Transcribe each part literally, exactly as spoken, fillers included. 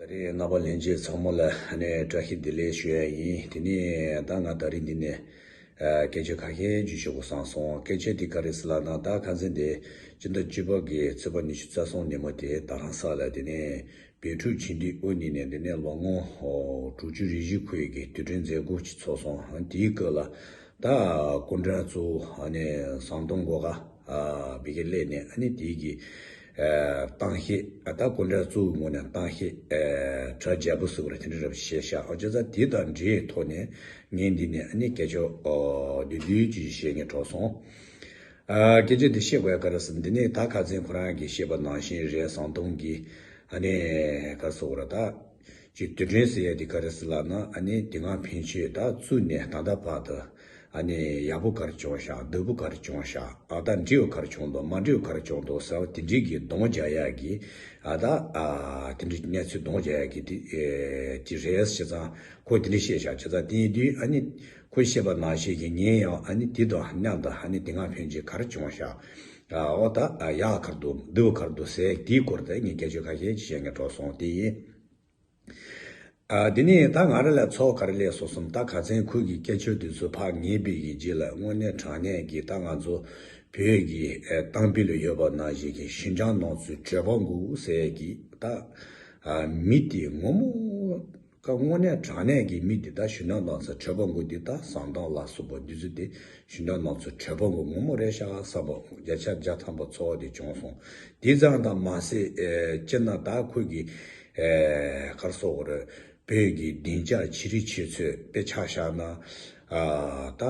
ད་རེས་རྣམ་པ་ལྷན་རྒྱས་ཚང་མ་ལ་ནས་བཀྲ་ཤིས་བདེ་ལེགས་ཞུ་ཡ་ཡིན། དེ་ནས་ད་ང་ད་རེས་འདི་ནས་ཨ་སྐད་ཆ་ཁ་ཤས་བརྗོད་ཆོག་གི་བསམ་སོང་། སྐད་ཆ་དེ་ག་རེ་ཟེར་ལབ་ན། ད་ཁ་སང་དེ་སྤྱི་ཟླ་བཅུ་པ་གི་ཚེས་པ་ཉི་ཤུ་རྩ་གསུམ་ཉིན་མོ་དེ་རྡ་རམ་ས་ལ་དེ་ནས་བོད་ཕྲུག་ཆིངས་འགྲིག་དབུ་བརྙེས་ནས་དེ་ནས་ལོ་ངོ་དྲུག་ཅུ་རེ་བཞི་འཁོར་ཡས་ཀྱི་དུས་དྲན་མཛད་སྒོ་ཅིག་ཚོགས་སོང་། དེའི་སྐབས་ལ་ད་སྐུ་མགྲོན་གཙོ་བོ་ཨ་ནི་ཟམ་གདོང་སྒོ་ཁ་ཨ་བི་གེ་སླེབས་ནས་ཨ་ནི་དེའི་གི་ཨ་གཏམ་བཤད། ཨ་ད་སྐུ་མགྲོན་གཙོ་བོའི་ངོས་ནས་གཏམ་བཤད་ཨ་གྲ་རྒྱས་པོ་ཟེར་བ་རེད། དེ་འདྲ་རབ་བཤད་ཤག་ཨ་བྱས་ཙང་དེ་དང་འབྲེལ་ཐོག་ནས་ངས་འདི་ནས་ཨ་ནི་སྐད་ཆ་ཨོ་བསྡུས་བསྡུས་ཅིག་བཤད་མཁན་གྲོགས་སོང་། ཨ་སྐད་ཆ་འདི་བཤད་དགོས་ཡ་ག་རེ་ཟེར། འདི་ནས་ད་ཁ་སང་ཁོ་རང་གིས་བཤད་པ་ནང་བཞིན་རེད། ཟམ་གདོང་གིས་ཨ་ནི་ག་རེ་ཟེར་དགོས་རེད། ད་ཅིག་དུས་དྲན་ཟེར་ཡ་འདི་ག་རེ་ཟེར་ལབ་ན། ཨ་ནི་དེ་སྔ་ཕན་ཆད་ད་བཙུགས་ནས་ད་ལྟ་བར་དུ་ཨ་ནི་ཡག་པོ་ག་རེ་བྱུང་ཤག་སྡུག་པོ་ག་རེ་བྱུང་ཤག་ཨ་ད་འགྲིག་པ་ག་རེ་བྱུང་འདུག་མ་འགྲིག་པ་ག་རེ་བྱུང་འདུག་ཟེར་བ་དེ་འདྲའི་གི་གདོང་རྒྱག་ཡ་གི་ཨ་ད་ཨ་དེ་འདྲའི་གནས་ཚུལ་གདོང་རྒྱག་ཡ་གི་དེ་ཨེ་དེ་རེད། བྱས་ཙང་ཁོ་དེ་འདྲ་བཤད་ཤག་བྱས་ཙང་དེ་ཡིན་དུས་ཨ་ནི་ཁོས་བཤད་པ་ནང་བཞིན་གྱི་ངས་ཡང་ཨ་ནི་དེ་དང་མཉམ་དུ་ཨ་ནི་དེ་སྔ་ཕན་ཆད་ག་རེ་བྱུང་ཤག་ཨ་འོ་ད་ཨ་ཡག་ག་རེ་འདུག་སྡུག་ག་རེ་འདུག་ཟེར་དེའི་སྐོར་དེ་ངས་སྐད་ཆ་ཁ་ཤས་ཅིག་བཤད་མཁན་གྲོགས་སོང་། དེ་ཡིན། ཨ་དེ་ནས་ད་ང་རང་ལ་ཚོར་བ་ག་རེ་སླེབས་སོང་ཟེར་ན། ད་ཁ་སང་ཁོས་ཀྱི་སྐད་ཆ་དེ་ཚོ་ཕར་ཉན་པའི་གི་རྗེས་ལ་དངོས་གནས་དྲང་གནས་ཀྱི་ད་ང་ཚོ་བོད་ཀྱི་ཨ་གཏམ་དཔེ་ལ་ཡོད་པ་ནང་བཞིན་གྱི་ཞི་འཇམ་ནང་ཚུད་གྲོད་པ་འགུག་ཟེར་གྱི་ད་ཨ་མི་དེ་ངོ་མ་ཀ་དངོས་གནས་དྲང་གནས་ཀྱི་མི་དེ་ད་ཞི་འཇམ་ནང་ཚུད་གྲོད་པ་འགུག་དེ་ད་ཟམ་གདོང་ལ་སོགས་པ་འདི་ཚོ་དེ་ཞི་འཇམ་ནང་ཚུད་གྲོད་པ་འགུག་ངོ་མ་རེད་ཤག་བསམ་པ་བརྒྱ་ཆ་བརྒྱ་ཐམ་པ་ཚོར་བ་དེ་བྱུང་སོང་། དེ་ཙམ་དང་མ་ཟད་ཨེ་སྤྱིར་ན་ད་ཁོས་ཀྱི་ཨེ་ག་རེ་ཟེར་དགོས་རེད། བོད་ཀྱི་བདེ་འཇགས་ཆེད་རིགས་ཆེ་ཚོས་དཔེ་ཆ་བཞག་ན་ཨ་ད་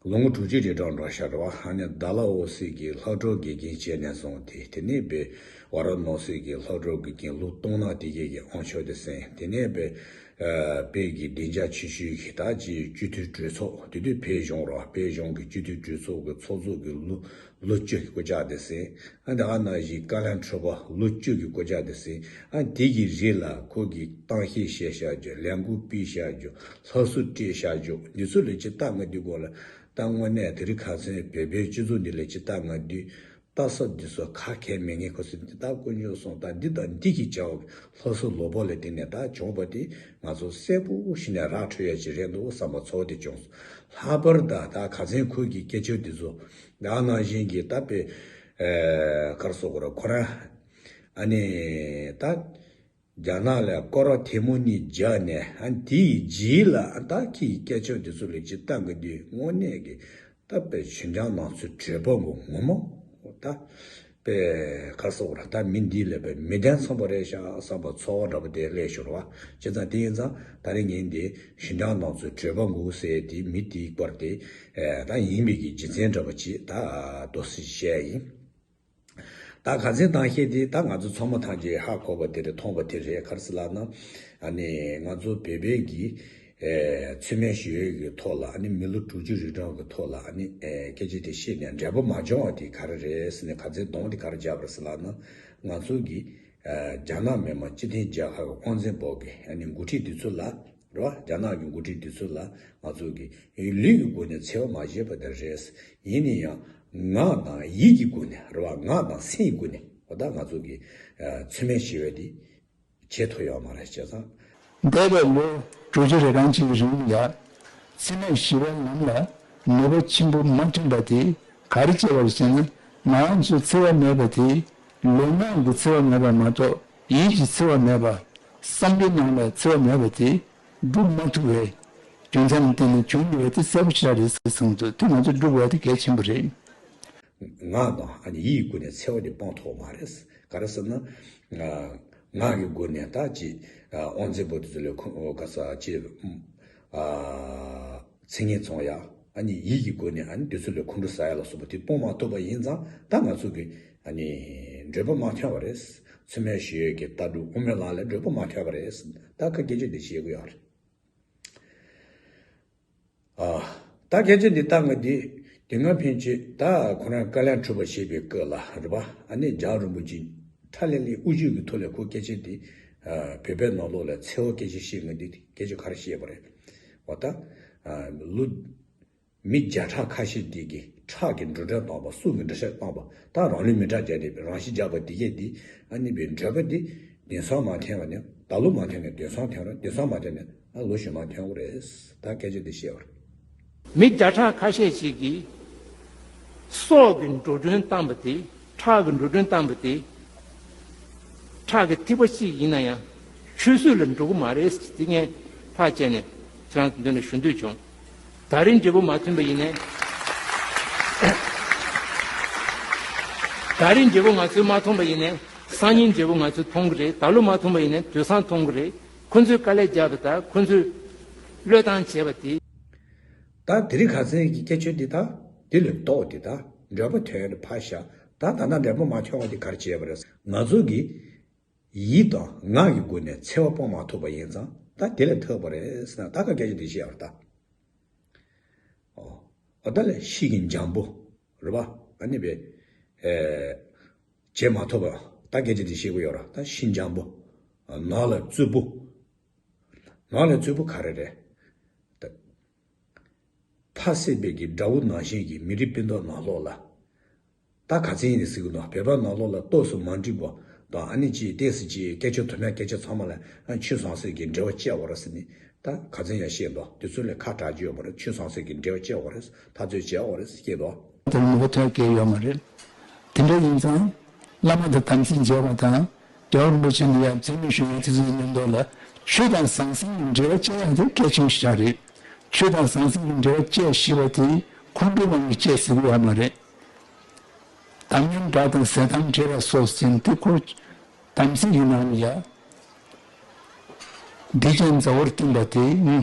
ལོ་ངོ་དྲུག་ཅུ་རེ་གྲངས་འགྲོ་ཤག་རེད་བ། ཨ་ནི་ཌལ་ཧོ་སི་གི་ལྷག་འཕྲོ་དགེ་རྒན་བྱས་ནས་བཟུང་སྟེ། དེ་ནས་བོད་ཝཱ་ར་ཎ་སི་གི་ལྷག་འཕྲོ་དགེ་རྒན་ལོ་སྟོང་ནང་དེ་གའི་གི་དབང་ཆ་དེ་ཟིན། དེ་ནས་བོད་ཨ་བོད་ཀྱི་བདེ་འཇགས་ཆེ་ཤོས་ཀྱི་ད་ཅིག་སྤྱི་འཐུས་གྲོས་ཚོགས་དེ་དུས་བོད་གཞུང་རེད་བ། བོད་གཞུང་གི་སྤྱི་འཐུས་གྲོས་ཚོགས་ཀྱི་ཚོགས་གཙོ་གི་ལོ་ལོ་བཅུ་གི་སྐུ་ཕྱག་དེ་ཟིན། ཨ་ནི་ཨ་ནང་བཞིན་བཀའ་བློན་ཁྲི་པ་ལོ་བཅུ་གི་སྐུ་ཕྱག་དེ་ཟིན། ཨ་དེ་གི་རིང་ལ་ཁོ་གིས་གཏམ་བཤད་བཤད་བཞག་རྒྱུ། ལས་འགུལ་སྤེལ་བཞག་རྒྱུ། སླར་གསོ་སྤྲད་བཞག་རྒྱུ། འདི་ཚོ་ལ་ཅིག་ལྟ་ང་དུས་གོ་ལ། ད་དངོས་གནས་དེ་རིང་ཁ་སང་བོད་པའི་སྤྱི་ཚོགས་འདི་ལ་ཅིག་ལྟ་ང་དུས་ལྟ་ས་འདི་ཚོ་ཁ་གས་མི་ངན་ཁོ་ཚོ་འདི་ལྟ་དཀོན་མཆོག་གསུམ། ད་འདི་དང་འདི་གི་བྱ་བ་ལྷག་བསམ་ལོ་པོ་ལ་བརྟེན་ནས་ད་བྱུང་བ་དེ་ང་ཚོ་གསལ་པོ་ཞིག་ནས་ར་འཕྲོད་ཡ་ཅིག་རེད་འདུག་བསམ་པ་ཚོར་དེ་བྱུང་སོང་། ལྷག་པར་ད་ད་ཁ་སང་ཁོས་ཀྱི་སྐད་ཆ་འདི་ཚོ་ཨ་ནང་བཞིན་གྱི་ད་དཔེ་ཨེ་ག་རེ་ཟེར་དགོས་རེད། ཁོ་རང་ཨ་ནི་ད་རྒྱ་ནག་ལ་སྐོར་ར་ཐེངས་མ་གཉིས་རྒྱག་ནས་ཨ་དེའི་རྗེས་ལ་ཨ་ད་ཁོའི་སྐད་ཆ་འདི་ཚོ་ལ་ཅིག་ལྟ་གི་དུས་དངོས་གནས་ཀྱི་ད་དཔེ་ཞི་འཇམ་ནང་ཚུད་གྲོད་པ་འགུག་ངོ་མ་ད་དཔེ་ག་རེ་ཟེར་དགོས་རེད། ད་མི་འདི་ལ་དཔེ་མི་བདེན་ཚང་པ་རེད་ཤག་བསམ་པ་ཚོར་བ་འདྲ་པོ་དེ་སླེབས་ཤོར་བ། བྱས་ཙང་དེ་ཡིན་ཙང་ད་རེས་ངས་འདི་ཞི་འཇམ་ནང་ཚུད་གྲོད་པ་འགུག་ཟེར་དེ་མི་དེའི་སྐོར་དེ་ཨེ་ད་ཡིན་པའི་གི་རྒྱུ་མཚན་འདྲ་པོ་ཅིག་ད་མདོར་བསྡུས་བཤད་ཡ་ཡིན། ད་ཁ་སང་གཏམ་བཤད་དེ་ད་ང་ཚོ་ཚང་མ་ཐམས་ཅད་ཧ་གོ་བ་དེ་རེད། མཐོང་བ་དེ་རེད། ག་རེ་ཟེར་ལབ་ན། ཨ་ནི་ང་ཚོ་བོད་པའི་གི་ཨེ་མཚན་སྨད་ཞི་གཡོག་གི་ཐོག་ལ། ཨ་ནི་མི་ལོ་དྲུག་ཅུ་རེ་གྲངས་ཀྱི་ཐོག་ལ་ཨ་ནི་ཨེ་སྐད་ཆ་དེ་བཤད་ནས་འབྲས་བུ་མ་བྱུང་བ་དེ་ག་རེ་རེད་ཟེར་ནས་ཁ་སང་གདོང་དེ་ག་རེ་བརྒྱབ་པ་རེད་ཟེར་ལབ་ན། ང་ཚོ་གི་ཨེ་རྒྱ་ནག་མི་དམངས་སྤྱི་མཐུན་རྒྱལ་ཁབ་ཀྱི་དབང་འཛིན་པོ་གི་ཨ་ནི་འགོ་ཁྲིད་དེ་ཚོ་ལ། རེད་བ། རྒྱ་ནག་གི་འགོ་ཁྲིད་དེ་ཚོ་ལ་ང་ཚོ་གི་ལུས་ཀྱི་སྒོ་ནས་འཚེ་བ་མ་བྱས་པ་དེ་རེད། ཡིན་ན་ཡང་ངག་དང་ཡིད་ཀྱི་སྒོ་ནས་རེད་བ། ངག་དང་སེམས་ཀྱི་སྒོ་ནས་འོ་ད་ང་ཚོ་གི་ཨ་མཚན་སྨད་ཞི་བ་དེ་བྱེད་ཐུབ་ཡོད་མ་རེད། བྱས་ཙང་། འདས་པའི་ལོ་དྲུག་ཅུ་རེ་གྲངས་ཅིག་གི་རིང་ལ་མཚན་སྨད་ཞི་བའི་ལམ་ལ་ནུས་པ་ཆེན་པོ་མ་ཐོན་པ་དེ་ག་རེ་བྱས་པ་རེད་ཟེར་ན། ང་རང་ཚོའི་འཚེ་བ་མེད་པ་དེ་ལུས་ངག་གི་འཚེ་བ་མེད་པ་མ་གཏོགས་ཡིད་ཀྱི་འཚེ་བ་མེད་པ། བསམ་པའི་ནང་ལ་འཚེ་བ་མེད་པ་དེ་སྒྲུབ་མ་ཐུབ་པའི་རྒྱུ་མཚན་ལ་བརྟེན་ནས་བྱུང་ཡོད་པ་དེ་གསལ་པོ་ཞེ་དྲག་རེད་ཟེར་གསུངས་འདུག་དེ་ང་ཚོས་སྒྲུབ་དགོས་པ་དེ་གལ་ཆེན་པོ་རེད། ངག་དང་ཨ་ནི་ཡིད་ཀྱི་སྒོ་ནས་འཚེ་བ་དེ་སྤང་ཐུབ་མ་རེད། ག་རེ་ཟེར་ན། ངག་གི་སྒོ་ནས་ད་ཅི་དབང་འཛིན་པོ་དེ་ཚོ་ལས་ཁུངས་ག་ས་ཅི་མཚན་སྙན་བཙོང་ཡ། ཨ་ནི་ཡིད་ཀྱི་སྒོ་ནས་ཨ་ནི་དེ་ཚོ་ལས་ཁོང་ཁྲོ་ཟ་ཡ་ལ་སོགས་པ་དེ་སྤོང་མ་ཐུབ་པ་ཡིན་ཙང་ད་ང་ཚོ་གི་ཨ་ནི་འབྲས་བུ་མ་ཐོན་པ་རེད། མཚན་སྨད་ཞི་བའི་གི་ལྟ་གྲུབ་དབུ་མའི་ལམ་ལ་འབྲས་བུ་མ་ཐོན་པ་རེད། ད་ཁ་སྐད་ཆ་འདི་བཤད་གི་ཡོད་རེད། ཨ། ད་སྐད་ཆ་འདི་ལྟ་ང་འདི་དེ་སྔ་ཕན་ཆད་ད་ཁོ་རང་བཀའ་བློན་ཁྲི་པ་བྱེད་པའི་སྐབས་ལ་རེད་པ། ཨ་ནི་རྒྱལ་བ་རིན་པོ་ཆེ་ཁྲ་ལེ་ལེ་དབུ་བཞུགས་ཀྱི་ཐོག་ལ་ཁོ་སྐད་ཆ་འདི་ཨ་བོད་པའི་ནང་ལོགས་ལ་འཚེ་བ་སྐད་ཆ་བཤད་ང་འདི་སྐད་ཆ་ག་རེ་བཤད་པ་རེད། འོ་ད་ཨ་ལོ། མི་བརྒྱ་ཕྲག་ཁ་ཤས་འདི་གི་ཁྲག་གི་འགྲོ་གྲོན་བཏང་བ། སྲོག་གི་འགྲོ་གྲོན་བཏང་བ། ད་རང་ལུས་མེ་སྲེག་བརྒྱབ་ནས་རང་ཤི་བརྒྱབ་པ་འདི་གས་འདི་ཨ་ནི་བའི་འབྲས་བུ་འདི་དེང་སང་མ་ཐོན་པ་ནས་ ད་ལོ་མ་ཐོན་ནས་དེང་སང་ཐོན་རོགས། དེང་སང་མ་ཐོན་ནས་ཨ་ལོ་གཞོན་མ་ཐོན་གི་རེད། ད་སྐད་ཆ་འདི་བཤད་པ་རེད། མི་བརྒྱ་ཕྲག་ཁ་ཤས་ཤིག་གིས་སྲོག་གི་འགྲོ་གྲོན་བཏང་བ་དེ། ཁྲག་གི་འགྲོ་གྲོན་བཏང་བ་དེ། ཁྲག་གི་ཐིགས་པ་གཅིག་ཡིན་ན་ཡང་ཆུད་ཟོས་ལ་འགྲོ་གི་མ་རེད། དེ་ངས་ཐག་བཅད་ནས་ཁྱེད་རང་ཚོ་མདུན་ལ་ཞུ་འདོད་བྱུང་། ད་རིང་འབྲས་བུ་མ་ཐོན་པ་ཡིན་ནའི། ད་རིང་འབྲས་བུ་ང་ཚོས་མ་མཐོང་པ་ཡིན་ནའི། སང་ཉིན་འབྲས་བུ་ང་ཚོས་མཐོང་གི་རེད། ད་ལོ་མ་མཐོང་པ་ཡིན་ནའི་དུས་སང་མཐོང་གི་རེད། ཁོ་ཚོས་དཀའ་ལས་བརྒྱབ་པ་དང་ཁོ་ཚོས་བློས་བཏང་བྱས་པ་དེ། ད་དེ་རིང་ཁ་སང་གི་སྐད་ཆ་འདི་དང་དེ་ལས་ལྡོག་སྟེ། ད་འབྲས་བུ་ཐོན་ནས་ཕར་བཞག་ད་ད་ལྟ་འབྲས་བུ་མ་ཐོན་པ་དེ་ག་རེ་བྱས་པ་རེད། ང་ཚོ་གིས་ཡིད་དང་ངག་གི་སྒོ་ནས་འཚེ་བ་སྤོང་མ་ཐུབ་པ་ཡིན་ཙང་ད་དེ་ལས་ཐར་པ་རེད་ཟེར་ན། ད་ག་སྐད་ཆ་འདི་བཤད་པ་རེད་ད། ཨོ། ཨོ་ད་ལས་ཤི་གི་འཇམ་པོ། རེད་པ། ཨ་ནི་བས། ཨེ། བྱེད་མ་ཐུབ་པ། ད་སྐད་ཆ་འདི་བཤད་གི་ཡོད་ར། ད་ཤི་འཇམ་པོ། ནགས་ལ་རྩུབ་པོ། ནགས་ལ་རྩུབ་པོ་ག་རེ་རེད། ད། ཕ་བསད་པའི་གི་དགྲ་བོ་ནང་བཞིན་གྱི་མི་རིགས་སྤུན་ཟླ་ནང་ལོགས་ལ། ད་ག་ཚོད་ཡིན་ནི་ཟེར་གི་འདུག་བོད་པ་ནང་ལོགས་ལ་ཏོག་ཙམ་མ་འགྲིག་པ་དང་། ཨ་ནི་ཅིག་ཏོག་ཙམ་ཅིག་སྐད་ཆ་དུ་མ་སྐད་ཆ་ཚང་མ་ལ་ཨ་ཆོས་ཟང་ཟིང་གི་འབྲེལ་བ་བཅད་པ་རེད་ཟེར་ནི། ད་ག་ཚོད་ཡང་བཤད་འདུག་དེ་ཚོ་ལས་ཁ་གྲག་རྒྱུ་ཡོད་པ་རེད། ཆོས་ཟང་ཟིང་གི་འབྲེལ་བ་བཅད་པ་རེད། ད་ཚོད་བྱས་པ་རེད་ཟེར་སྐད་འདུག་དེར་ནུས་པ་ཐོན་སྐལ་ཡོད་མ་རེད། དེ་འདྲ་ཡིན་ཙང་། བླ་མ་དང་དམ་ཚིག་མཇལ་བ་དང་། རྒྱལ་བ་རིན་པོ་ཆེ་ལ་ཡང་མཚན་སྨད་ཞུ་ཡག་དེ་ཚོའི་མཉམ་དུ་ལ། ཆོས་དང་ཟང་ཟིང་གི་འབྲེལ་བ་བཅད་ཡག་དེ་གལ་ཆེན་ཞིག་རེད། ཆོས་དང་ཟང་ཟིང་གི་འབྲེལ་བ་བཅད་ཤེས་པ་དེ་ཁོང་ཁྲོའི་དབང་གིས་བཅད་ཟེར་གི་ཡོད་མ་རེད། དམ་ཉམས་དགྲ་དང་ཟས་དམ་བྲལ་བ་སོགས་ཟིན་ཏེ་ཁོ། དམ་ཚིག་གི་ནང་ལ་ཡ། སྡིག་ཅན་མཛའ་བོར་བསྟེན་པ་དེ་ནི།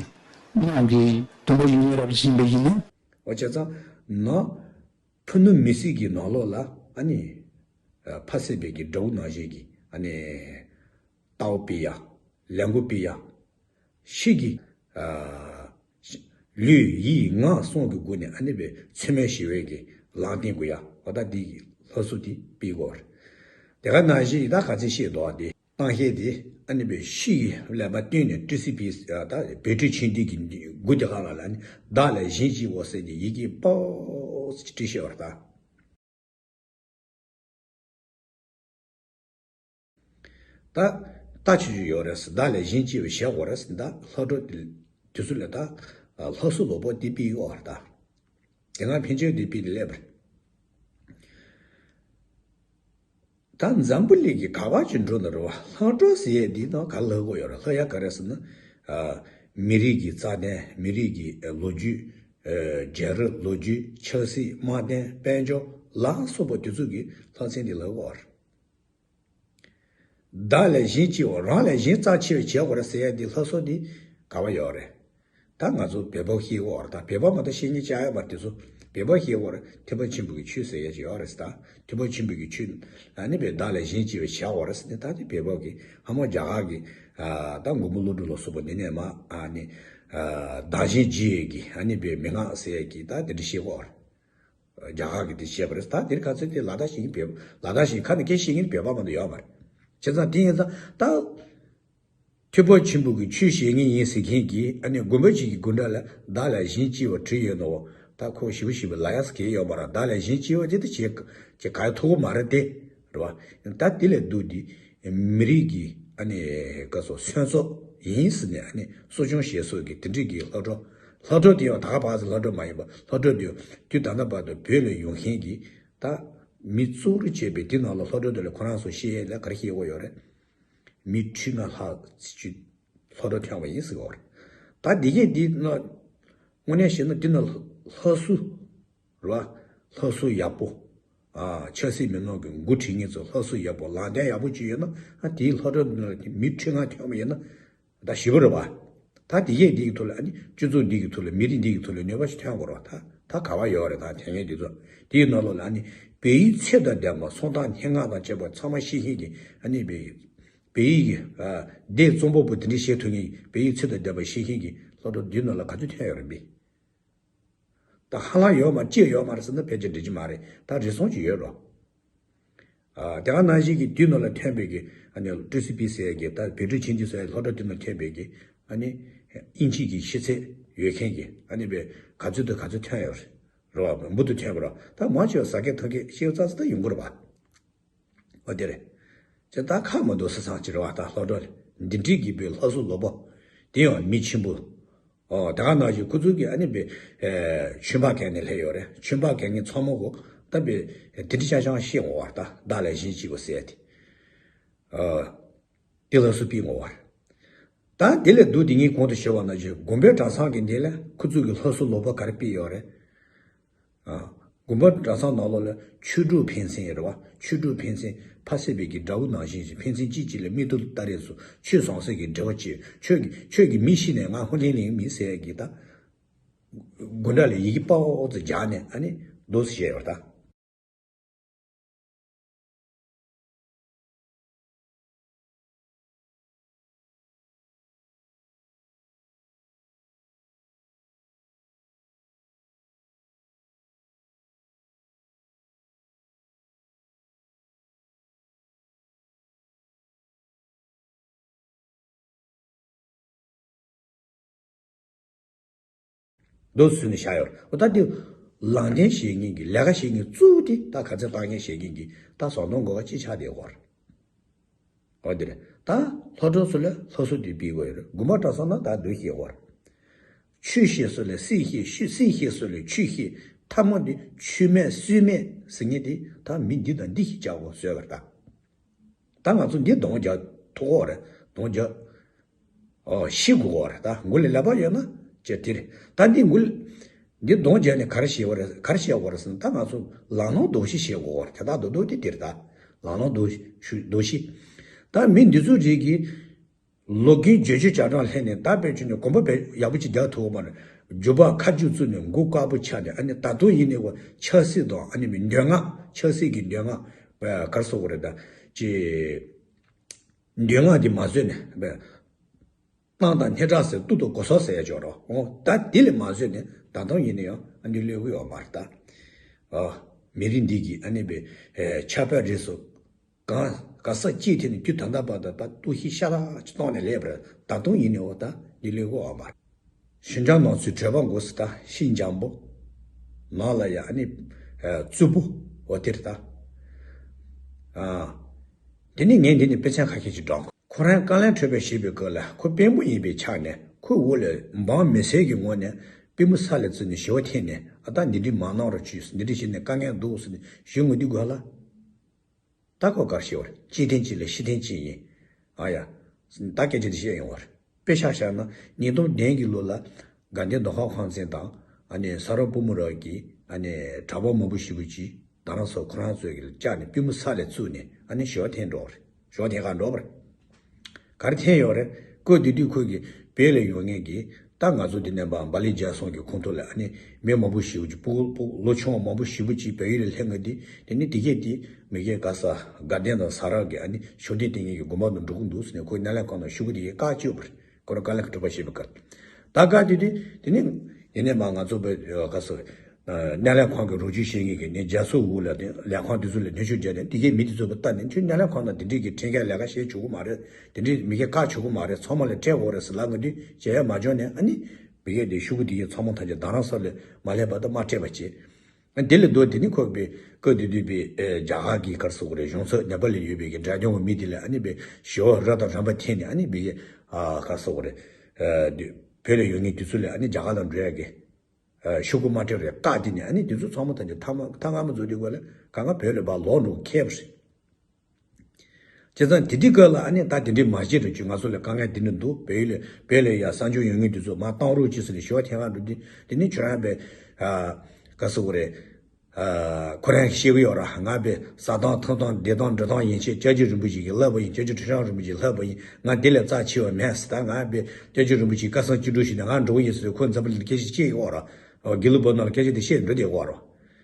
སྔགས་ཀྱི་སྟོན་པ་ཡུལ་ངེས་རབ་བཞིན་པ་ཡིན་ན། འོ་བྱས་ཙང་ན། ཕུ་ནུ་མི་སྲིད་ཀྱི་ནང་ལོགས་ལ་ཨ་ནི། ཕ་བསད་པའི་གི་དགྲ་བོ་ནང་བཞིན་གྱི་ཨ་ནི། ལྟ་བ་སྤེལ་ཡ། ལས་འགུལ་སྤེལ་ཡ། ཤི་གི་ལུས་ཡིད་ངག་གསུམ་གྱི་སྒོ་ནས་ཨ་ནི་བས་མཚན་སྨད་ཞི་བའི་གི་ལམ་བསྟན་དགོས་ཡ། འོ་ད་འདི་གི་སློབ་གསོ་དེ་སྤེལ་དགོས་རེད། དེ་ག་ནང་བཞིན་ད་ག་ཚོད་བཤད་འདུག་དེ་གཏམ་བཤད་དེ་ཨ་ནི་བས་ཤི་གི་ཀླད་པ་བཏོན་ནས་ཊི་སི་པི་ད་བོད་ཕྲུག་ཆུང་འདི་གི་མགུ་དེ་ག་ལ་ལ་ནི་བདག་ལས་གཞན་གཅེས་པ་ཟེར་ནས་ཡི་གེ་པོ་ཙི་བྲིས་བཞག་པ་རེད་ད། ད་ལྟ་ཆོས་ཆོས་ཡོད་རེད་ཟེར། བདག་ལས་གཞན་གཅེས་པ་བྱེད་དགོས་རེད་ཟེར། ད་ལྷག་འཕྲོ་དེ་དུས་ཚོད་ལ་ད་ལྷག་བསུ་ལོ་པོ་དེ་ཕུལ་ཡོད་རེད་ད། དེ་སྔ་ཕན་ཆད་དེ་ཕུལ་ནས་སླེབས་པ་རེད། ད་འཛམ་བུ་གླིང་གི་ག་པར་ཅིག་འགྲོ་ན་རེད་པ། ལྷག་འཕྲོ་ཟེར་ཡས་འདི་ནང་ག་ལ་ལྷག་གི་ཡོད་རེད། ལྷག་ཡ་ག་རེ་ཟེར་ན། ཨ། མི་རིགས་ཀྱི་རྩ་དོན། མི་རིགས་ཀྱི་ལོ་རྒྱུས། ཨ། རྒྱལ་རབས་ལོ་རྒྱུས། ཆབ་སྲིད། དམག་དོན། དཔལ་འབྱོར་ལ་སོགས་པ་དེ་ཚོ་གི་ལྷག་མཚན་འདི་ལ་ལྷག་གི་ཡོད་རེད། བདག་ལས་གཞན་གཅེས་པ། རང་ལས་གཞན་རྩ་ཆེ་བ་བྱེད་དགོས་རེད་ཟེར་ཡ་འདི་ལྷག་བསུ་འདི་ག་པར་ཡོད་རེད། ད་ང་ཚོ་བོད་པ་ཤེས་དགོས་རེད། ད་བོད་པ་མ་གཏོགས་ཤེས་མཁན་ཅང་ཡོད་མ་རེད། དེ་ཚོ་བོད་པ་ཤེས་དགོས་རེད། ཐེག་པ་ཆེན་པོ་གི་ཆོས་ཟེར་ཡ་ཅིག་ཡོད་རེད་ཟེར། ད་ཐེག་པ་ཆེན་པོ་གི་ཆོས་ཨ་ནི་བས་བདག་ལས་གཞན་གཅེས་པ་བྱེད་དགོས་རེད་ཟེར་ནས། ད་དེ་བོད་པ་གི་ཧ་མ་རྒྱ་གར་གི་ཨ་ད་མགོན་པོ་ཀླུ་སྒྲུབ་ལ་སོགས་པ་འདི་ནས་མ་ཨ་ནི་ཨ་བདག་གཞན་བརྗེ་ཡས་ཀྱི་ཨ་ནི་བས་མན་ངག་ཟེར་ཡ་གི་ད་དེ་འདྲ་བཤད་དགོས་རེད། རྒྱ་གར་གྱིས་དེ་བཤད་པ་རེད། ད་དེར་ག་ཚོད་དེ་ལ་དྭགས་ཤེས་མཁན་བོད། ལ་དྭགས་ཤེས་མཁན་ནི་སྐད་ཤེས་མཁན་བོད་པ་མ་གཏོགས་ཡོད་མ་རེད། བྱས་ཙང་དེ་ཡིན་ཙང་ད། ཐེག་པ་ཆེན་པོ་གི་ཆོས་བཤད་མཁན་ཡིན་ཟེར་མཁན་གྱིས་ཨ་ནི་དགོན་པ་གཅིག་གི་སྒོ་འགྲམ་ལ་བདག་ལས་གཞན་གཅེས་པ་བྲིས་ཡོད་ནོ། ད་ཁོ་ཞེ་པོ་ཞེ་པོ་ལབ་ཡ་ཟེར་གྱི་ཡོད་མ་རེད། བདག་ལས་གཞན་གཅེས་པ་དེ་ད་བྱེད་བྱེད་ག་ཡ་ཐུབ་ཀྱི་མ་རེད་དེ། རེད་བ། ད་དེ་ལས་བསྡུས་ཏེ། མི་རིགས་ཀྱི་ཨ་ནི་སྐབས་སུ་སོན་ཚོགས་ཡིན་ཟེར་ནས་ཨ་ནི་གསོ་སྐྱོང་བྱེད་སྲོལ་གྱི་དེ་འདྲའི་གི་ལྷག་འཕྲོ། ལྷག་འཕྲོ་དེ་ཡང་ད་ག་བར་ཚེ་ལྷག་འཕྲོ་མ་ཡིན་པ། ལྷག་འཕྲོ་དེ་དུས་ད་ལྟ་བར་དུ་བོད་ལ་ཡོང་མཁན་གྱི་ད་མི་གཙོ་བོར་བྱས་པའི་དེ་ནང་ལ་ལྷག་འཕྲོ་དེ་ལ་ཁོ་རང་ཚོ་བཤད་ཡས་ལ་ག་རེ་བཤད་དགོས་ཡོད་རེད། མི་ཁྲི་ལྔ་ལྷག་ཅིག་ལྷག་འཕྲོ་ཐོན་པ་ཡིན་ཟེར་གྱི་ཡོད་རེད། ད་དེ་གས་འདི་ནང་དངོས་གནས་བཤད་ན་འདི་ནང་ལྷག་བསུ། རེད་བ། ལྷག་བསུ་ཡག་པོ། ཨ། ཆབ་སྲིད་མི་སྣ་གི་འགོ་ཁྲིད་མཁན་ཚོ་ལྷག་བསུ་ཡག་པོ་ལམ་སྟོན་ཡག་པོ་བྱས་ཡོད་ན། ཨ། དེའི་ལྷག་འཕྲོ་འདི་ལ་མི་ཁྲི་ལྔ་ཐོན་པ་ཡིན་ན་ད་ཞེ་པོ་རེད་བ། ད་དེ་གས་འདི་གི་ཐོག་ལ། ཨ་ནི་སྤྱི་ཚོགས་འདི་གི་ཐོག་ལ། མི་རིགས་འདི་གི་ཐོག་ལ་ནུས་པ་ཞིག་ཐོན་དགོས་རེད་བ། ད་ད་ག་བ་ཡོད་རེད། ད་དེ་ངས་འདི་ཚོ་དེའི་ནང་ལོགས་ལ། ཨ་ནི་བོད་ཡིག་ཚད་དང་ལྡན་པ། སུམ་རྟགས་སྙན་ངག་དང་བཅས་པ་ཚང་མ་ཤེས་མཁན་གྱི། ཨ་ནི་བོད་ཡིག་བོད་ཡིག་གི། ཨ། སྡེ་གཙང་པོ་པོ་དེ་འདྲ་བཤད་ཐུབ་མཁན། བོད་ཡིག་ཚད་དང་ལྡན་པ་ཤེས་མཁན་གྱི་ལྷག་འཕྲོ་འདི་ནང་ལ་ག་ཚོད་ཐོན་ཡོད་རེད་པས། ད་ཧ་ལམ་ཡོད་མ། ཅིག་ཡོད་མ་རེད་ཟེར་ན་ཕལ་ཆེར་འགྲིག་གི་མ་རེད། ད་རེ་ཟུང་ཅིག་ཡོད་རེད། ཨ། དེ་ག་ནང་བཞིན་གྱི་དེའི་ནང་ལ་ཐོན་པའི་གི། ཨ་ནི་ཊི་སི་པི་ཟེར་ཡས་ཀྱི། ད་བོད་ཕྲུག་ཆུང་འདི་ཟེར་ཡས་ལྷག་འཕྲོ་དེ་ནང་ཐོན་པའི་གི། ཨ་ནི་དབྱིན་ཇི་གི་ཤེས་ཚད་ཡོད་མཁན་གྱི། ཨ་ནི་བས་ག་ཚོད་དང་ག་ཚོད་ཐོན་ཡོད་རེད། རེད་བ། འབུར་དུ་ཐོན་པ་རེད། ད་མང་ཆེ་བ་ཟ་སྐད་འཐུང་སྐད་ཤེས་ཙང་ཙང་ད་ཡོང་གི་རེད་བ། འོ་དེ་རེད། ཅེ་ད་ཁག་མི་འདུག་ས་ཚང་ཅིག་རེད་བ། ད་ལྷག་འཕྲོ་ལ། འདི་འདྲའི་གི་པའི་ལྷ་སྲུང་ལོ་པ་དེ་ཡང་མི་ཆེན་པོ། ཨོ་ད་ག་ནང་བཞིན་ཁོ་ཚོ་གི་ཨ་ནི་པའི་ཆོས་འབངས་གན་ནས་སླེབས་ཡོད་རེད། ཆོས་འབངས་གན་ནས་ཚང་མ་གོ་ད་པའི་དེ་འདྲ་ཤང་ཤང་ཤེས་འོང་བར་ད་བདག་ལ་གཞན་གཅིག་པ་ཟེར་ཏེ། ཨོ། དེ་ལ་སུ་པི་ངོ་བར། ད་དེ་ལས་བསྡུ་དེ་ངས་གོང་དུ་ཞུས་པ་ནང་བཞིན་དགོན་པའི་གྲྭ་ཚང་གི་འདི་ལ་ཁོ་ཚོ་གི་ལྷ་སྲུང་ལོ་པ་ག་རེ་སྤེལ་ཡོད་རེད། ཨ། དགོན་པ་གྲྭ་ཚང་ནང་ལོགས་ལ་ཆོས་དྲུག་ཕན་ཚུན་རེད་བ། ཆོས་དྲུག་ཕན་ཚུན་ཕ་བསད་པའི་གི་དགྲ་བོ་ནང་བཞིན་ཞིག་ཕན་ཚུན་གཅིག་གཅིག་ལ་མིག་ཏོ་ལྟ་རེས་སུ་ཆོས་ཟང་ཟིང་གི་འབྲེལ་བ་བཅད། ཁྱོད་ཀྱི་ཁྱོད་ཀྱི་མི་ཤི་ནས་ང་ཧོ་ལིང་ལིང་མིན་ཟེར་གི་ད། དགོན་གྲྭ་ལ་ཡི་གེ་པའོ་ཙི་རྒྱག་ནས་ཨ་ནི་འདུག་སེ་བཤད་ཡོད་ད། འདུག་སེ་ནས་བཞག་ཡོད། འོ་ད་དེ་ལམ་སྟོན་བྱེད་མཁན་གྱི་ལས་ཀ་བྱེད་མཁན་གཙོ་བོ་དེ་ད་ག་ཚོད་བཏང་མཁན་བྱེད་མཁན་གྱི་ད་ཟམ་གདོང་མགོ་ཁ་གཅིག་ཆགས་བསྡད་ཡོད་རེད། འོ་དེ་རེད། ད་ལྷོ་ཕྱོགས་སུ་ལ་ལྷོ་སུ་དེ་སྤེལ་དགོས་ཡོད་རེད། དགོན་པ་གྲྭ་ཚང་ན་ད་འདུག་བཤད་ཡོད་རེད། ཆོས་བཤད་སུ་ལ་སྲིད་བཤད། ཆོས་སྲིད་བཤད་སུ་ལ་ཆོས་བཤད། ཐ་མ་དེ་ཆོས་མེད་སྲིད་མེད་ཟེར་མཁན་དེ་ད་མི་འདི་དང་འདི་ཞིག་བྱ་དགོས་བཟོས་པ་རེད་ད། ད་ང་ཚོ་འདི་གདོང་རྒྱག་ཐུབ་ཀྱི་རེད། གདོང་རྒྱག་ཨོ་ཤི་དགོས་ཀྱི་རེད། ད་མགོ་ལ་ཀླད་པ་ཡོད་ན་ཅེ་དེ་རེད། ད་འདི་མགོ་ལ་འདི་གདོང་རྒྱག་ནས་ག་རེ་བྱེད་དགོས་རེད། ག་རེ་བྱེད་དགོས་རེད་ཟེར་ན། ད་ང་ཚོ་ལམ་སྣ་རྡོ་ཞིག་བྱེད་དགོས་ཀྱི་རེད། དེ་དག་རྡོ་རྡོ་དེ་དེ་རེད་ད། ལམ་སྣ་རྡོ་ཞིག་རྡོ་ཞིག་ད་མི་འདི་ཚོ་རིགས་ཀྱི་ལོ་རྒན་བརྗོད་བརྗོད་བྱ་གྲངས་ལྷན་ནས་ད་དཔེ་བྱུང་ནས་གོམ་པ་བས་ཡག་པོ་ཅིག་རྒྱག་ཐུབ་ཀྱི་མ་རེད། རྒྱུ་བ་ཁ་རྒྱུ་བཙུགས་ནས་མགོ་དཀར་པོ་ཆགས་ནས། ཨ་ནི་ད་དུང་ཡིན་ནའི་བ་ཆབ་སྲིད་དང་ཨ་ནི་མི་འདོད་བསྔགས། ཆབ་སྲིད་ཀྱི་འདོད་བསྔགས་ག་རེ་ཟེར་དགོས་རེད་ད། ཅེ། འདོད་བསྔགས་དེ་མ་བཟོད་ནས་བས། གནང་དང་སྙན་གྲགས་ཟེར་ཏུ་ཏུ་གོ་སོགས་ཟེར་ཡ་ཅོག་རོ། འོ་ད་དེ་ལས་མ་བཟོད་ནས་ད་དུང་ཡིན་ན་ཡང་ཨ་འདི་ལོས་གི་ཡོད་མ་རེད་ད། ཨ། མི་རིགས་འདི་གི་ཨ་ནི་པའི་ཨེ་ཆབ་དཔལ་རིས་སུ་གང་ག་ས་གཅིག་དེ་ནི་རྒྱུ་ད་ལྟ་བར་དུ་ད་ཏུ་ཤི་ཤ་ར་ཅི་གཏོང་ནས་སླེབས་པ་རེད། ད་དུང་ཡིན་ནའི་འོ་ད་འདི་ལོས་གི་ཡོད་མ་རེད། ཞུན་ཅང་ནང་ཚུད་གྲོད་པ་མགོ་སི་ད་ཤིན་ཅང་པོ། ནང་ལ་ཡ་ཨ་ནི་ཨེ་རྩུབ་པོ་འོ་དེ་རེད་ད། ཨ། དེ་ནི་ངས་འདི་ནི་དཔེ་ཆ་ཁ་ཤས་ཅིག་བགྲང་། ཁོ་རང་དཀའ་ལས་འཕྲད་པའི་ཞེས་པའི་སྐབས་ལ་ཁོ་དཔོན་པོ་ཡིན་པའི་ཆ་ནས་ཁོའི་འོག་ལ་འབངས་མི་སེར་གྱི་ངོས་ནས་པུས་མོ་ས་ལ་བཙུགས་ནས་ཞུ་བ་འཐེན་ནས། ཨ་ད་འདི་འདྲི་མ་གནང་རོགས་བྱོས། འདི་འདྲི་བྱས་ནས་དཀའ་ངལ་འདུག་ཟེར་ནས་ཞུ་ངོ་འདི་དགོས་ལ། ད་ཁོ་གར་ཞེས་པར་སྐྱེ་ཐེངས་གཅིག་ལ་ཤི་ཐེངས་གཅིག་ཡིན། ཨ་ཡ། ད་སྐད་ཆ་འདི་བཤད་ཡོང་བར། དཔེ་ཆ་བཞག་ན་ཉིས་སྟོང་བདུན་གྱི་ལོ་ལ་དགའ་ལྡན་ལྡོག་ཁ་ཁང་ཚན་དང་ཨ་ནི་ས་རོ་པུ་མུ་ར་གི་ཨ་ནི་གྲྭ་པ་མང་པོ་ཞེ་པོ་ཅིག་རྡ་རམ་ས་ཁོ་རང་ཚོས་ཀྱི་བཅག་ནས་པུས་མོ་ས་ལ་བཙུགས་ནས་ཨ་ནི་ཞུ་བ་འཐེན་འགྲོ་བ་རེད། ཞུ་བ་འཐེན་ག་འགྲོ་བ་རེད། ག་རེ་འཐེན་ཡོད་རེད། སྐབས་དེ་དུས་ཁོས་ཀྱི་བོད་ལ་ཡོད་མཁན་གྱི་ད་ང་ཚོ་འདི་ནས་འབའ་འབའ་ལི་རྒྱལ་སོང་གི་ཁོངས་གཏོགས་ལ་ཨ་ནི་མི་མང་པོ་ཞེ་པོ་ཅིག་སྤུ་གུ་སྤུ་གུ་ལོ་ཆུང་བ་མང་པོ་ཞེ་པོ་ཅིག་བལ་ཡུལ་ལ་སླེབས་མཁན་དེ། དེ་ནི་དེ་གས་དེ་མི་སྒེར་ག་ས་དགའ་ལྡན་དང་ས་རག་གི་ཨ་ནི་ཤོག་ལྡེབས་སྟེང་གི་དགོན་པ་དུ་འགྲོ་གི་འདུག་ཟེར་ནས་ཁོས་སྣེ་ལེན་ཁང་ནང་ཤོག་གུ་དེ་གས་བཀག་བཅུག་པ་རེད། ཁོ་རང་དཀའ་ལས་ཁག་གྲུབ་པ་ཞེས་པའི་སྐབས། ད་སྐབས་དེ་དུས་དེ་ནི་ཡིན་ནའི་མ་ང་ཚོ་བོད་ག་ས་སྣེ་ལེན་ཁང་གི་རོགས་སྐྱོར་བྱེད་མཁན་གྱི་ནི་རྒྱ་མཚོ་འུ་ལ་དེ་ལས་ཁང་དེ་ཚོ་ལ་སྣེ་ཁྲིད་བྱས་ནས་དེ་གས་མི་དེ་ཚོ་གི་ལྟ་ནས་ཁྱོད་སྣེ་ལེན་ཁང་ནང་དེ་འདྲས་ཀྱི་ཁྲིམས་འགལ་ལས་ཀ་བྱེད་ཆོག་གི་མ་རེད། དེ་འདྲས་མི་སྒེར་བཀག་ཆོག་གི་མ་རེད། ཚང་མ་ལ་སྤྲད་དགོས་རེད་ཟེར་ལབ་མཁན་དུས་བྱས་ཡ་མ་འཇོག་ནས་ཨ་ནི་མི་སྒེར་དེ་ཤོག་གུ་དེ་གས་ཚང་མ་ཐམས་ཅད་རྡ་རམ་ས་ལ་མ་སླེབས་བར་དུ་མ་སྤྲད་པ་བྱས། དེ་ལས་ལྡོག་དེ་ནི་ཁོ་པའི་སྐབས་དེ་དུས་པའི་ཨེ་རྒྱ་གར་གྱི་ག་རེ་ཟེར་དགོས་རེད། གཞུང་ཚབ་ནེ་པ་ལ་ཡོད་པའི་གི་འབྲས་ལྗོངས་ཀྱི་མི་དེ་ལ་ཨ་ནི་པའི་ཞི་བ་ར་དང་རམ་པ་འཐེན་ནས་ཨ་ནི་པའི་གི་ཨ་ག་རེ་ཟེར་དགོས་རེད། ཨ་དུས་བོད་ལ་ཡོད་མཁན་དེ་ཚོ་ལ་ཨ་ནི་རྒྱ་གར་ལ་འགྲོ་ཡ་གི་ཨ་ཤོག་གུ་མ་སྤྲད་རེད་བཀག་དེ་ནས་ཨ་ནི་དེ་ཚོ་ཚང་མ་ཐམས་ཅད་ཐ་མ་ཐ་མ་མ་རྫོགས་དུས་སྐབས་ལ་གང་ག་བོད་ལ་ཕར་ལོག་འགྲོ་མཁས་པ་རེད། བྱས་ཙང་དེ་དུས་སྐབས་ལ་ཨ་ནི་ད་དེ་འདྲའི་མ་བྱེད་རོགས་གྱིས། ང་ཚོ་ལ་དཀའ་ངལ་འདི་འདྲ་འདུག་བལ་ཡུལ་ལ་བལ་ལ་ཡ་གསར་འབྱོར་ཡོང་མཁན་དེ་ཚོ་མར་བཏང་རོགས་གྱིས་ཟེར་ནས་ཞུ་བ་འཐེན་ག་འགྲོ་དུས། དེ་ནི་ཁྱོད་རང་པའི་ཨ་ག་རེ་ཟེར་དགོས་རེད། ཨ་ཁོ་རང་གིས་ཤེས་ཀྱི་ཡོད་ར། ང་པའི་ཟ་སྟངས་འཐུང་སྟངས་བསྡད་སྟངས་འགྲོ་སྟངས་ཡན་ཆད་སྐྱབས་རྗེ་རིན་པོ་ཆེ་གིས་བསླབས་པ་ཡིན། སྐྱབས་རྗེ་ཁྲི་བྱང་རིན་པོ་ཆེས་བསླབས་པ་ཡིན། ང་འདི་ལས་རྩ་ཆེ་བ་མེད་ཟེར། ད་ང་པའི་སྐྱབས་རྗེ་རིན་པོ་ཆེའི་བཀའ་གསུང་བཅུ་དྲུག་བཞིན་ང་འགྲོ་གི་ཡིན་ཟེར་ཁོས་འཛམ་བུ་གླིང་སྐད་ཆ་བཤད་ཀྱི་ཡོད་ར། དགེ་ལུགས་པ་རྣམས་ལ་སྐད་ཆ་དེ་བཤད་འགྲོ་བསྡད་ཀྱི་ཡོད་ར།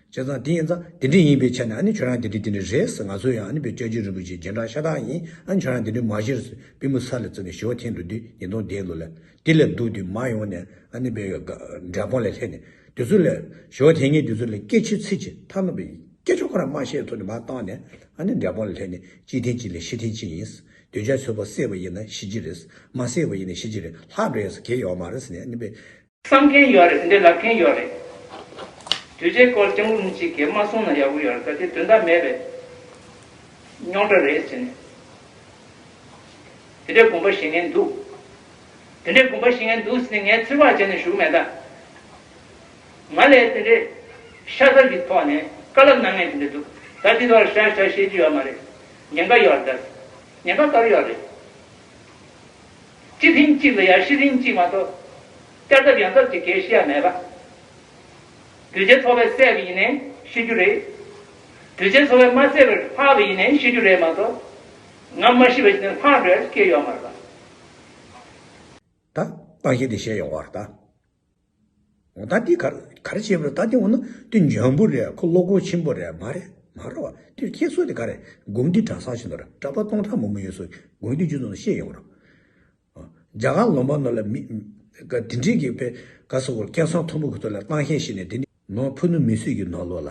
བྱས་ཙང་དེ་ཡིན་ཙང་དེ་འདྲ་ཡིན་པའི་ཆ་ནས་ཨ་ནི་ཁྱོད་རང་དེ་འདྲ་དེ་འདྲ་རེད་ཟེར། ང་ཚོ་ཡང་ཨ་ནི་པའི་སྐྱབས་རྗེ་རིན་པོ་ཆེའི་རྗེས་འབྲང་ཤ་སྟག་ཡིན། ཨ་ནི་ཁྱོད་རང་དེ་འདྲ་མ་བྱེད་ཟེར་པུས་མོ་ས་ལ་བཙུགས་ནས་ཞུ་བ་འཐེན་འགྲོ་དུས་ཉིས་སྟོང་བརྒྱད་ལོ་ལ། དེ་ལས་ལྡོག་དུས་མར་ཡོང་ནས་ཨ་ནི་པའི་འབྲས་སྤུངས་ལ་སླེབས་ནས་དེ་ཚོ་ལ་ཞུ་བ་འཐེན་མཁན་དེ་ཚོ་ལ་སྐད་ཆ་ཚིག་གཅིག་ཐ་ན་པའི་སྐད་ཆ་ཁོ་རང་མ་བཤད་ཐོག་ནས་མར་བཏང་ནས་ཨ་ནི་འབྲས་སྤུངས་ལ་སླེབས་ནས་སྐྱེ་ཐེངས་གཅིག་ལ་ཤི་ཐེངས་གཅིག་ཡིན། འདོད་ཆགས་ཚོས་པ་བསད་པ་ཡིན་ན་ཤི་གི་རེད། མ་བསད་པ་ཡིན་ན་ཤི་གི་རེད། ལྷག་འགྲོ་ཡ་ས་གང་ཡང་ཡོད་མ་རེད་ཟེར་ནས་ཨ་ནི་པའི། བསམ་མཁན་ཡོད་རེད། དེ་འདྲ་ལབ་མཁན་ཡོད་རེད། དུས་ཚོད་སྐོར་སྐྱབས་མགོན་རིན་པོ་ཆེ་གིས་མ་གསུངས་ན་ཡག་པོ་ཡོད་རེད། ད་དེ་དོན་དག་མེད་པའི་རྙོག་དྲ་རེད་ཟེར་ནས། དེ་འདྲའི་དགོངས་པ་བཞེས་མཁན་འདུག་དེ་འདྲའི་དགོངས་པ་བཞེས་མཁན་འདུག་ཟེར་ནས་ངས་ཚོད་དཔག་བྱས་ནས་ཞུ་གི་མེད་ད། ང་ལས་དེ་འདྲའི་ཤ་ཚ་གི་ཐོག་ནས་བཀའ་སློབ་གནང་མཁན་དེ་འདྲ་འདུག་ད་དེ་ཐོག་ལ་ཧྲ་ཧྲ་བཤད་རྒྱུ་ཡོད་མ་རེད། ཉེན་ཁ་ཡོད་རེད་ད། ཉེན་ཁ་ག་རེ་ཡོད་རེད། སྤྱི་ཐེངས་གཅིག་ལ་ཡ་ཤི་ཐེངས་གཅིག་མ་གཏོགས། བསྐྱར་ལྡབ་ཡང་ལྡབ་ཀྱི་གལ་བཤད་ཡ་མེད་པ། གདུལ་བྱའི་ཚོགས་པས་བསད་པ་ཡིན་ནའི་ཤི་རྒྱུ་རེད། གདུལ་བྱའི་ཚོགས་པས་མ་བསད་པར་ལྷག་པ་ཡིན་ནའི་ཤི་རྒྱུ་རེད་མ་གཏོགས། ང་མ་ཤི་བ་ཞིག་ནས་ལྷག་འགྲོ་ཡ་སྐྱེ་ཡོད་མ་རེད་པ། ད་གཏམ་བཤད་དེ་བཤད་ཡོང་བ་རེད་ད། འོ་ད་འདི་ག་ག་རེ་བྱས་པ་རེད། ད་འདི་འོ་ན་འདི་འཇོན་པོ་རེད། ཁོ་བློ་ཁོག་ཆེན་པོ་རེད། མ་རེད་མ་རེད་བ། འདི་ཁྱེད་ཚོ་དེ་ག་རེད། དགོངས་འདུས་གྲྭ་ཚང་བཞིན་དུ་རེད། གྲྭ་པ་སྟོང་ཕྲག་མང་པོ་ཡོད་སོ། དགོངས་འདུས་རྒྱུ་ཚོ་བཤད་ཡོང་རོགས། རྒྱ་གར་ལུང་པ་ནང་ལ་མི་ག་དེ་འདྲས་ཀྱི་པའི་ག་སོ་བོར་སྐལ་བཟང་མཐོན་པོ་གི་ཐོག་ལ་བཏང་ཤེས་ཤེས་ནས་དེ་འདྲས་ནང་ཕུ་ནུ་མི་གསོད་ཀྱི་ནང་ལོགས་ལ།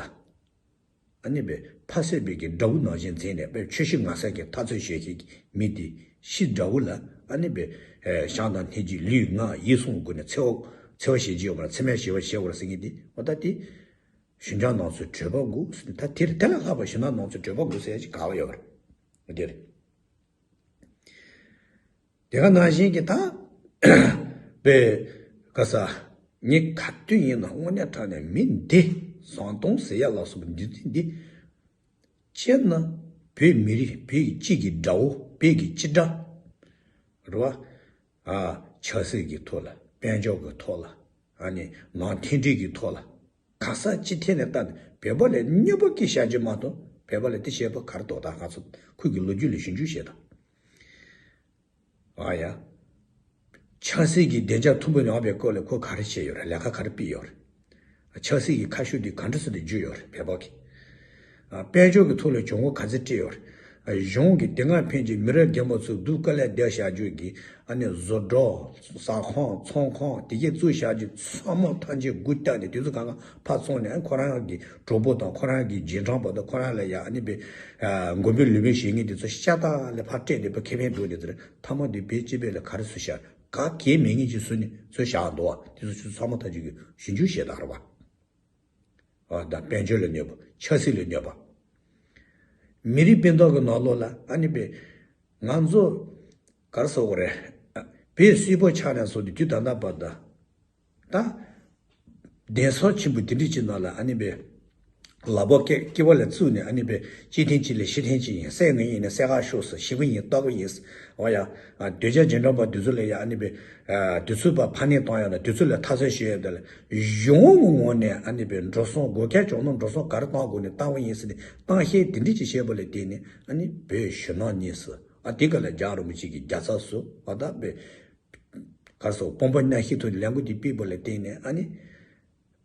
ཨ་ནི་པའི་ཕ་བསད་པའི་གི་དགྲ་བོ་ནང་བཞིན་མཛད་ནས་པའི་ཆོས་ཞུ་ང་ས་ཀྱི་འཐབ་རྩོད་བྱེད་མཁན་གྱི་མི་དེ་ཤི་དགྲ་བོ་ལ་ཨ་ནི་པའི་ཞང་དང་སྙིང་རྗེ་ལུས་ངག་ཡིད་གསུམ་སྒོ་ནས་འཚེ་བ་འཚེ་བ་བྱེད་ཀྱི་ཡོད་པ་ལ་འཚེ་མེད་ཞི་བ་བྱེད་དགོས་ཟེར་མཁན་དེ་འོ་ད་དེ། ཞུན་ཅང་ནང་ཚོའི་གྲོད་པ་འགུག་ཟེར་ནས་ད་དེར་དེ་ལ་ལྷག་པ་ཞུན་ཅང་ནང་ཚོའི་གྲོད་པ་འགུག་ཟེར་ཡ་ཅིག་ག་བ་ཡོད་རེད། དེ་རེད། དེ་ག་ནང་བཞིན་གྱི་ད་པའི་ག་ས་ངས་ག་དུས་ཡིན་ན་དངོས་གནས་དྲང་གནས་མི་འདི་ཟམ་གདོང་ཟེར་ཡ་ལ་སོགས་པ་འདི་འདི་འདི་སྤྱིར་ན་བོད་མི་རིགས་བོད་ཀྱི་སྤྱི་གི་དགྲ་བོ་བོད་ཀྱི་སྤྱི་དགྲ་རེད་བ། ཨ་ཆབ་སྲིད་ཀྱི་ཐོག་ལ་དཔལ་འབྱོར་གྱི་ཐོག་ལ་ཨ་ནི་ནང་མཐུན་སྒྲིལ་གྱི་ཐོག་ལ། ག་ས་ཅི་ཐད་ནས་ལྟ་ནས་བོད་པ་ལ་གནོད་པ་སྐྱེལ་བྱ་རྒྱུ་མ་གཏོགས་བོད་པ་ལ་དེ་བྱས་པ་ག་རེ་འདུག་ད་ང་ཚོ་ཁུལ་གྱི་ལོ་རྒྱུས་ལ་ཞིབ་འཇུག་བྱེད་དང་། ཨ་ཡ། ཆབ་སྲིད་ཀྱི་བདེ་འཇགས་མཐུན་པོ་ཡོང་བའི་སྐོར་ལ་ཁོ་ག་རེ་བྱས་ཡོད་རེད། ལས་ཀ་ག་རེ་སྤེལ་ཡོད་རེད། ཆབ་སྲིད་ཀྱི་ཁ་ཕྱོགས་འདི་ག་འདྲ་སེ་འདི་བརྒྱུད་ཡོད་རེད་བོད་པ་གི། དཔལ་འབྱོར་གྱི་ཐོག་ལ་གྱོང་གུན་ག་ཚོད་སྤྲད་ཡོད་རེད། གཞུང་གི་དེ་སྔ་ཕན་གྱི་མི་རབས་རྒན་པ་ཚོ་སྡུག་དཀའ་ལས་བརྒྱབ་བཞག་རྒྱུ་གི་ཨ་ནི་བཟོ་གྲྭ། ཟ་ཁང་ཚོང་ཁང་དེ་གས་བཙུགས་བཞག་རྒྱུ་ཚང་མ་ཐམས་ཅད་སྒུག་བཏང་ནས་དེ་ཚོ་གང་ག་ཕར་བཙོང་ནས་ཁོ་རང་གི་གྲོགས་པོ་དང་ཁོ་རང་གི་རྗེས་འབྲང་པ་དང་ཁོ་རང་ལ་ཡ་ཨ་ནི་པའི་མགོན་པོའི་ལུས་མེད་བྱེད་མཁན་དེ་ཚོ་ཤ་སྟག་ལས་ཕར་སྤྲད་དེ་པ་ཁེ་ཕན་འགྲོ་དེ་ཚོ་རེད། ཐ་མ་དེ་བོད་སྤྱི་པའི་ལ་ག་རེ་བཟོས་བཞག་ག་གེ་མེད་ངེས་ཀྱི་བཟོས་ནས་བཟོས་བཞག་འདུག་བ། དེ་ཚོ་ཆུ་ཚང་མ་ཐམས་ཅད་ཀྱི་ཞིབ་འཇུག་བྱས་དང་རེད་བ། ཨ་ད་དཔལ་འབྱོར་ལ་གནོད་པ། ཆབ་སྲིད་ལ་གནོད་པ། མི་རིགས་སྤུན་ཟླ་གི་ནང་ལོགས་ལ་ཨ་ནི་པའི་ང་ཚོ་ག་རེ་ཟེར་དགོས་རེད། བོད་སིལ་བུ་ཆགས་ནས་བཟུང་སྟེ་དུས་ད་ལྟ་བར་དུ་ད་གདན་ས་ཆེན་པོ་དེ་འདྲ་ཅིག་ནང་ལ་ཨ་ནི་པའི་ལག་པ་སྐེ་སྐེ་བ་ལ་བཙུགས་ནས་ཨ་ནི་པའི་སྤྱི་ཐེངས་གཅིག་ལས་ཤི་ཐེངས་གཅིག་ཡིན། བསད་ངེས་ཡིན་ན་བསད་ག་ཤོག་ཟེར། ཞི་བ་ཡིན་ལྟ་བུ་ཡིན་ཟེར། འོ་ཡ། ཨ་གདུལ་བྱ་རྗེས་འབྲང་པ་དེ་ཚོ་ལ་ཡ་ཨ་ནི་པའི་ཨ་དེ་ཚོའི་བར་ཕར་ནས་བཏང་ཡོད་ན་དེ་ཚོ་ལ་ཐ་ཚ་ཞུ་ཡོད་དེ་ལ་གཞུང་ངོ་ངོ་ནས་ཨ་ནི་པའི་འགྲོ་སོང་སྒོ་ཁྱད་བྱུང་ན་འགྲོ་སོང་ག་རེ་བཏང་དགོས་ནས་བཏང་བ་ཡིན་ཟེར་ནས་བཏང་བཤད་དེ་འདྲ་ཅིག་བཤད་པ་ལ་བརྟེན་ནས་ཨ་ནི་བོད་ཞུ་ནང་གཉིས་སུ་ཨ་དེ་ག་ལ་རྒྱལ་བ་རིན་པོ་ཆེ་གི་རྒྱལ་ཚབ་སུ་ཨ་ད་པའི་ག་རེ་ཟེར་དགོས་རེད། དཔོན་པོ་གནའ་ཤུལ་ཐོག་ནས་ལས་འགུལ་དེ་སྤེལ་བ་ལ་བརྟེན་ནས་ཨ་ནི།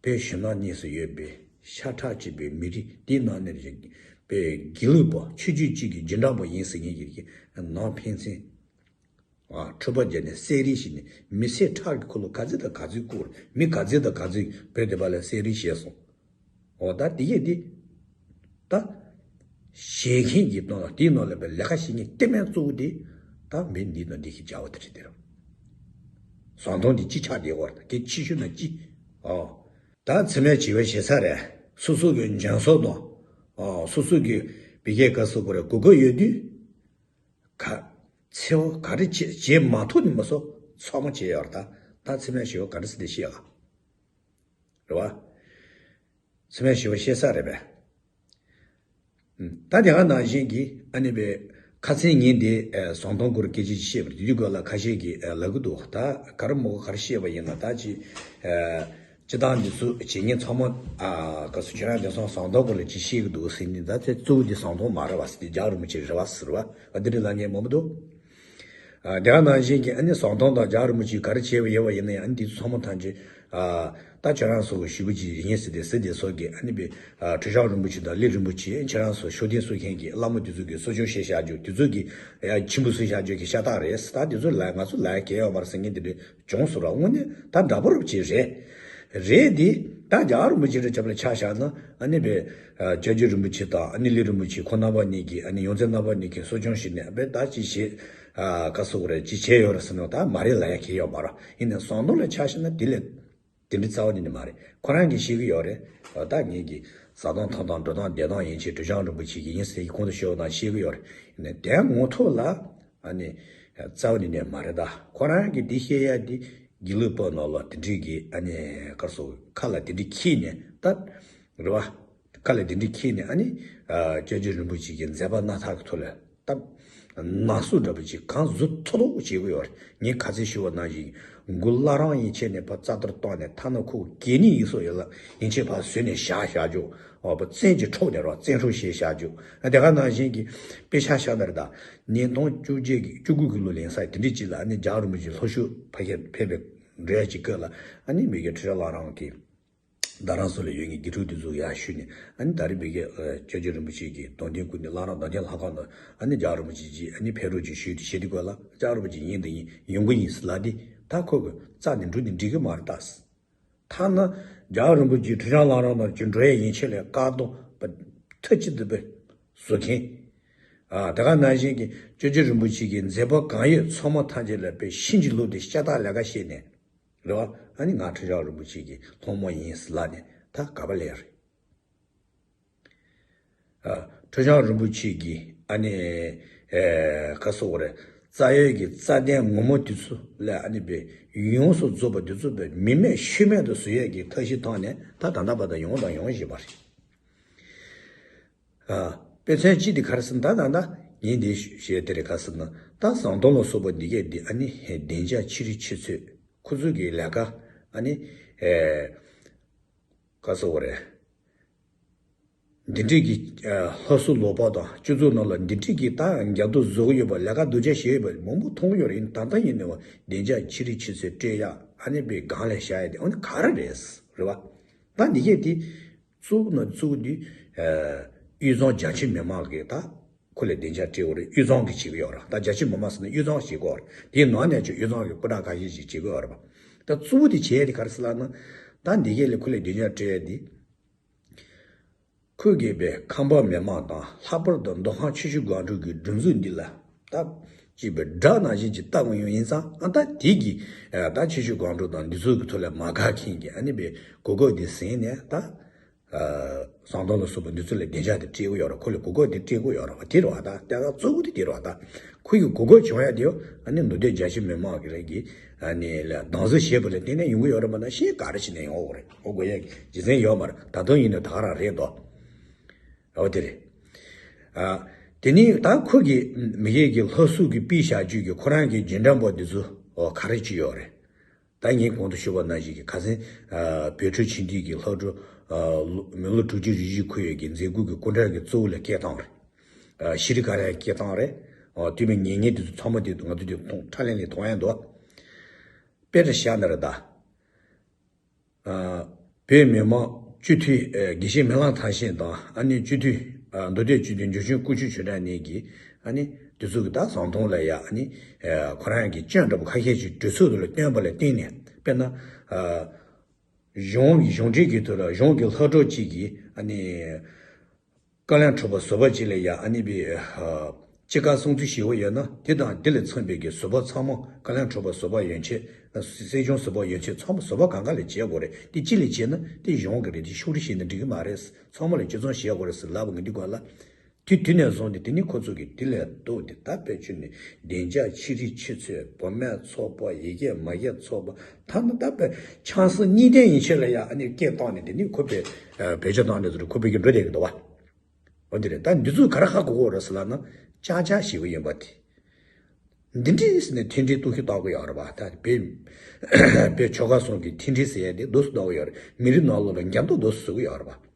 བོད་ཞུ་ནང་གཉིས་སུ་ཡོད་པའི་ཤ་ཁྲག་གཅིག་པའི་མི་རིགས་དེའི་ནང་ནས་རེད། པའི་དགེ་ལུགས་པ་ཆོས་བརྒྱུད་གཅིག་གི་རྗེས་འབྲང་པ་ཡིན་ཟེར་མཁན་གྱི་རིགས་ནང་ཕན་ཚུན་ཨ་འཁྲུག་པ་བརྒྱབ་ནས་བསད་རེས་བྱས་ནས་མི་ཚེ་ཁྲག་གི་འཁོར་ལོ་ག་ཚོད་དང་ག་ཚོད་བསྐོར། མི་ག་ཚོད་དང་ག་ཚོད་བོད་དེ་བ་ལ་བསད་རེས་བྱས་སོང་། འོ་ད་དེ་གས་དེ་ད་བཤད་མཁན་གྱི་སྟེང་ལ་དེའི་ནང་ལ་པའི་ལས་ཀ་བྱེད་མཁན་གཏེ་མེད་གཙོ་བོ་དེ་ད་མི་འདི་དང་འདི་གི་བྱ་བ་དེ་རེད་དེ་རེད། ཟམ་གདོང་འདི་ཅི་ཆགས་བསྡད་ཡོད་རེད། དེ་ཕྱི་ཤུལ་ན་ཅི། ཨོ། ད་འཚེ་མེད་ཞི་བའི་ཞེ་ས་རེད། སོ་སོ་གི་འཇོན་སོགས་དང་། ཨོ་སོ་སོ་གི་བི་གའི་ག་སོ་བོ་རེད་གོ་གོ་ཡོད་དུས། ག་འཚེ་བ་ག་རེ་བྱེད་བྱེད་མ་ཐུབ་ནི་མ་སོ་ཚང་མ་བྱེད་ཡོད་རེད། ད་ད་འཚེ་མེད་ཞི་བ་ག་རེ་ཟེར་དེ་ཤེས་ག་རེད་བ། འཚེ་མེད་ཞི་བ་ཤེས་ས་རེད་པས། ད་དེ་ག་ནང་བཞིན་གྱི་ཨ་ནི་པའི་ཁ་སང་ཉིན་དེ་ཟམ་གདོང་སྐོར་སྐད་ཆ་ཅིག་བཤད་པ་རེད། དེ་དུས་སྐོར་ལ་ཁ་ཤས་ཀྱིས་ལབ་གི་འདུག་ད་ག་རེ་མོ་ག་ག་རེ་བཤད་པ་ཡིན་ན་ད་ཅི་སྤྱི་བཏང་འདི་ཚོ་བྱེད་མཁན་ཚང་མ་ག་སུ་ཁྱེད་རང་དེང་སང་ཟམ་གདོང་སྐོར་ལ་ཅི་བཤད་གི་འདུག་ཟེར་ནི། ད་དེ་གཙོ་བོ་འདི་ཟམ་གདོང་མ་རེད་བ་ཟེར་ཏེ་རྒྱལ་བ་རིན་པོ་ཆེ་རེད་བ་ཟེར་བ་འདི་འདྲ་ལབ་མཁན་མང་པོ་འདུག་ཨ་དེ་ག་ནང་བཞིན་གྱི་ཨ་ནི་ཟམ་གདོང་དང་རྒྱལ་བ་རིན་པོ་ཆེས་ག་རེ་བྱས་པ་ཡོད་པ་ཡིན་ན་ཡང་ཨ་ནི་འདི་ཚོ་ཚང་མ་ཐམས་ཅད་ཨ་ད་ཁྱེད་རང་ཚོ་ཞུ་བ་ཅིག་ཡིན་ཟེར་ཏེ་ཟེར་ཏེ་ཚོ་གི་ཨ་ནི་པའི་ཨ་ཁྲི་བྱང་རིན་པོ་ཆེ་དང་ལི་རིན་པོ་ཆེ་ཁྱེད་རང་ཚོ་ཤུགས་ལྡན་བཟོ་མཁན་གྱི་བླ་མ་དེ་ཚོ་གི་གསོ་སྐྱོང་བྱས་བཞག་རྒྱུ་དེ་ཚོ་གི་ཨ་ཆེན་པོ་བཟོས་བཞག་རྒྱུ་གི་ཤ་སྟག་རེད། ད་དེ་ཚོ་ལ་ང་ཚོ་ལ་གལ་ཡོད་མ་རེད་ཟེར་མཁན་དེ་འདྲ་བྱུང་སོང་ར། དངོས་གནས་ད་འདྲ་པོ་རུ་ཅིག་རེད། རེད་དེ་ད་རྒྱལ་བ་རིན་པོ་ཆེ་འདྲ་ཆབ་ལ་ཆ་བཞག་ན་ཨ་ནི་པའི་ཨ་སྐྱབས་རྗེ་རིན་པོ་ཆེ་དང་ཨ་ནི་ལི་རིན་པོ་ཆེ་ཁོང་རྣམ་པ་གཉིས་ཀྱིས་ཨ་ནི་ཡོངས་འཛིན་རྣམ་པ་གཉིས་ཀྱིས་གསོ་སྐྱོང་བྱས་ནས་ཨ་པའི་ད་ཅི་བྱེད་ཨ་ག་སོགས་རེད་ཅི་བྱས་ཡོད་རེད་ཟེར་ན་ད་མ་རེད་ལབ་ཡ་གལ་ཡོད་མ་རེད། ཡིན་ནའི་ཟམ་གདོང་ལ་ཆ་བཞག་ན་དེ་ལས་དེ་འདྲའི་རྩ་བ་ཉིད་ནས་མ་རེད། ཁོ་རང་གིས་ཤེས་ཀྱི་ཡོད་རེད། ད་ངེད་ཀྱི་བཟའ་སྟངས་འཐུང་སྟངས་འགྲོ་སྟངས་བསྡད་སྟངས་ཡན་ཆད་ཁྲི་བྱང་རིན་པོ་ཆེ་གིས་ཡིན་ཟེར་གྱི་གོང་དུ་ཞུས་པ་དང་ཤེས་ཀྱི་ཡོད་རེད། ཡིན་ནའི་དེ་ངོ་ཐོག་ལ་ཨ་ནི་ རྩ་བ་ནས་ནས་མ་རེད་ད། ཁོ་རང་གིས་འདི་བཤད་ཡ་འདི་དགེ་ལུགས་པ་ནང་ལ་དེ་འདྲའི་གི་ཨ་ནི་ག་རེ་ཟེར། ཁ་ལ་དེ་འདྲའི་འཁྱེར་ནས་ད་རེད་བ། ཁ་ལ་དེ་འདྲའི་འཁྱེར་ནས་ཨ་ནི་ཨ་སྐྱབས་རྗེ་རིན་པོ་ཆེ་གི་མཛད་པ་སྣ་ཐག་གི་ཐོག་ལ་ད་ནག་བསུབ་འདྲ་པོ་ཅིག་གང་བཟོ་ཐུབ་ཐུབ་བྱེད་ཀྱི་ཡོད་རེད། ངས་ཁ་སང་ཞུས་པ་ནང་བཞིན་མགོ་བླ་རང་ཡན་ཆད་ནས་ཕར་རྩ་གཏོར་བཏང་ནས་ཐ་ན་ཁོ་གད་སྙིགས་ཡིན་སོགས་ཡོད་ལ་ཡན་ཆད་ཕར་བཟོས་ནས་བཞག་བཞག་རྒྱུ། ཨོ་བཙན་གྱིས་འཕྲོག་ནས་རོགས་བཙན་འཕྲོག་བྱས་བཞག་རྒྱུ། དེ་ག་ནང་བཞིན་གྱི་དཔེ་ཆ་བཞག་ན་རེད་ད། ཉིས་སྟོང་བཅུ་བརྒྱད་ཀྱི་བཅུ་དགུ་གི་ལོ་ལེན་ས་དེ་འདྲ་ཅིག་ལ་ཨ་ནི་རྒྱལ་བ་རིན་པོ་ཆེ་ལྷོ་ཕྱོགས་ཕ་གིར་ཕེབས་པའི་འགྲོ་ཡ་ཅིག་སྐབས་ལ་ཨ་ནི་མི་གི་ཁྲི་བྱང་བླ་བྲང་གི་རྡ་རམ་ས་ལ་ཡོད་ངེས་དགེ་ཕྲུག་དེ་ཚོ་ཡར་ཞུས་ནས་ཨ་ནི་ད་རེས་མི་གི་སྐྱབས་རྗེ་རིན་པོ་ཆེ་གི་གདུང་རྟེན་སྐུ་ནི་བླ་བྲང་གདུང་རྟེན་ལྷ་ཁང་ནང་ཨ་ནི་རྒྱལ་བ་རིན་པོ་ཆེ་གིས་ཨ་ནི་ཕེབས་རོགས་ཅིག་ཞུས་ཏེ་བྱེད་དུས་སྐབས་ལ་རྒྱལ་བ་རིན་པོ་ཆེ་ཡིན་དང་ཡིན་ཡོང་གི་ཡིན་ཟེར་ལབ་དེ་ད་ཁོ་གི་རྩ་ནས་འགྲོ་ནས་འགྲིག་གི་མ་རེད་ད། ཐ་ན་རྒྱལ་བ་རིན་པོ་ཆེ་ཁྲི་བྱང་བླ་བྲང་ནང་ཅིག་འགྲོ་ཡས་ཡན་ཆད་ལ་བཀག་རྡོ་མཐའ་གཅིག་ཏུ་བཟོ་མཁན། ཨ་དེ་ག་ནང་བཞིན་གྱི་སྐྱབས་རྗེ་རིན་པོ་ཆེ་གི་མཛད་པ་གང་ཡོད་ཚང་མ་ཐམས་ཅད་ལ་དཔེ་ཤིན་ཅིག་བླུགས་ཏེ་ཤ་སྟག་ལས་ཀ་བྱས་ནས་རེད་བ། ཨ་ནི་ང་ཁྲི་བྱང་རིན་པོ་ཆེ་གི་སློབ་མ་ཡིན་ཟེར་ལབ་ནས་ད་ག་པ་ལས་རེད། ཨ་ཁྲི་བྱང་རིན་པོ་ཆེ་གི་ཨ་ནི་ཨེ་ག་ཟེར་དགོས་རེད། རྩ་བའི་གི་རྩ་དོན་ངོ་མ་དེ་ཚོ་ལ་ཨ་ནི་པའི་ཡོངས་སུ་རྫོགས་པ་དེ་ཚོ་པའི་མི་མེད་ཤུལ་མེད་དུ་བཟོ་ཡས་ཀྱི་ཐབས་ཤེས་བཏང་ནས་ད་ད་ལྟ་བར་དུ་ཡོང་དང་ཡོང་བཞིན་པ་རེད། ཨ་དཔེ་མཚོན་གཅིག་དེ་ག་རེ་ཟེར་ན་ད་ད་ད་ངས་འདི་བཤད་དེ་རེད། ག་ཟེར་ན་ད་ཟམ་གདོང་ལ་སོགས་པ་འདི་གས་འདི་ཨ་ནི་བདེ་འཇགས་ཕྱི་རིག་ཕྱི་ཚོས་ཁོ་ཚོ་གི་ལས་ཀ་ཨ་ནི་ཨེ་ག་ཟེར་དགོས་རེད། འདི་འདྲའི་གི་ཨ་སློབ་གསོ་ལོག་པ་དང་སྤྱི་ཚོགས་ནང་ལ་འདི་འདྲའི་གི་ད་འགྱུར་ལྡོག་བཟོ་གི་ཡོད་པ་ལས་ཀ་སྡུག་ཅག་བྱེད་ཡོད་པ་མང་པོ་མཐོང་གི་ཡོད་རེད། ད་ལྟ་ཡིན་ནའང་བདེ་འཇགས་ཕྱི་རིག་ཕྱི་ཚོས་སྤྲད་ཡ་ཨ་ནི་པའི་སྒང་ལ་བཞག་ཡ་དེ་ཨ་ནི་ག་རེ་རེད་རེད་བ། ད་འདི་གས་དེ་གཙོ་བོ་ན་གཙོ་བོ་འདི་ཨ་དབུས་གཙང་རྒྱ་ཆེ་མི་མང་གི་ད་ཁོ་ལ་བདེ་འཇགས་སྤྲད་དགོས་རེད། དབུས་གཙང་གི་བྱེད་ཀྱི་ཡོད་རེད། ད་རྒྱ་ཆེ་མི་མང་ཟེར་ན་དབུས་གཙང་བྱེད་ཀྱི་ཡོད་རེད། དེའི་ནང་ནས་ཀྱང་དབུས་གཙང་གི་སྐུ་དྲག་ཁ་ཤས་ཤིག་བྱེད་ཀྱི་ཡོད་རེད་པ། ད་གཙོ་བོ་དེ་བྱས་ཡ་དེ་ག་རེ་ཟེར་ལབ་ན་ད་འདི་གས་ལ་ཁོ་ལ་བདེ་འཇགས་སྤྲད་ཡ་དེ། ཁོས་གིས་པའི་ཁམས་པ་མི་མང་དང་ལྷག་པར་དུ་མདོ་ཁམས་ཆུ་བཞི་སྒང་དྲུག་གི་སྒྲིག་འཛུགས་འདི་ལ་སྟབས་ཀྱིས་པའི་དགྲ་ནང་བཞིན་གྱི་ལྟ་དགོས་ཡོང་ཡིན་ཙང་ཨ་ད་དེ་གིས་ད་ཆུ་བཞི་སྒང་དྲུག་དང་འདི་ཚོ་གི་ཐོག་ལ་མ་དགའ་མཁན་གྱི་ཨ་ནི་པའི་གོ་སྐབས་དེ་ཟིན་ནས་ད་ཟམ་གདོང་ལ་སོགས་པ་འདི་ཚོ་ལ་བདེ་འཇགས་དེ་སྤྲད་དགོས་ཡོད་རེད། ཁོ་ལ་གོ་སྐབས་དེ་སྤྲད་དགོས་ཡོད་རེད་བ། དེ་རེད་བ། ད་ལྟ་ག་གཙོ་བོ་དེ་དེ་རེད་བ། ད་ཁོ་ཡི་གོ་སྐབས་བྱུང་ཡ་དེ་ཨ་ནི་མདོ་སྟོད་རྒྱ་ཆེ་མི་མང་གི་རེད་གི་ཨ་ནི་ལ་སྡང་ཟུག་བྱས་པ་ལ་བརྟེན་ནས་ཡོང་གི་ཡོད་རེད་མ་གཏོགས་གཞན་ག་རེ་བྱས་ནས་ཡོང་གི་རེད། ཨོ་དགོས་ཡ་རྒྱུ་མཚན་ཡོད་མ་རེད། ད་དུང་ཡིན་ན་ད་ག་རང་རེད་དོ། ཨོ་དེ་རེད། ཨ་དེ་ནི་ད་ཁོ་གི་མི་གེ་གི་ལྷ་གཟུགས་ཀྱི་པི་བྱ་རྒྱུད་ཀྱི་ཁོ་རང་གི་རྗེས་འབྲང་པོ་འདི་ཚོ་ཨོ་ག་རེ་ཅི་ཡོད་རེད། ད་ངས་གོང་དུ་ཞུས་པ་ནང་བཞིན་གྱི་ཁ་སང་ཨ་བོད་ཕྲུག་ཆེན་འདི་གི་ལྷག་འཕྲོ་ཨ་མི་ལོ་དྲུག་ཅུ་རེ་བཞི་འཁོར་ཡོད་ཀྱི་མཛད་སྒོ་གི་སྐུ་འདྲ་གི་གཙོ་བོ་ལ་སྐད་བཏང་རེད། ཨ་ཤེས་རིག་ག་རེ་སྐད་བཏང་རེད། ཨོ་དུས་མི་ཉེ་ཉེ་འདི་ཚོ་ཚང་མ་དེ་ང་ཚོ་དེ་མཐོང་ཁྲ་ལེན་ལེན་མཐོང་ཡ་འདུག་དཔེ་འདྲ་བཞག་ན་རེད་ད། ཨ་བོད་མི་མང་སྤྱི་འཐུས་ཨ་དགེ་བཤེས་མི་ལང་ཐང་ཤིང་དང་ཨ་ནི་སྤྱི་འཐུས་ཨ་མདོ་སྟོད་སྤྱི་འཐུས་འབྱོར་ཆེན་སྐུ་ཆུ་ཆོས་གྲགས་གཉིས་ཀྱིས་ཨ་ནི་དེ་ཚོ་གི་ད་ཟམ་གདོང་ལ་ཡ་ཨ་ནི་ཨ་ཁོ་རང་གི་སྐྱོན་འདྲ་པོ་ཁ་ཤས་ཤིག་གྲོས་ཚོགས་དེ་ལ་བཏོན་པ་ལ་བརྟེན་ནས་དཔེར་ན་ཨ་གཞུང་གི་གཞུང་འབྲེལ་གྱི་ཐོག་ལ་གཞུང་གི་ལྷག་འཕྲོ་གཅིག་གིས་ཨ་ནི། བཀའ་བློན་ཁྲི་པ་ཟུར་པ་ཅིག་ལ་ཡ་ཨ་ནི་པའི་ཨ་སྤྱི་ཁང་སྲུང་བརྩི་ཞུ་བ་ཡོད་ན་དེ་དང་དེ་ལ་མཚོན་པའི་གི་ཟུར་པ་ཚང་མ་བཀའ་བློན་ཁྲི་པ་ཟུར་པ་ཡན་ཆད་སྲིད་སྐྱོང་ཟུར་པ་ཡན་ཆད་ཚང་མ་ཟུར་པ་གང་ག་ལ་བྱེད་དགོས་རེད། དེ་ཅི་ལ་བྱེད་ན་དེ་གཞུང་གི་རེད། དེ་ཕྱོགས་རིས་བྱས་ན་འགྲིག་གི་མ་རེད། ཚང་མ་ལ་གཅིག་མཚུངས་བྱེད་དགོས་རེད་ཟེར་ལབ་པ་ངས་འདི་གོ་ལ། དེ་དུས་ནས་བཟུང་སྟེ་དེ་ནི་ཁོ་ཚོ་གི་དེ་ལས་ལྡོག་སྟེ་ད་དཔེ་ཆུ་ནི་བདེ་འཇགས་ཕྱི་རིག་ཕྱི་ཚོས་བུད་མེད་ཚོགས་པ་ཡི་གེ་མ་ཡིག་ཚོགས་པ་ཐ་ན་ད་དཔེ་ཆང་ས་གཉིས་ལྡན་ཡན་ཆད་ལ་ཡ་ཨ་ནི་སྐད་བཏང་ནས་དེ་ནི་ཁོ་པའི་བེད་སྤྱོད་བཏང་ནས་ཚུར་ཁོ་པའི་གི་འགྲོ་བསྡད་ཀྱི་འདུག་བ། འོ་དེ་རེད། ད་འདི་ཚོས་ག་རེ་ཧ་གོ་གི་ཡོད་རེད་ཟེར་ལབ་ན་ཅག་ཅག་ཞིག་ཡིན་པ་དེ། འདི་འདྲས་ཟེར་ནས་མཐུན་སྒྲིལ་གཏོར་བཤིག་གཏོང་གི་ཡོད་རེད་པ། ད་བོད་བོད་ཆོལ་ཁ་གསུམ་གྱི་མཐུན་སྒྲིལ་ཟེར་ཡ་དེ་རྡོ་སུ་གཏོང་གི་ཡོད་རེད། མི་རིགས་ནང་ལོགས་ལ་འགྱུར་ལྡོག་རྡོ་སུ་བཟོ་གི་ཡོད་རེད་པ།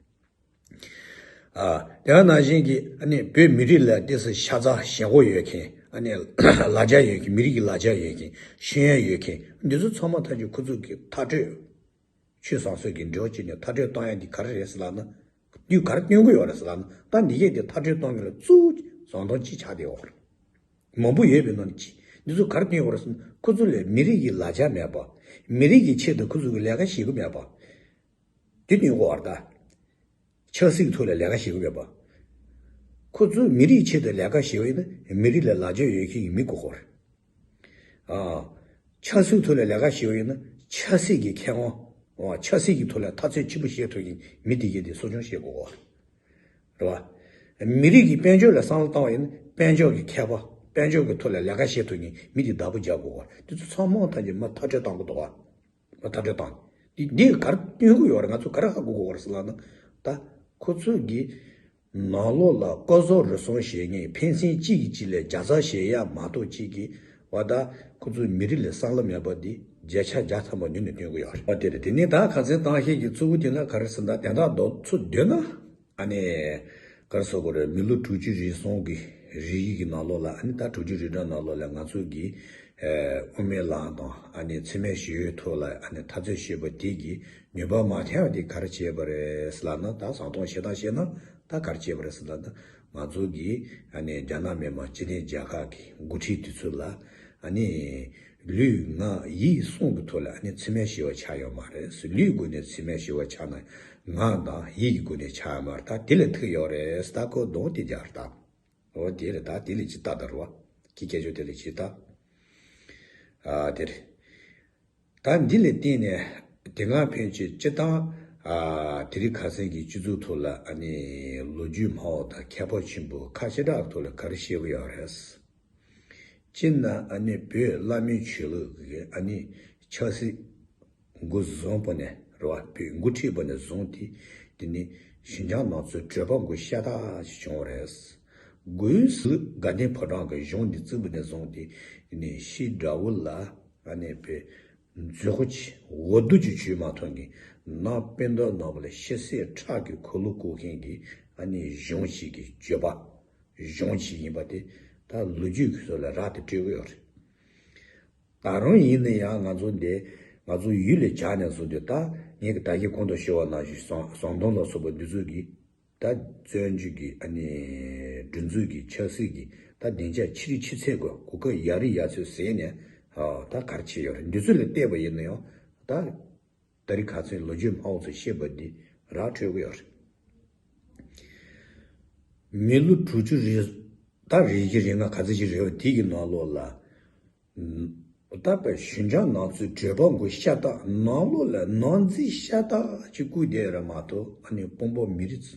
ཨ་དེ་ག་ནང་བཞིན་གྱི་ཨ་ནི་བོད་མི་རིགས་ལ་ཏོག་ཙམ་ཤ་ཚ་ཞེན་ཁོག་ཡོད་མཁན་ཨ་ནི་ལ་རྒྱ་ཡོད་མཁན་མི་རིགས་ཀྱི་ལ་རྒྱ་ཡོད་མཁན་ཤེས་ཡོན་ཡོད་མཁན་འདི་ཚོ་ཚང་མ་ཐམས་ཅད་ཁོ་ཚོ་གི་མཐར་སྐྲོད། ཆོས་བཟང་སྤྱོད་ཀྱི་འབྲེལ་བ་བྱས་ནས་མཐར་སྐྲོད་གཏོང་ཡ་འདི་ག་རེ་རེད་ཟེར་ལབ་ན། འདི་ག་རེ་སྟོན་གྱི་ཡོད་རེད་ཟེར་ལབ་ན་ད་འདི་གས་དེ་མཐར་སྐྲོད་གཏོང་མཁན་ལ་གཙོ་བོ་ཟམ་གདོང་གཅིག་ཆགས་བསྡད་ཡོད་རེད། མང་པོ་ཡོད་པའི་ནང་ནས་གཅིག་འདི་ཚོ་ག་རེ་སྟོན་ཡོད་རེད་ཟེར་ན་ཁོ་ཚོ་ལ་མི་རིགས་ཀྱི་ལ་རྒྱ་མེད་པ། མི་རིགས་ཀྱི་ཆེད་དུ་ཁོ་ཚོ་གི་ལས་ཀ་བྱེད་ཀྱི་མེད་པ། དེ་སྟོན་གྱི་ཡོད་རེད་ད། ཆབ་སྲིད་ཀྱི་ཐོག་ལ་ལས་ཀ་བྱེད་ཀྱི་མེད་པ། ཁོ་ཚོས་མི་རིགས་ཆེད་དུ་ལས་ཀ་བྱེད་པ་ཡིན་ན་མི་རིགས་ལ་ལ་རྒྱ་ཡོད་མཁན་གྱི་མི་དགོས་ཀྱི་རེད། ཨ། ཆབ་སྲིད་ཐོག་ལ་ལས་ཀ་བྱེད་པ་ཡིན་ན་ཆབ་སྲིད་ཀྱི་ཁེ་དབང་། ཨ། ཆབ་སྲིད་ཀྱི་ཐོག་ལ་འཐབ་རྩོད་ཆེན་པོ་བྱེད་ཐུབ་མཁན་མི་དེ་གས་དེ་གསོ་སྐྱོང་བྱེད་དགོས་ཀྱི་རེད་པ། མི་རིགས་ཀྱི་དཔལ་འབྱོར་ལ་བསམ་བློ་བཏང་བ་ཡིན་ན་དཔལ་འབྱོར་གྱི་མཁས་པ། དཔལ་འབྱོར་གྱི་ཐོག་ལ་ལས་ཀ་བྱེད་ཐུབ་མཁན་མི་དེ་བདག་པོ་རྒྱག་དགོས་པ་རེད། དེ་ཚོ་ཚང་མ་ཐམས་ཅད་མར་མཐར་སྐྲོད་བཏང་གི་འདུག་བ། མར་མཐར་སྐྲོད་བཏང་། འདི་འདི་ག་རེ་སྟོན་གྱི་ཡོད་རེད། ང་ཚོ་ག་རེ་ཧ་གོ་དགོས་པ་རེད་ཟེར་ལབ་ན། ད་ཁོ་ཚོ་གི་ནང་ལོགས་ལ་ཀོ་ཟོ་རུལ་སུངས་བྱེད་མཁན་ཕན་ཚུན་གཅིག་གིས་གཅིག་ལ་ཇག་ཚ་བྱེད་ཡ་མ་གཏོགས་གཅིག་གིས་བ་ད་ཁོ་ཚོའི་མི་རིགས་ལ་བསམ་བློ་མེད་པ་འདི་བརྒྱ་ཆ་བརྒྱ་ཐམ་པ་ཉིད་ནས་སྟོན་གྱི་ཡོད་རེད། འོ་དེ་རེད། དེ་ནས་ད་ཁ་སང་བཏང་བཤད་ཀྱི་གཙོ་བོ་དེ་ལ་ག་རེ་ཟེར་ན། དེ་འདྲ་འདུག་ཚུར་བསྡུས་ན། ཨ་ནི། ག་རེ་ཟེར་དགོས་རེད། མི་ལོ་དྲུག་ཅུ་རེ་ཟུང་གི་རིང་གི་ནང་ལོགས་ལ། ཨ་ནི་ད་དྲུག་ཅུ་རེ་གྲངས་ནང་ལོགས་ལ་ང་ཚོ་གི་ཨ་དབུ་མའི་ལམ་དང་ཨ་ནི་འཚེ་མེད་ཞི་བའི་ཐོག་ལ་ཨ་ནི་འཐབ་རྩོད་བྱས་པ་དེ་གི་ནུས་པ་མ་ཐོན་པ་དེ་ག་རེ་བྱས་པ་རེད་ཟེར་ལབ་ན། ད་བཟང་སྟོང་བཤད་སྟངས་བཤད་ན་ད་ག་རེ་བྱས་པ་རེད་ཟེར་ལབ་ན། ང་ཚོ་གི་ཨ་ནི་རྒྱ་ནག་མི་དམངས་སྤྱི་མཐུན་རྒྱལ་ཁབ་ཀྱི་འགོ་ཁྲིད་དེ་ཚོ་ལ་ཨ་ནི། ལུས་ངག་ཡིད་གསུམ་གྱི་ཐོག་ལ་ཨ་ནི་འཚེ་མེད་ཞི་བ་ཆགས་ཡོད་མ་རེད། ལུས་སྒོ་ནས་འཚེ་མེད་ཞི་བ་ཆགས་ན་ངག་དང་ཡིད་ཀྱི་སྒོ་ནས་ཆགས་ཡོད་མ་རེད། ད་དེ་ལ་ཐུག་ཡོད་རེད། ད་ཁོ་གདོང་དེ་རྒྱག་རེད་ད། འོ་དེ་རེད། ད་དེ་ལ་ཅི་ལྟ་ད་རེད་བ། ཁྱི་སྐད་ཆ་དེ་ལ་ཅི་ལྟ། ཨ་དེ་རེད། ད་འདི་ལ་བརྟེན་ནས་དེ་སྔ་ཕན་ཆད་སྤྱི་བཏང་ཨ་དེ་རིང་ཁ་སང་གི་སྤྱི་ཚོགས་ཐོག་ལ་ཨ་ནི་ལོ་རྒྱུས་སྨྲ་བ་དང་མཁས་པ་ཆེན་པོ་ཁ་ཤས་ཀྱི་ཐོག་ལ་ག་རེ་བཤད་ཀྱི་ཡོད་རེད། སྤྱིར་ན་ཨ་ནི་བོད་བླ་མའི་ཆོས་ལུགས་ཀྱི་ཨ་ནི་ཆབ་སྲིད་འགོ་བཟུང་པ་ནས་རེད་བ། བོད་འགོ་ཁྲིད་པ་ནས་བཟུང་སྟེ་དེ་ནི་ཞིན་ཅང་ནང་ཚོའི་བགྲོད་པ་འགོ་ཤ་སྟག་ཅིག་བྱུང་བ་རེད། སྒོས་སུ་དགའ་ལྡན་ཕོ་བྲང་གི་གཞུང་འདི་བཙུགས་པ་ནས་བཟུང་སྟེ་དེ་ནི་ཤི་དགྲ་བོ་ལ་ཨ་ནི་བོད་མཛོད་སྒོ་ཆེ་འོ་བསྡུ་ཅིག་བྱུས་མ་ཐོན་གྱི་ནང་པའི་མདོ་ནང་པ་ལ་ཤི་གསོན་ཁྲག་གི་འཁོར་ལོ་བསྐོར་མཁན་གྱི་ཨ་ནི་གཞུང་ཞིག་གི་བརྗོད་པ། གཞུང་ཞིག་ཡིན་པ་དེ་ད་ལོ་རྒྱུས་ཀྱི་སྲོལ་ལ་རག་ཏུ་སྤྲད་ཀྱི་ཡོད་རེད། ད་རུང་ཡིན་ན་ཡང་ང་ཚོ་འདི་ང་ཚོ་ཡུལ་ལ་བྱས་ནས་བཟོ་དུས། ད་ངས་ཀྱི་ད་གིན་གོང་དུ་ཞུས་པ་ནང་བཞིན་ཟམ་ཟམ་གདོང་ལ་སོགས་པ་འདི་ཚོ་གི་ད་བཙན་བྱོལ་གྱི་ཨ་ནི་སྒྲིག་འཛུགས་ཀྱི་ཆབ་སྲིད་ཀྱི་ད་སྡིངས་ཆ་ཆེ་རིགས་ཆེ་ཚད་དགོས། གོ་སྐབས་ཡག་རིགས་ཡག་ཚད་ཟིན་ནས་ཨ་ད་ག་རེ་བྱས་ཡོད་རེད། འདི་ཚོ་ལ་བལྟས་པ་ཡིན་ན་ཡང་ད། ད་རེས་ཁ་སང་ལོ་རྒྱུས་སྨྲ་བ་ཚོས་བཤད་པ་འདི་ར་འཕྲོད་ཀྱི་ཡོད་རེད། མི་ལོ་དྲུག་ཅུ་རེ་ད་རེ་བཞི་རེ་ལྔ་ག་ཚོད་ཅིག་རེད་པ། དེ་གི་ནང་ལོགས་ལ་ད་བོད་ཞིན་ཅང་ནང་ཚོའི་བགྲོད་པ་འགོ་ཤ་སྟག་ནང་ལོགས་ལ་ནང་འཛིང་ཤ་སྟག་ཅིག་བསྐུལ་བསྡད་རེད་མ་གཏོགས། ཨ་ནི་དཔོན་པོ་མི་རིགས་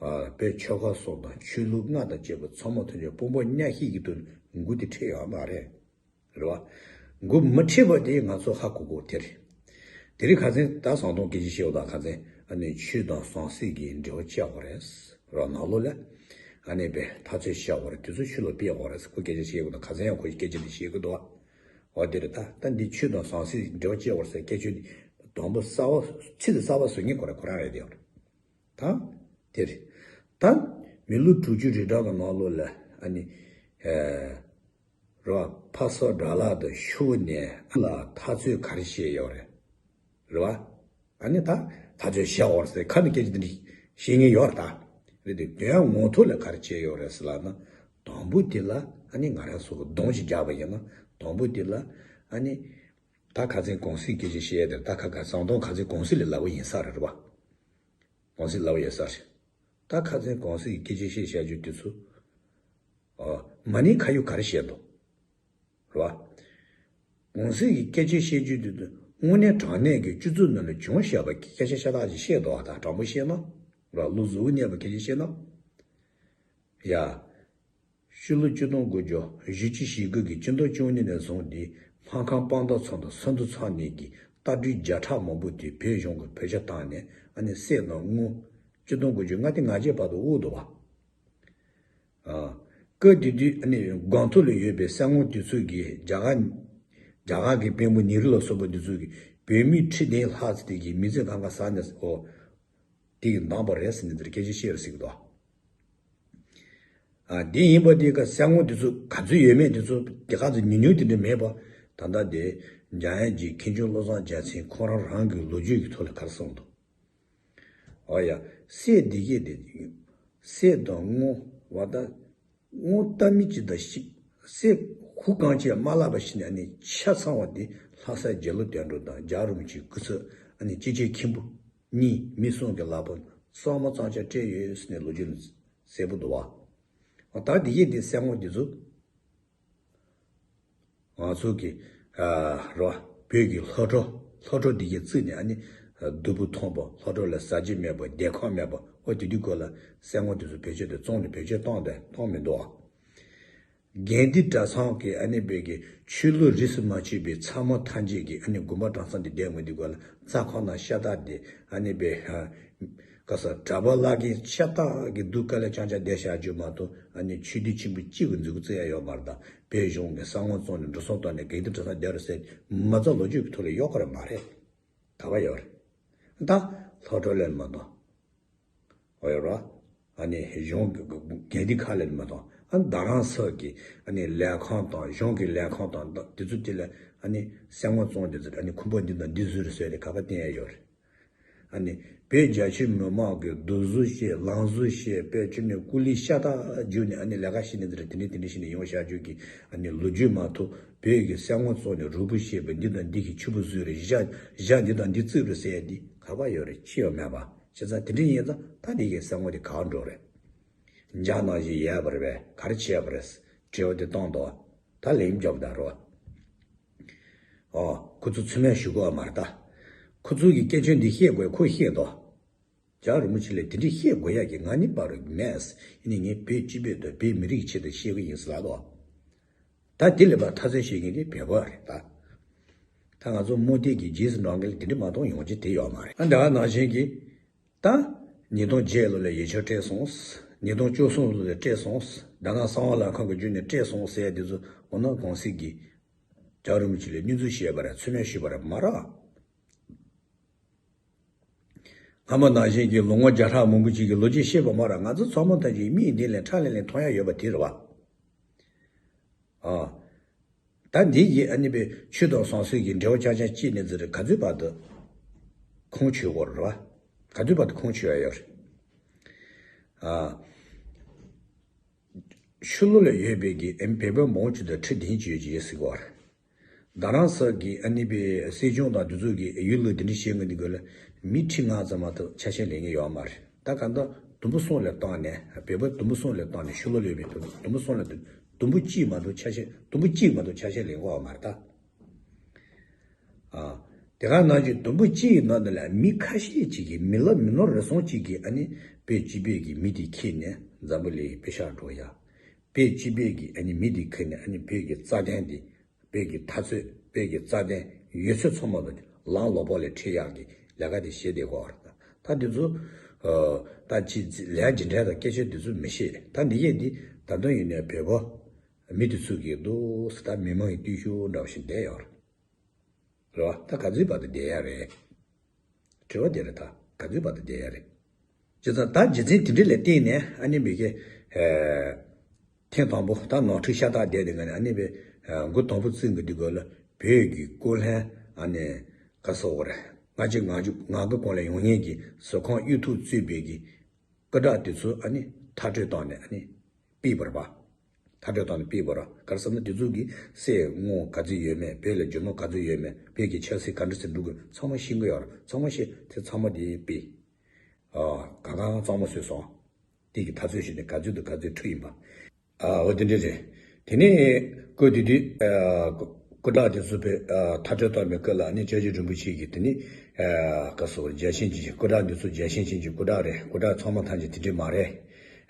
ཨ་བོད་ཆོལ་ཁ་གསུམ་དང་ཆོས་ལུགས་ལྔ་དང་བཅས་པ་ཚང་མ་ཐམས་ཅད་དཔོན་པོ་གཉའ་ཤིང་གི་དོན་འགོ་དེ་ཁྲིད་ཡོད་མ་རེད། རེད་བ། འགོ་མི་ཁྲིད་པ་དེ་ང་ཚོ་ཧ་གོ་དགོས་དེ་རེད། དེ་རིང་ཁ་སང་ད་ཟམ་གདོང་སྐད་ཆ་བཤད་པ་དང་། ཁ་སང་ཨ་ནི་ཆོས་དང་ཟང་ཟིང་གི་འབྲེལ་བ་བཅད་དགོས་རེད། རེད་བ། ནང་ལོགས་ལ་ཨ་ནི་བས་འཐབ་རྩོད་བྱ་དགོས་རེད། དེ་ཚོ་ཆོས་ལ་སྤེལ་དགོས་རེད། ཁོ་སྐད་ཆ་བཤད་པ་དང་། ཁ་སང་ཡང་ཁོ་སྐད་ཆ་དེ་བཤད་གི་འདུག་བ། འོ་དེ་རེད། ད་ད་འདི་ཆོས་དང་ཟང་ཟིང་འབྲེལ་བ་བཅད་དགོས་རེད་ཟེར་སྐད་ཆ་དེ་དང་པོ་གསར་པ་ཚིག་དེ་གསར་པ་བཟོ་མཁན་ཁོ་རང་ཁོ་རང་རེད་དེ། ད་དེ་རེད། ད་མི་ལོ་དྲུག་ཅུ་རེ་གྲངས་ཀྱི་ནང་ལོགས་ལ་ཨ་ནི་ཨེ་རེད་བ། ཕ་སོགས་དགྲ་ལྷ་དང་ཤུ་ནས་ཨ་ལ་འཐབ་རྩོད་ག་རེ་བྱས་ཡོད་རེད། རེད་བ། ཨ་ནི་ད་འཐབ་རྩོད་བྱེད་དགོས་རེད་ཟེར་ཁ་ནས་སྐད་ཆ་འདི་འདྲ་བཤད་མཁན་ཡོད་རེད་ད། རེད་དེ། དོན་ངོ་ཐོག་ལ་ག་རེ་བྱས་ཡོད་རེད་ཟེར་ལབ་ན། དང་པོ་དེ་ལ་ཨ་ནི་ང་རང་ཚོ་གི་གདོང་ཞིག་རྒྱག་པ་ཡིན་ན། དང་པོ་དེ་ལ་ཨ་ནི་ད་ཁ་སང་གོང་གསལ་སྐད་ཆ་བཤད་ཡ་དེ་རེད། ད་ཁ་ཁ་ཟམ་གདོང་ཁ་སང་གོང་གསལ་ལ་ལབ་པ་ཡིན་ས་རེད། རེད་བ། གོང་གསལ་ལབ་ཡོད་ས་རེད། ད་ཁ་སང་གོང་གསལ་གྱི་སྐད་ཆ་བཤད་བཤད་རྒྱུ་དེ་ཚོ། ཨ། མ་ཎི་ཁ་ཡོད་ག་རེ་བཤད་འདུག། རེད་བ། གོང་གསལ་གྱི་སྐད་ཆ་བཤད་རྒྱུ་དེ་ཚོ་དངོས་གནས་དྲང་གནས་ཀྱི་སྤྱི་ཚོགས་ནང་ལ་བྱུང་བཞག་པ་གི་སྐད་ཆ་ཤ་སྟག་ཅིག་བཤད་འདུག་བ། ད་དྲང་པོ་བཤད་ན། རེད་བ། བློ་གཟུ་བོ་གནས་པ་སྐད་ཆ་བཤད་ན། ཡ། ཕྱི་ལོ་ཆིག་སྟོང་དགུ་བརྒྱ་བཞི་བཅུ་ཞེ་དགུ་གི་སྤྱི་ཟླ་བཅུ་གཉིས་ནས་བཟུང་སྟེ། སྨར་ཁམས་སྤང་ཐང་ཚོ་དང་ས་འདུ་ཚོ་གཉིས་ཀྱི་རྟ་དྲེལ་བརྒྱ་ཕྲག་མང་པོ་དེ་བོད་གཞུང་གིས་བེད་སྤྱོད་བཏང་ནས། ཨ་ནི་གསེར་དང་དངུལ་ཆིག་སྟོང་དགུ་བརྒྱ་ལྔ་བཅུ་ང་བརྒྱད་བར་དུ་དབོར་འདུག་བ། ཨ། སྐབས་དེ་དུས་ཨ་ནི་སྒང་ཐོག་ལ་ཡོད་པའི་གསེར་དངུལ་དེ་ཚོ་གིས་རྒྱ་གར་རྒྱ་གར་གྱི་དཔོན་པོ་ནེ་རུ་ལ་སོགས་པ་དེ་ཚོ་གིས་བོད་མི་ཁྲི་བདུན་ལྷག་ཙམ་དེ་གི་མི་ཚེ་གང་ག་ཟ་ནས། ཨོ། དེ་གི་འདང་པ་རེད་ཟེར་ནས་འདིར་སྐད་ཆ་བཤད་རེད་ཟེར་གི་འདུག། ཨ། འདི་ཡིན་པ་དེ་ག་གསེར་དངུལ་དེ་ཚོ་ག་ཚོད་ཡོད་མེད་དེ་ཚོ་དེ་ག་ཚོད་ཉུང་ཉུང་དེ་འདྲ་མེད་པ། ད་ལྟ་དེ་འཇམ་དབྱངས་རྗེ་མཁན་ཆེན་བློ་བཟང་རྒྱལ་མཚན་ཁོ་རང་རང་གི་ལོ་རྒྱུས་ཀྱི་ཐོག་ལ་ག་རེ་གསུངས་འདུག། ཨོ་ཡ། གསེར་འདི་གས་དེ། གསེར་དང་དངུལ་བ་ད། དངུལ་རྟ་མི་གཅིག་དང་གཅིག། གསེར་ཧུ་གང་ཆེ་མ་བརླག་པ་ཞིག་ནས་ཨ་ནི་ཆ་ཚང་བ་དེ་ལྷ་ས་རྒྱ་ལོ་དོན་གྲུབ་དང་རྒྱལ་བ་རིན་པོ་ཆེའི་སྐུ་ཚབ་ཨ་ནི་སྐྱེས་ཆེན་མཁན་པོ་གཉིས་མི་གསུམ་གྱི་ལག་པར་གཙང་མ་གཙང་རྐྱང་སྤྲད་ཡོད་ཟེར་ནས་ལོ་རྒྱུས་ལ་གསལ་པོ་འདུག་བ། ད་དེ་གས་དེ་གསེར་དངུལ་དེ་ཚོ། ང་ཚོ་གི་ཨ་རོ། བོད་ཀྱི་ལྷོ་ཕྱོགས། ལྷོ་ཕྱོགས་འདི་གའི་བརྩིས་ནས་ཨ་ནི་སྡུག་པོ་མཐོང་པ། ལྷོ་ཕྱོགས་ལ་ཟ་རྒྱུ་མེད་པ། བསྡད་ཁང་མེད་པ། ཨོ་དེ་དུས་སྐོར་ལ་གསེར་དངུལ་དེ་ཚོ་བེད་སྤྱོད་དེ་བཙོང་ནས་བེད་སྤྱོད་བཏང་དེ་བཏང་མི་འདུག་ཨ། དགེ་འདུན་གྲྭ་ཚང་གི་ཨ་ནི་བོད་ཀྱི་ཆོས་ལུགས་རིས་སུ་མ་ཆད་པའི་ཚ་མོ་ཐམས་ཅད་ཀྱི་ཨ་ནི་དགོན་པ་གྲྭ་ཚང་དེ་བསྡད་ཡོང་གི་འདུག་ག་ལ། རྩྭ་ཁང་དང་ཤ་སྟག་དེ་ཨ་ནི་བོད་ག་ས་གྲྭ་པ་བླ་རྒན་ཤ་སྟག་གི་སྡུག་དཀའ་ལས་རྐྱང་རྐྱང་བསྡད་བཞག་རྒྱུ་མ་གཏོགས། ཨ་ནི་ཆོས་སྡེ་ཆེན་པོ་གཅིག་གི་འཛུགས་སྐྲུན་བྱས་ཡོད་མ་རེད། ད་བོད་གཞུང་གི་གསང་བ་བཙོང་ནས་འགྲོ་སོང་བཏང་ནས་དགེ་འདུན་གྲྭ་ཚང་བསྡད་རོགས་ཟེར་མ་རྩ་ལོ་རྒྱུས་ཀྱི་ཐོག་ལ་ཡོད་ཁོ་ར་མ་རེད། ག་པར་ཡོད་རེད། ད་སློབ་གྲྭ་ལ་མ་གཏོགས། ཨོ་ཡོད་ར། ཨ་ནི་གཞུང་གི་དགེ་འདུན་ཁག་ལ་མ་གཏོགས། ཨ་ནི་རྡ་རམ་ས་གི་ཨ་ནི་ལས་ཁང་དང་གཞུང་གི་ལས་ཁང་དང་དེ་ཚོ་དེ་ལ་ཨ་ནི་གསང་བ་བཙོང་དེ་ཚོ་ཨ་ནི་ཁུངས་པ་འདི་དང་འདི་བཟོས་རེད་ཟེར་ཏེ་ག་པར་བསྟན་ཡ་ཡོད་རེད། ཨ་ནི་བོད་རྒྱ་ཆེ་མི་མང་གི་སྡུག་བཟོ་བྱས་ལང་བཟོ་བྱས་བོད་ཕྱི་ནས་ཀུ་ལི་ཤ་སྟག་བརྒྱུད་ནས་ཨ་ནི་ལས་ཀ་བྱེད་ནས་འདི་རེད། དེ་འདྲས་དེ་འདྲས་བྱས་ནས་ཡོང་བཞག་རྒྱུ་གི་ཨ་ནི་ལོ་རྒྱུས་མ་ཐོབ། བོད་ཀྱི་གསང་བ་བཙོང་ནས་རུལ་པོ་བྱས་པ་འདི་དང་འདི་གི་ཆུ་བུར་བཟོས་རེད། ཞྭ་ཞྭ་འདི་དང་འདི་བརྩིགས་རེད་ཟེར་ཡ་འདི་ག་པར་ཡོད་རེད། ཅི་ཡང་མེད་པ། བྱས་ཙང་དེ་འདྲས་ཡིན་ཙང་ད་འདི་གི་གསང་བ་འདི་ག་པར་འགྲོ་རེད། འཇག་ནང་བཞིན་ཡོད་པ་རེད་པས། ག་རེ་བྱས་པ་རེད། དྲི་བ་འདི་བཏང་འདུག་ད་ལན་རྒྱོབ་ད་རོ། ཨོ། ཁོ་ཚོ་ཚུལ་མིན་ཞུ་གོ་བ་མ་རེད་ད། ཁོ་ཚོ་གི་སྐད་ཆ་འདི་བཤད་དགོས་ཁོ་བཤད་འདུག་རྒྱལ་བ་རིན་པོ་ཆེ་ལ་དེ་འདྲས་བཤད་དགོས་ཡ་གི་ང་ནི་བར་མེད། ཡིན་ནའི་ངས་བོད་སྤྱི་པའི་དང་བོད་མི་རིགས་ཆེད་དུ་བཤད་གི་ཡིན་ཟེར་ལབ་དོ། ད་དེ་ལས་པ་ཐ་ཚོད་བཤད་མཁན་དེ་བོད་པ་རེད་ད། ད་ང་ཚོ་མུ་སྟེགས་ཀྱི་རྗེས་སུ་འབྲང་མཁན་ལ་དེ་འདྲས་མ་གཏོང་ཡོང་རྒྱུ་དེ་ཡོད་མ་རེད། ཨ་འདི་ག་ནང་བཞིན་གྱི། ད། ཉིས་སྟོང་བརྒྱད་ལོ་ལ་ཡིག་ཆ་སྤྲད་སོང་། ཉིས་སྟོང་བཅུ་གསུམ་ལོ་ལ་སྤྲད་སོང་། ད་ང་གསང་བ་ལྷ་ཁང་གི་བརྒྱུད་ནས་སྤྲད་སོང་ཟེར་ཡ་དེ་ཚོ་འོ་ན་གོང་གསལ་གྱི། རྒྱལ་བ་རིན་པོ་ཆེ་ལ་བསྙོན་འཛུགས་བྱས་པ་རེད། ཚུལ་མིན་ཞུས་པ་རེད་མ་རེད། སྔ་མ་ནང་བཞིན་གྱི་ལོ་ངོ་བརྒྱ་ཕྲག་མང་པོ་ཅིག་གི་ལོ་རྒྱུས་བཤད་པ་མ་རེད། ང་ཚོ་ཚང་མ་ཐམས་ཅད་མིག་མདུན་ལ་ཁྲ་ལམ་ལམ་མཐོང་ཡ་ཡོད་པ་དེ་རེད་བ། ཨ། ད་འདི་ཡིས་ཨ་ནི་པའི་ཆོས་དང་ཟང་ཟིང་གི་འབྲེལ་བ་ཆ་ཆ་བཅད་ནས་ཟེར་ག་ཚོད་བར་དུ་ཁུངས་འཁྱོལ་དགོས་རེད་བ། ག་ཚོད་བར་དུ་ཁུངས་འཁྱོལ་ཡ་ཡོད་རེད། ཨ། ཤུལ་ལུས་ལ་ཡོད་པའི་གི་ཨ་ནི་བོད་པ་མང་ཆེ་དང་ཁྲི་བདུན་ཅིག་ཡོད་ཀྱི་ཡོད་ཟེར་གོ་རེད། རྡ་རམ་ས་གི་ཨ་ནི་པའི་སྲིད་སྐྱོང་དང་དེ་ཚོ་གི་ཡུལ་ལུགས་དེ་འདྲ་བྱེད་མཁན་དེ་ག་ལ་མི་ཁྲི་ལྔ་ཙམ་མ་གཏོགས་ཆ་ཤས་ལེན་མཁན་ཡོད་མ་རེད། ད་ག་འདྲ་དུམ་བུ་གསུམ་ལ་བཏང་ནས་བོད་པ་དུམ་བུ་གསུམ་ལ་བཏང་ནས་ཤུལ་ལུས་ལ་ཡོད་པའི་དུམ་བུ་གསུམ་ལ་དུམ་བུ་གཅིག་མ་གཏོགས་ཆ་ཤས་དུམ་བུ་གཅིག་མ་གཏོགས་ཆ་ཤས་ལེན་གོ་ཡོད་མ་རེད་ད། ཨ། དེ་ག་ནང་བཞིན་དུམ་བུ་གཅིག་ཡི་ནང་དུ་ལ་མི་ཁ་ཤས་ཅིག་གིས་མི་ལ་མི་ནོར་རེ་ཟུང་ཅིག་གིས་ཨ་ནི་བོད་སྤྱི་པའི་གི་མི་དེ་ཁྱེར་ནས་འཛམ་བུ་གླིང་པེ་ཤག་འགྲོ་ཡ། བོད་སྤྱི་པའི་གི་ཨ་ནི་མི་དེ་ཁྱེར་ནས་ཨ་ནི་བོད་ཀྱི་རྩ་དོན་དེ་བོད་ཀྱི་འཐབ་རྩོད་བོད་ཀྱི་རྩ་དོན་ཡོད་ཚད་ཚང་མ་ལ་ལམ་ལོག་པ་ལ་ཁྲིད་ཡག་གི་ལས་ཀ་དེ་བྱེད་བསྡད་ཀྱི་ཡོད་རེད། ད་དེ་ཚོ་ད་ཅི་ལས་ཇི་འདྲ་དང་སྐད་ཆ་དེ་ཚོ་མི་ཤེས། ད་འདི་གས་འདི་ད་དུང་ཡིན་ནའི་བོད་པ་མི་དེ་ཚོ་གི་འདུག་སེ་ད་མི་མང་གི་བརྟུལ་ཞུགས་འདྲ་བ་ཞིག་བསྡད་ཡོད་རེད། རེད་བ། ད་ག་ཚོད་བར་དུ་བསྡད་ཡ་རེད། དྲི་བ་དེ་རེད། ད་ག་ཚོད་བར་དུ་བསྡད་ཡ་རེད། བྱས་ཙང་ད་རྒྱུ་མཚན་དེ་འདྲ་ལ་བརྟེན་ནས་ཨ་ནི་མི་གེ། ཐེངས་དང་པོ་ད་ནོར་འཁྲུལ་ཤ་སྟག་བསྡད་དེ་ང་ནི་ཨ་ནི་བའི་འགོ་དང་པོ་བཙུགས་པའི་དུས་སྐབས་ལ་བོད་ཀྱི་སྐུ་ལྷན་ཨ་ནི་ག་ཟེར་དགོས་རེད། ལྔ་བཅུ་ང་བཅུ་ང་དགུ་གོང་ལ་ཡོང་མཁན་གྱི་ཟུར་ཁང་གཡུ་ཐོག་གཙོས་པའི་གི་སྐུ་དྲག་དེ་ཚོ་ཨ་ནི་མཐར་སྐྲོད་བཏང་ནས་ཨ་ནི་ཕུད་པ་རེད་པ། མཐར་སྐྲོད་བཏང་ནས་ཕུད་པ་རེད། ག་རེ་ཟེར་ན་དེ་ཚོ་གི་སྲས་དངུལ་ག་ཚོད་ཡོད་མེད། བོད་ལ་རྒྱུ་ནོར་ག་ཚོད་ཡོད་མེད། བོད་ཀྱི་ཆབ་སྲིད་ག་འདྲ་ཞིག་འགྲོ་དགོས་ཚང་མ་ཤེས་ཀྱི་ཡོད་རེད། ཚང་མ་ཤེས་དེ་ཚང་མ་དེ་ཕུད། ཨ། གང་གང་གཙང་མ་བཟོས་སོང་། དེ་གི་འཐབ་རྩོད་བྱས་ནས་ག་ཚོད་དང་ག་ཚོད་འཁྲུག་ཡིན་པ། ཨ། འོ་དེ་འདྲ་རེད། དེ་ནས་སྐུ་དེ་དུས་ཨ། སྐུ་དྲག་དེ་ཚོ་བོད་ཨ། མཐར་སྐྲོད་བཏང་བའི་སྐབས་ལ་ནི་སྐྱབས་རྗེ་རིན་པོ་ཆེ་གིས་དེ་ནི་ཨ། ག་ཟེར་རྒྱལ་ཞེན་ཅན་གྱི་སྐུ་དྲག་འདི་ཚོ་རྒྱལ་ཞེན་ཅན་གྱི་སྐུ་དྲག་རེད། སྐུ་དྲག་ཚང་མ་ཐམས་ཅད་དེ་འདྲས་མ་རེད།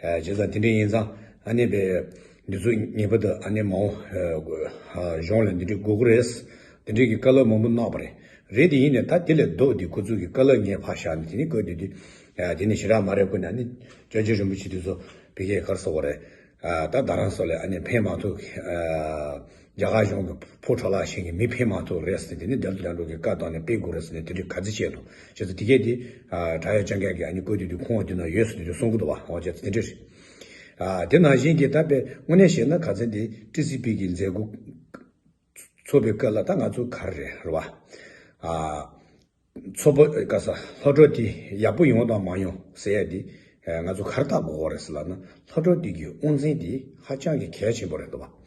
ཨ། བྱས་ཙང་དེ་འདྲས་ཡིན་ཙང་ཨ་ནི་བས་འདི་ཚོ་ངེས་པར་དུ་ཨ་ནི་མ་འོངས་ཨ། གཞུང་ལ་འདི་འདྲས་དགོས་ཀྱི་རེད། དེ་འདྲས་ཀྱི་བཀའ་སློབ་མང་པོ་གནང་བ་རེད། རེད་དེ་ཡིན་ནའི་ད་དེ་ལས་ལྡོག་སྟེ་ཁོ་ཚོ་གི་བཀའ་སློབ་ངས་ཕར་བཞག་ནས་དེ་ནི་སྐུ་དེ་དུས་ཨ། དེ་ནི་ཞེ་དྲག་མ་རེད། ཁོ་ནི་ཨ་ནི་སྐྱབས་རྗེ་རིན་པོ་ཆེ་དེ་ཚོ་བི་གེ་ག་རེ་ཟེར་དགོས་རེད། ཨ། ད་རྡ་རམ་ས་ལ་ཨ་ནི་ཕེབས་མ་ཐུབ། ཨ། རྒྱ་གར་གཞུང་གི་ཕོ་འཕྲོ་བརླག་ཤེས་མཁན་མི་ཕེབས་མ་ཐུབ་རེད་ཟེར་ནས་དེ་ནི་དེ་ལ་དེ་འགྲོ་གི་བཀའ་བཏང་ནས་ཕེབས་དགོས་རེད་ཟེར་ནས་དེ་འདྲའི་ག་ཚོད་བྱས་འདུག་བྱས་ཙང་དེ་གས་དེ་ཨ། བྲག་གཡབ་ལྕགས་རྒྱབ་ཀྱི་ཨ་ནི་སྐུ་དེ་དུས་ཁོང་དེ་ན་ཡོད་ཟེར་དུས་གསུང་གི་འདུག་བ། འོ་བྱས་ཙང་དེ་འདྲ་རེད། ཨ། དེ་ནང་བཞིན་གྱི་ད་དཔེ་དངོས་གནས་བཤད་ན་ག་ཚོད་འདི་ཊི་སི་པི་གི་མཛད་སྒོ་ཚོགས་པའི་སྐབས་ལ་ད་ང་ཚོ་ག་རེ་རེད་རེད་བ། ཨ། ཚོགས་པ་ག་ས་སློབ་གྲྭ་དེ་ཡག་པོ་ཡོང་དང་མ་ཡོང་ཟེར་ཡ་དེ་ང་ཚོ་ག་རེ་བལྟ་དགོས་རེད་ཟེར་ལབ་ན། སློབ་གྲྭ་དེ་གི་དབུ་འཛིན་དེ་ཧ་ཅང་གི་གལ་ཆེན་པོ་རེད་འདུག་བ།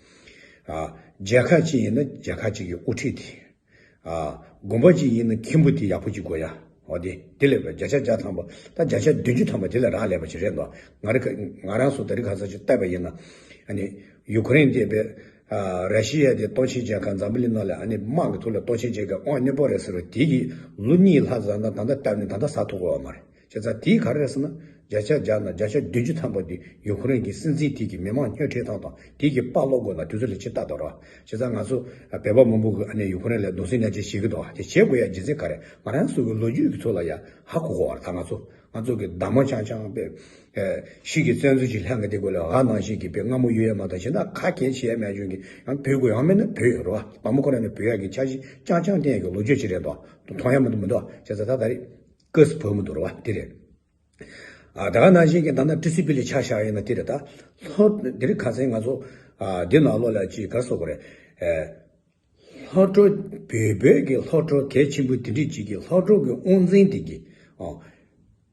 ཨ། མཇལ་ཁ་ཅིག་ཡིན་ན་མཇལ་ཁ་ཅིག་གི་དབུ་ཁྲིད་དེ། ཨ། དགོན་པ་ཅིག་ཡིན་ན་མཁན་པོ་དེ་ཡག་པོ་ཅིག་དགོས་ཡ། འོ་དེ་དེ་ལས་བརྒྱ་ཆ་བརྒྱ་ཐམ་པ་ད་བརྒྱ་ཆ་བདུན་ཅུ་ཐམ་པ་དེ་ལས་རག་ལས་པ་ཅིག་རེད་འདུག་ང་རེ་ང་རང་ཚོ་ད་རེས་ག་ས་ཅིག་བལྟས་པ་ཡིན་ན་ཨ་ནི་ཡུ་ཁུ་རེན་དེ་བས། ཨ། ར་ཤི་ཡ་དེ་སྟོབས་ཆེན་རྒྱལ་ཁབ་འཛམ་བུ་གླིང་ནང་ལ་ཨ་ནི་དམག་གི་ཐོག་ལ་སྟོབས་ཆེན་རྒྱལ་ཁབ་ཨང་གཉིས་པ་རེད་ཟེར་བ་དེ་གི་ལོ་གཉིས་ལྷག་ཙམ་ད་ད་ལྟ་བལྟས་ནས་ད་ལྟ་ཟ་ཐུབ་ཀྱི་ཡོད་མ་རེད། བྱས་ཙང་དེ་ག་རེ་རེད་ཟེར་ན་ བརྒྱ་ཆ་བརྒྱ་ནང་བརྒྱ་ཆ་བདུན་ཅུ་ཐམ་པ་དེ་ཡུ་ཁུ་རེན་གྱི་སྲིད་འཛིན་དེ་གི་མི་མང་རྙོག་དྲ་བཏང་དང་དེ་གི་དཔའ་བློ་དགོས་ན་དུས་ཚོད་ལ་ཕྱིར་ལྟ་དང་ར། བྱས་ཙང་ང་ཚོ་བོད་པ་མང་པོ་གི་ཨ་ནི་ཡུ་ཁུ་རེན་ལ་གདུང་སེམས་མཉམ་སྐྱེད་བྱེད་ཀྱི་འདུག་དེ་བྱེད་དགོས་ཡ་རྒྱུ་མཚན་ག་རེ། ང་རང་ཚོ་གི་ལོ་རྒྱུས་ཀྱི་ཐོག་ལ་ཡ་ཧ་གོ་གོ་བ་རེད། ད་ང་ཚོ་ང་ཚོ་གི་མདའ་མོ་རྐྱང་རྐྱང་པས་ཤིག་གི་བཙན་འཛུལ་གྱི་ལྷན་གི་དེ་དགོས་ལ་ང་ནང་བཞིན་གྱི་པས་སྔ་མོ་ཡོད་ཡ་མ་ད་བྱས་ན་ཁ་གྱེས་བྱེད་ཡ་མེད་བྱུང་གི་ཡང་བོད་དགོས་ཡང་མེད་ན་བོད་ཡོད་རེད་བ། བ་མོ་ཁོ་རང་ནས་བོད་ཡ་གི་འཆར་གཞི་རྐྱང་རྐྱང་བསྟན་ཡ་གི་ལོ་རྒྱུས་ཅིག་རེད་དོ། མཐོང་ཡ་མི་འདུག་མི་འདུག་བྱས་ཙང་ད་ད་རེད། སྐབས་སུ་བབས་མི་འདུག་རེད་བ་དེ་རེད། ཨ་ད་ག་ནང་བཞིན་གྱི་ད་ལྟ་ཀྲི་སི་པི་ལི་ཆ་བཞག་ཡིན་ན་དེ་རེད་ད། ལྷོ་དེ་རིང་ཁ་སང་ང་ཚོ་ཨ་འདི་ནང་ལོགས་ལ་ཅིག་ག་སོགས་པ་རེད། ཨེ་སློབ་གྲྭ་བོད་བོད་ཀྱི་སློབ་གྲྭ་གལ་ཆེན་པོ་དེ་འདྲས་ཅིག་གི་སློབ་གྲྭ་གི་དབུ་འཛིན་དེ་གི་ཨ་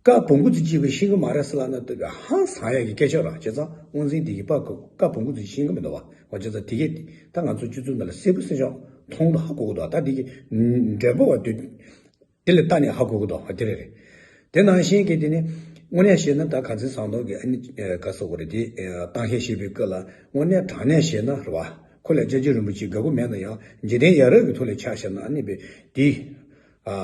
བཀའ་བོང་བུ་ཙི་གཅིག་པུ་ཤེས་གི་མ་རེད་ཟེར་ལབ་ན་ལྟོས་པའི་ཧང་སང་ཡ་གི་སྐད་ཆ་རེད། བྱས་ཙང་དབུ་འཛིན་དེ་གི་བཀའ་བཀའ་བོང་བུ་ཙི་ཤེས་གི་མི་འདུག་བ། བྱས་ཙང་དེ་གི་ད་ང་ཚོ་སྤྱི་ཚོགས་ནང་ལ་གསལ་པོ་གསལ་ཆོག་མཐོང་དང་ཧ་གོ་གི་འདུག་ད་དེ་གི་འགྲེལ་པ་བ་དུས། དེ་ལ་ལྟ་ནས་ཧ་གོ་གི་འདུག་དེ་རེད་རེད། དེ་ནང་བཞིན་གྱི་དེ་ནི་དངོས་གནས་བཤད་ན་ད་ཁ་འཛིན་ཟམ་གདོང་གི་ཨ་ནི་ག་སོགས་པ་རེད་དེ་གཏམ་བཤད་བྱེད་པའི་སྐབས་ལ་དངོས་གནས་དྲང་གནས་བཤད་ན་རེད་བ། ཁོ་ལ་སྐྱབས་རྗེ་རིན་པོ་ཆེ་དགའ་པོ་མེད་ན་ཡང་འཇིག་རྟེན་ཡ་རབས་ཀྱི་ཐོག་ལ་ཆ་བཞག་ན་ཨ་ནི་བས་དེ་ཨ་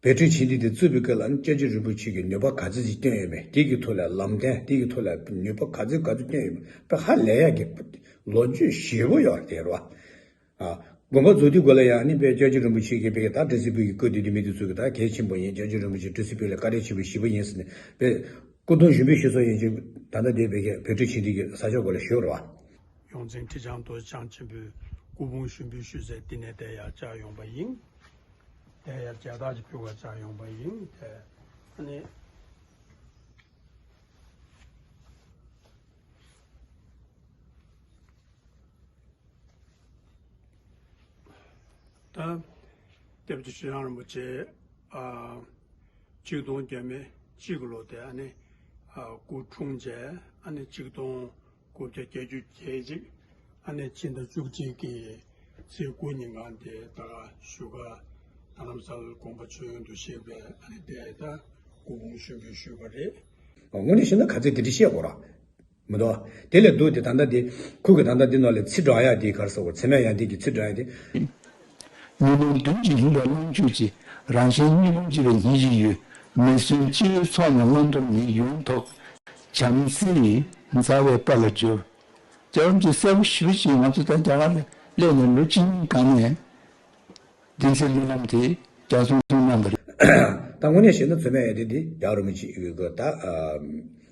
བོད་ཕྲུག་ཆེན་འདི་དེ་བཙུགས་པའི་སྐབས་ལ་ཨ་ནི་སྐྱབས་རྗེ་རིན་པོ་ཆེ་གི་ནུས་པ་ག་ཚོད་ཅིག་བཏོན་ཡོད་མེད་དེ་གི་ཐོག་ལ་ལམ་སྟོན་དེ་གི་ཐོག་ལ་ནུས་པ་ག་ཚོད་ག་ཚོད་བཏོན་ཡོད་མེད་པ་ཧ་ལས་ཡ་གི་ལོ་རྒྱུས་ཞེ་པོ་ཡོད་རེད་རེད་བ། ཨ། དགོངས་པ་རྫོགས་དུས་སྐོར་ལ་ཡང་ནི་དཔེ་སྐྱབས་རྗེ་རིན་པོ་ཆེ་གིས་དཔེ་ད་ཀྲི་སི་པི་གི་སྐུ་དེ་དུས་མི་དེ་ཚོ་གི་ད་གལ་ཆེན་པོ་ཡིན། སྐྱབས་རྗེ་རིན་པོ་ཆེ་ཀྲི་སི་པི་ལ་བཀའ་དྲིན་ཆེན་པོ་ཞེ་པོ་ཡིན་ཟེར་ནས་དཔེ་སྐུ་གདུང་ཞུ་འབུལ་ཞུ་སྲོལ་ཡིན་ཅིག་ད་ལྟ་དེ་དཔེ་གི་བོད་ཕྲུག་ཆེན་འདི་གི་ས་ཕྱོགས་སྐོར་ལ་ཞུ་རོགས། ཡོངས་འཛིན་ཁྲི་བྱང་རྡོ་རྗེ་འཆང་ཆེན་པོས་སྐུ་ཕུང་ཞུ་འབུལ་ཞུ་སའི་འདི་ནས་དེ་ཡར་བཅར་ཡོང་པ་ཡིན། དེ་ཡར་བཅར་དག་ཅིག་ཕུལ་བར་བཅར་ཡོང་པ་ཡིན། དེ་ཨ་ནི། ད་སྐྱབས་རྗེ་ཁྲི་བྱང་རིན་པོ་ཆེ་ཨ་ཆིག་སྟོང་བརྒྱ་མེད་གཅིག་གི་ལོ་དེ་ཨ་ནི་ཨ་སྐུ་འཁྲུངས་རྗེས་ཨ་ནི་ཆིག་སྟོང་དགུ་བརྒྱ་བརྒྱད་ཅུ་གྱ་གཅིག་ཨ་ནི་ཕྱི་ཟླ་བཅུ་གཅིག་གི་ཚེས་དགུ་ཉིན་གང་དེ་ད་ག་བཞུགས་སྒར་རྡ་རམ་ས་ལར་དགོངས་པ་ཆོས་དབྱིངས་དུ་གཤེགས་པའི་ཨ་ནི་དེ་ད་སྐུ་ཕུང་ཞུ་འབུལ་ཞུས་པ་རེད། དངོས་གནས་བཤད་ན་ག་ཚོད་དེ་འདྲ་བཤད་དགོས་ར། མི་འདུག་དེ་ལས་སྡུག་དེ་ད་ལྟ་དེ་ཁོ་གི་ད་ལྟ་དེ་ནང་ལ་ཚིག་དྲང་ཡག་དེ་ག་རེ་ཟེར་བ་ཚད་མེད་ཡང་དེ་གི་ཚིག་དྲང་ཡག་དེ། ཉོན་མོངས་བདུན་གྱིས་ལྷུན་པའི་ལོངས་སྤྱོད་ཅིང་། རང་གཞན་གཉིས་ལོངས་སྤྱོད་པའི་ཉིད་ཅིག་ཡོད། མི་བསྲུན་སྤྱི་བོའི་ཚོགས་རྣམས་བླང་དོར་མེད་ཡོངས་རྫོགས། བྱམས་བརྩེ་ཡིས་མཛའ་བའི་དཔལ་ལ་སྦྱོར། རྒྱལ་བ་རིན་པོ་ཆེ་གསལ་པོ་ཞེ་པོ་ཅིག་ང་ཚོ་ད་རྒྱ་གར་ལ་སླེབས་ནས་ལོ་གཅིག་གཉིས་གང་ནས། འདི་ཚེ་སྨོན་ལམ་དེ་རྒྱ་གསུང་གསུང་གནང་བ་རེད། ད་དངོས་གནས་བཤད་ན་ཚད་མེད་ཡང་དེ་འདི་རྒྱལ་བ་རིན་པོ་ཆེ་གི་ད་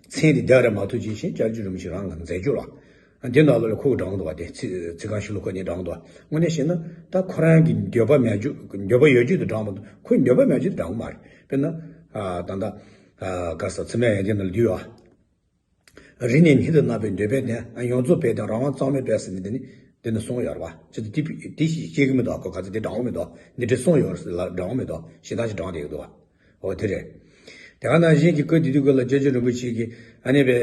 མཚན་དེ་རྒྱལ་རེད་མ་གཏོགས་ཅི་ཞིག་སྐྱབས་རྗེ་རིན་པོ་ཆེ་རང་གི་མཛད་སྤྱོད་ལ། འདི་ནང་ལོགས་ལ་ཁོ་གི་དྲང་འདུག་བ་དེ་ཚིག་ཚིག་རྐང་ཤུ་ལོ་ཁོ་ནས་དྲང་འདུག་བ། དངོས་གནས་བཤད་ན་ད་ཁོ་རང་གི་འགྱོད་པ་མེད་རྒྱུ་འགྱོད་པ་ཡོད་རྒྱུ་དེ་དྲང་མི་འདུག་ཁོའི་འགྱོད་པ་མེད་རྒྱུ་དེ་དྲང་གི་མ་རེད། དཔེར་ན་ད་ལྟ་ག་ས་ཚད་མེད་ཡང་དེ་ནང་ལ་འདུས་བ། རིང་ནས་ཉིད་དུ་བརྣག་པའི་འདོད་པའི་གནས། ཡོངས་རྫོགས་པའི་དོན་རང་དབང་གཙང་མའི་དཔལ་ཟེར་ནས་འདི་ནི་འདི་ནི་གསུངས་ཡོད་རེད་བ། ཅི་སྟེ་དེ་དེ་ཞིག་སྐྱེ་གི་མི་འདུག་ཁོ་ག་ཚོད་དེ་དྲང་བོ་མི་འདུག་འདི་འདྲ་གསུངས་ཡོད་ཟེར་ལ་དྲང་བོ་མི་འདུག་གཞན་དག་ཅིག་དྲང་བསྡད་ཀྱི་འདུག་བ། འོ་དེ་རེད། དེ་ག་ནང་བཞིན་གྱི་སྐབས་དེ་དུས་སྐབས་ལ་སྐྱབས་རྗེ་རིན་པོ་ཆེ་གིས་ཨ་ནི་བས་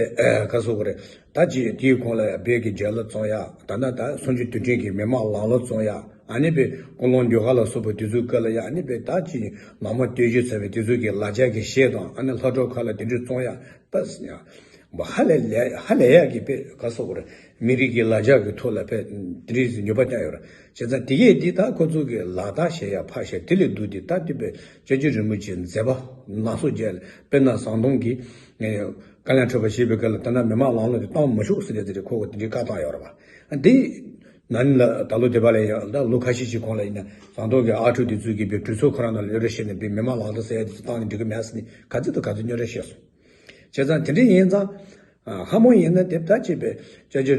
ག་སོགས་པ་རེད། ད་ཅི་དེའི་གོང་ལ་བོད་ཀྱི་རྒྱལ་གླུ་བཙོང་ཡག་ད་ནི་ད་གསུམ་བཅུ་དུས་དྲན་གྱི་མི་མང་ལམ་གླུ་བཙོང་ཡག་ཨ་ནི་བས་ཀུན་སློང་འདུལ་དཀའ་ལ་སོགས་པ་དེ་ཚོའི་སྐབས་ལ་ཡ་ཨ་ནི་བས་ད་ཅི་ནང་མ་སྟོད་གཞས་ཟེར་བའི་དེ་ཚོ་གི་ལ་རྒྱ་གི་གཞས་དང་ཨ་ནི་ལྷ་སྒྲོལ་ཁ་ལ་དེ་འདྲ་བཙོང་ཡག་པས་ཡང་། ཧ་ལས་ལས་ཧ་ལས་ཡག་གི་དཔེ་ག་སོགས་པར་མི་རིགས་ཀྱི་ལ་རྒྱ་གི་ཐོག་ལ་དཔེ་དེ་འདྲའི་ནུས་པ་བསྟན་ཡོད་རེད། བྱས་ཙང་དེ་གས་འདི་ད་ཁོ་ཚོ་གི་ལག་རྟགས་བྱེད་ཡག་ཕར་བཞག་དེ་ལས་སྡུག་དེ་ད་དེ་དཔེ་སྐྱབས་རྗེ་རིན་པོ་ཆེའི་མཛད་པ་ནང་སོ་བརྒྱད་ལ་དཔེར་ན་ཟམ་གདོང་གིས་དཀའ་ལས་འཕྲད་པ་ཞེས་པའི་སྐབས་ལ་ད་ལྟ་མི་མང་ལམ་ལུགས་དེ་གཏོང་མི་ཆོག་ཟེར་ཏེ་དེ་རེད་ཁོ་གི་དེ་འདྲའི་བཀའ་བཏང་ཡོད་རེད་བ། འདི་ན་ནིང་ལ་ད་ལོ་དེ་བ་ལ་ཡང་ད་ལོ་ཁ་ཤས་ཤིག་གོང་ལ་ཡིན་ན་ཟམ་གདོང་གི་ཨ་ཕྲུག་དེ་ཚོས་གི་དཔེ་གྲོས་ཚོགས་ཁོ་རང་ནང་ལ་གཡོ་སྒྱུ་བྱས་ནས་དཔེ་མི་མང་ལག་རྟགས་ཟེར་ཡག་དེ་ཚོ་བཏང་ནས་འགྲིག་གི་མེད་ཟེར་ནས་ག་ཚོད་དང་ག་ཚོད་རྙོག་དྲ་བཤད་སོང་། བྱས་ཙང་དེ་འདྲ་ཡིན་ཙང་། ཧ་མོ་ཡིན་ན་དེབ་ད་ཅེས་པའི་སྐྱབས་རྗེ་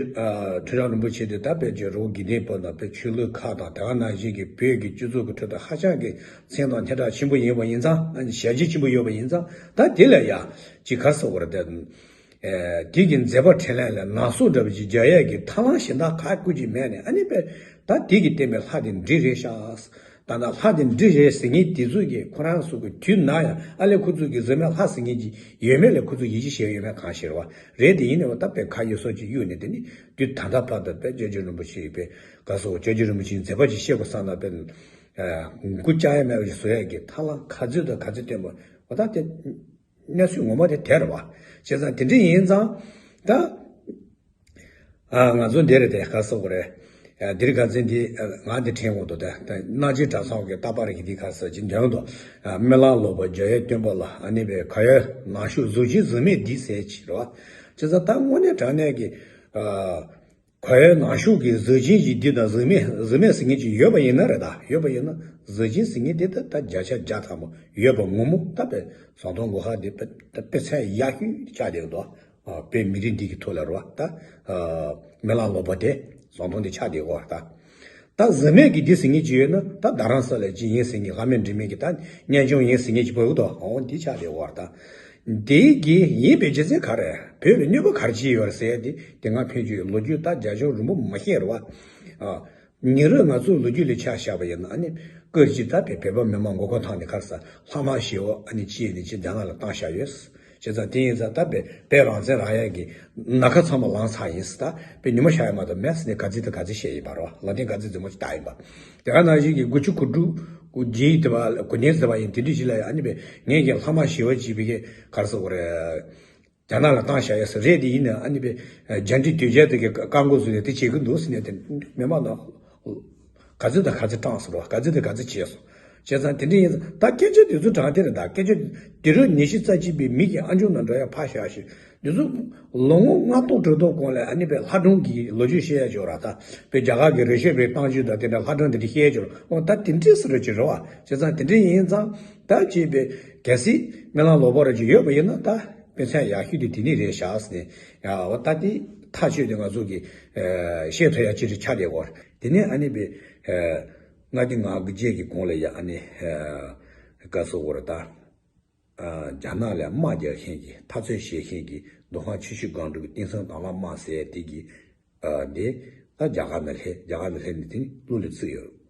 ཁྲི་བྱང་རིན་པོ་ཆེ་དེ་ད་དཔེ་ཀྱི་རི་བོ་དགེ་ལྡན་པ་དང་དཔེ་ཆོས་ལུགས་ཁག་དང་དེ་ག་ནང་བཞིན་གྱི་བོད་ཀྱི་སྤྱི་ཚོགས་ཀྱི་ཁྲོད་དུ་ཧ་ཅང་གི་མཚན་དང་སྙན་གྲགས་ཆེན་པོ་ཡིན་པ་ཡིན་ཙང་ཞལ་བརྗེད་ཆེན་པོ་ཡོད་པ་ཡིན་ཙང་ད་དེ་ལ་ཡ་ཅིག་ག་སོགས་པར་དེ་དེ་གི་མཛད་པ་འཕྲིན་ལས་ལ་ནང་སོ་འདྲ་བ་ཅིག་རྒྱག་ཡས་ཀྱི་ཐབས་ལམ་གཞན་དག་ག་ཀུན་གྱིས་མེད་ནས་ཨ་ནི་དཔེ་ད་དེ་གི་བསྟན་པའི་ལྷ་དེ་འདྲི་རེད་ཤག་ད་ལྟ་ལྷ་དེ་འདྲི་རེད་ཟེར་མཁན་དེ་ཚོ་གིས་ཁོ་རང་ཚོ་གི་དུས་ན་ཡང་ཨ་ལས་ཁོ་ཚོ་གི་གཟིམ་མལ་ལྷ་ཟེར་མཁན་ཅིག་ཡོད་མེད་ལ་ཁོ་ཚོ་ཡིད་ཆེས་བྱས་ཡོད་མེད་གང་ཤེས་རེད་བ། རེད་དེ་ཡིན་ནའི་བ་ད་དཔེ་ཁ་ཡོད་སོགས་ཅིག་གཡུག་ནས་དེ་ནི་དུས་ད་ལྟ་བར་དུ་དཔེ་སྐྱབས་རྗེ་རིན་པོ་ཆེ་ཡི་དཔེ་ག་སོགས་སྐྱབས་རྗེ་རིན་པོ་ཆེའི་མཛད་པ་ཅིག་བཤད་དགོས་བསམ་ན་དཔེ་མགོ་བཅག་ཡ་མེད་པ་ཞིག་བཟོ་ཡ་གི་ཐབས་ལམ་ག་ཚོད་དང་ག་ཚོད་བསྟན་པ་བ་ད་དེ། གནས་ཚུལ་ངོ་མ་དེ་དེ་རེད་བ། བྱས་ཙང་དེ་འདྲ་ཡིན་ཙང་ད། ཨ་ང་ཚོ་འདི་རེད་དེ་ག་སོགས་རེད། ཨ། འདིར་ཁ་ཚན་འདི་ཨ་ང་འདི་དྲན་འོང་དོ། ད་ད་སྣང་བྱེད་གྲྭ་ཚང་གི་རྟག་པར་གྱི་འདི་ཁ་ས་ཅི་འདོན་དོ། ཨ། རྨི་ལམ་ལོག་པ་འཇའ་ཡལ་སྟོན་པ་ལ། ཨ་ནི་བའི་ག་ཡལ་ནག་ཕྱོགས་གཟུགས་ཅན་གཟུགས་མེད་འདི་ཟེར་ཅི་རེད་བ། བྱས་ཙང་ད་དངོས་གནས་དྲང་གནས་ཀྱི་ཨ་ག་ཡལ་ནག་ཕྱོགས་ཀྱི་གཟུགས་ཅན་གྱི་འདི་དང་གཟུགས་མེད་གཟུགས་མེད་ཟེར་མཁན་ཅིག་ཡོད་པ་ཡིན་ན་རེད། ད་ཡོད་པ་ཡིན་ན་གཟུགས་ཅན་ཟེར་མཁན་འདི་ད་ད་བརྒྱ་ཆ་བརྒྱ་ཐམ་པ་ཡོད་པ་ངོ་མ་ད་དཔེ་བཟང་ཐང་གོ་ཧ་འདི་དཔེ་ད་དཔེ་མཚོན་ཡག་ཤོས་ཆགས་བསྡད་འདུག་ཨ། དཔེ་མི་རིགས་འདི་གི་ཐོག་ལ་རེད་བ། ད་ཨ་རྨི་ལམ་ལོག་པ་དེ་བཟང་ཐང་དེ་ཆགས་བསྡད་ཡོད་རེད་ད། ད་གཟུགས་མེད་ཀྱི་འདི་ཟེར་མཁན་ཅིག་ཡོད་ན་ད་རྡ་རམ་ས་ལ་ཅིག་ཡིན་ཟེར་མཁན། ལྷ་མིའི་འདྲེ་མིན་གྱི་ད་གཉེན་སྐྱོང་ཡིན་ཟེར་མཁན་ཅིག་བོད་དོ། འོ་འདི་ཆགས་བསྡད་ཡོད་རེད་ད། འདི་གི་ཡིན་པའི་རྒྱུ་མཚན་ག་རེ། བོད་ལ་གནོད་པ་ག་རེ་བྱས་ཡོད་རེད་ཟེར་ཡ་དེ་དེ་སྔ་ཕན་ཆད་ལོ་རྒྱུས་ད་རྒྱ་ཆུང་རིང་པོ་མ་བཤད་རེད་བ། ཨ། ཉེ་རབས་ང་ཚོའི་ལོ་རྒྱུས་ལ་ཆ་བཞག་པ་ཡིན་ན་ཨ་ནི་སྐབས་ཅིག་ད་བོད་བོད་པ་མི་མང་མགོ་སྐོར་བཏང་ནས་ག་རེ་ཟ། ལྷག་མ་ཞེ་པོ་ཨ་ནི་ཅི་ནས་ཅི་རྒྱ་ནག་ལ་བཏང་བཞག་ཡོད། བྱས་ཙང་དེ་ཡིན་ཙང་ད་བོད་བོད་རང་བཙན་རག་ཡ་གི་ནམ་མཁའ་ཚང་མ་ལངས་ཚར་ཡིན་ཟེར། ད་བོད་ཉི་མ་ཤར་ཡ་མ་གཏོགས་མེད་ཟེར་ནས་ག་ཚོད་དང་ག་ཚོད་བཤད་ཡིན་པ་རེད་བ། ལ་དེ་ག་ཚོད་རྫུན་མ་ཅིག་བཏང་ཡིན་པ། དེ་ག་ནང་བཞིན་གྱི་དགུ་བཅུ་གོ་དྲུག་གོ་བརྒྱད་དེ་བ་གོ་གཉིས་དེ་བ་ཡིན། དེ་འདྲ་ཞིག་ལ་ཡ་ཨ་ནི་བོད་ངས་ཀྱི་ལྷག་མ་ཞེ་པོ་ཅིག་བོད་ཀྱི་ག་རེ་ཟེར་དགོས་རེད། རྒྱ་ནག་ལ་བཏང་བཞག་ཡོད་ས་རེད། དེ་ཡིན་ན་ཨ་ནི་བའི་རྒྱ་འདྲེ་དོལ་རྒྱལ་དེ་གི་བཀའ་བཀའ་འགོ་བཟུང་ནས་དེ་བྱེད་ཀྱི་འདུག་ཟེར་ནས་དེ་མི་མང་ན་ག་ཚོད་དང་ག་ཚོད་བཏང་སོང་རོ། ག་ཚོད་དང་ག་ཚོད་བྱས་སོང་། བྱས་ཙང་དེ་འདྲ་ཡིན་ཙང་ད་སྐད་ཆ་དེ་ཚོ་དྲང་དེ་རེད། ད་སྐད་ཆ་དེ་རུ་ཉི་ཤུ་རྩ་གཅིག་པའི་མི་གི་ཨ་མཆོག་ན་འགྲོ་ཡ་ཕ་ཤ་ཤི་དེ་ཚོ་ལོ་ངོ་ལྔ་སྟོང་དྲུག་སྟོང་གོང་ལ་ཨ་ནི་བའི་ལྷ་སྒྲུང་གི་ལོ་རྒྱུས་བཤད་ཡ་ཅོག་ར། ད་བའི་རྒྱ་གར་གི་རི་ཤོད་པའི་བཏང་རྒྱུ་དང་དེ་འདྲ་ལྷ་སྒྲུང་དེ་འདྲ་བཤད་ཡ་ཅོག་ར། འོ་ད་དེ་འདྲ་སུ་རེད་ཅི་རེད་བ། བྱས་ཙང་དེ་འདྲ་ཡིན་ཙང་ད་ཅེས་པའི་གལ་སྲིད་རྨི་ལམ་ལོག་པ་ར་ཅིག་ཡོད་པ་ཡིན་ན་ད། དཔེ་མཚོན་ཡག་ཤོས་དེ་དེ་ནས་རེད་བཞག་ཟེར་ནས། ཡ་འོ་ད་དེ་ཐག་ཆོད་དེ་ང་ཚོ་གི་ཨ་བཤད་ཐུབ་ཡག་ཅིག་རེད་ཆགས་བསྡད་ཡོད་རེད། དེ་ནས་ཨ་ནི་བའི་ཨ་ལྔ་བརྒྱ་ང་དགུ་བརྒྱ་གི་གོང་ལ་ཡ་ཨ་ནི་ཨ་ག་རེ་ཟེར་དགོས་རེད་ད། ཨ་རྒྱ་ནག་ལ་དམག་རྒྱག་མཁན་གྱི་འཐབ་རྩོད་བྱེད་མཁན་གྱི་མདོ་ཁམས་ཆུ་བཞི་སྒང་དྲུག་གི་བསྟན་སྲུང་དྭང་བླངས་དམག་ཟེར་དེ་གི་ཨ་དེ་ད་རྒྱ་གར་ནས་སླེབས། རྒྱ་གར་ནས་སླེབས་ནས་དེ་ནི་ཀླུ་ལ་ཚུད་ཡོད་རེད།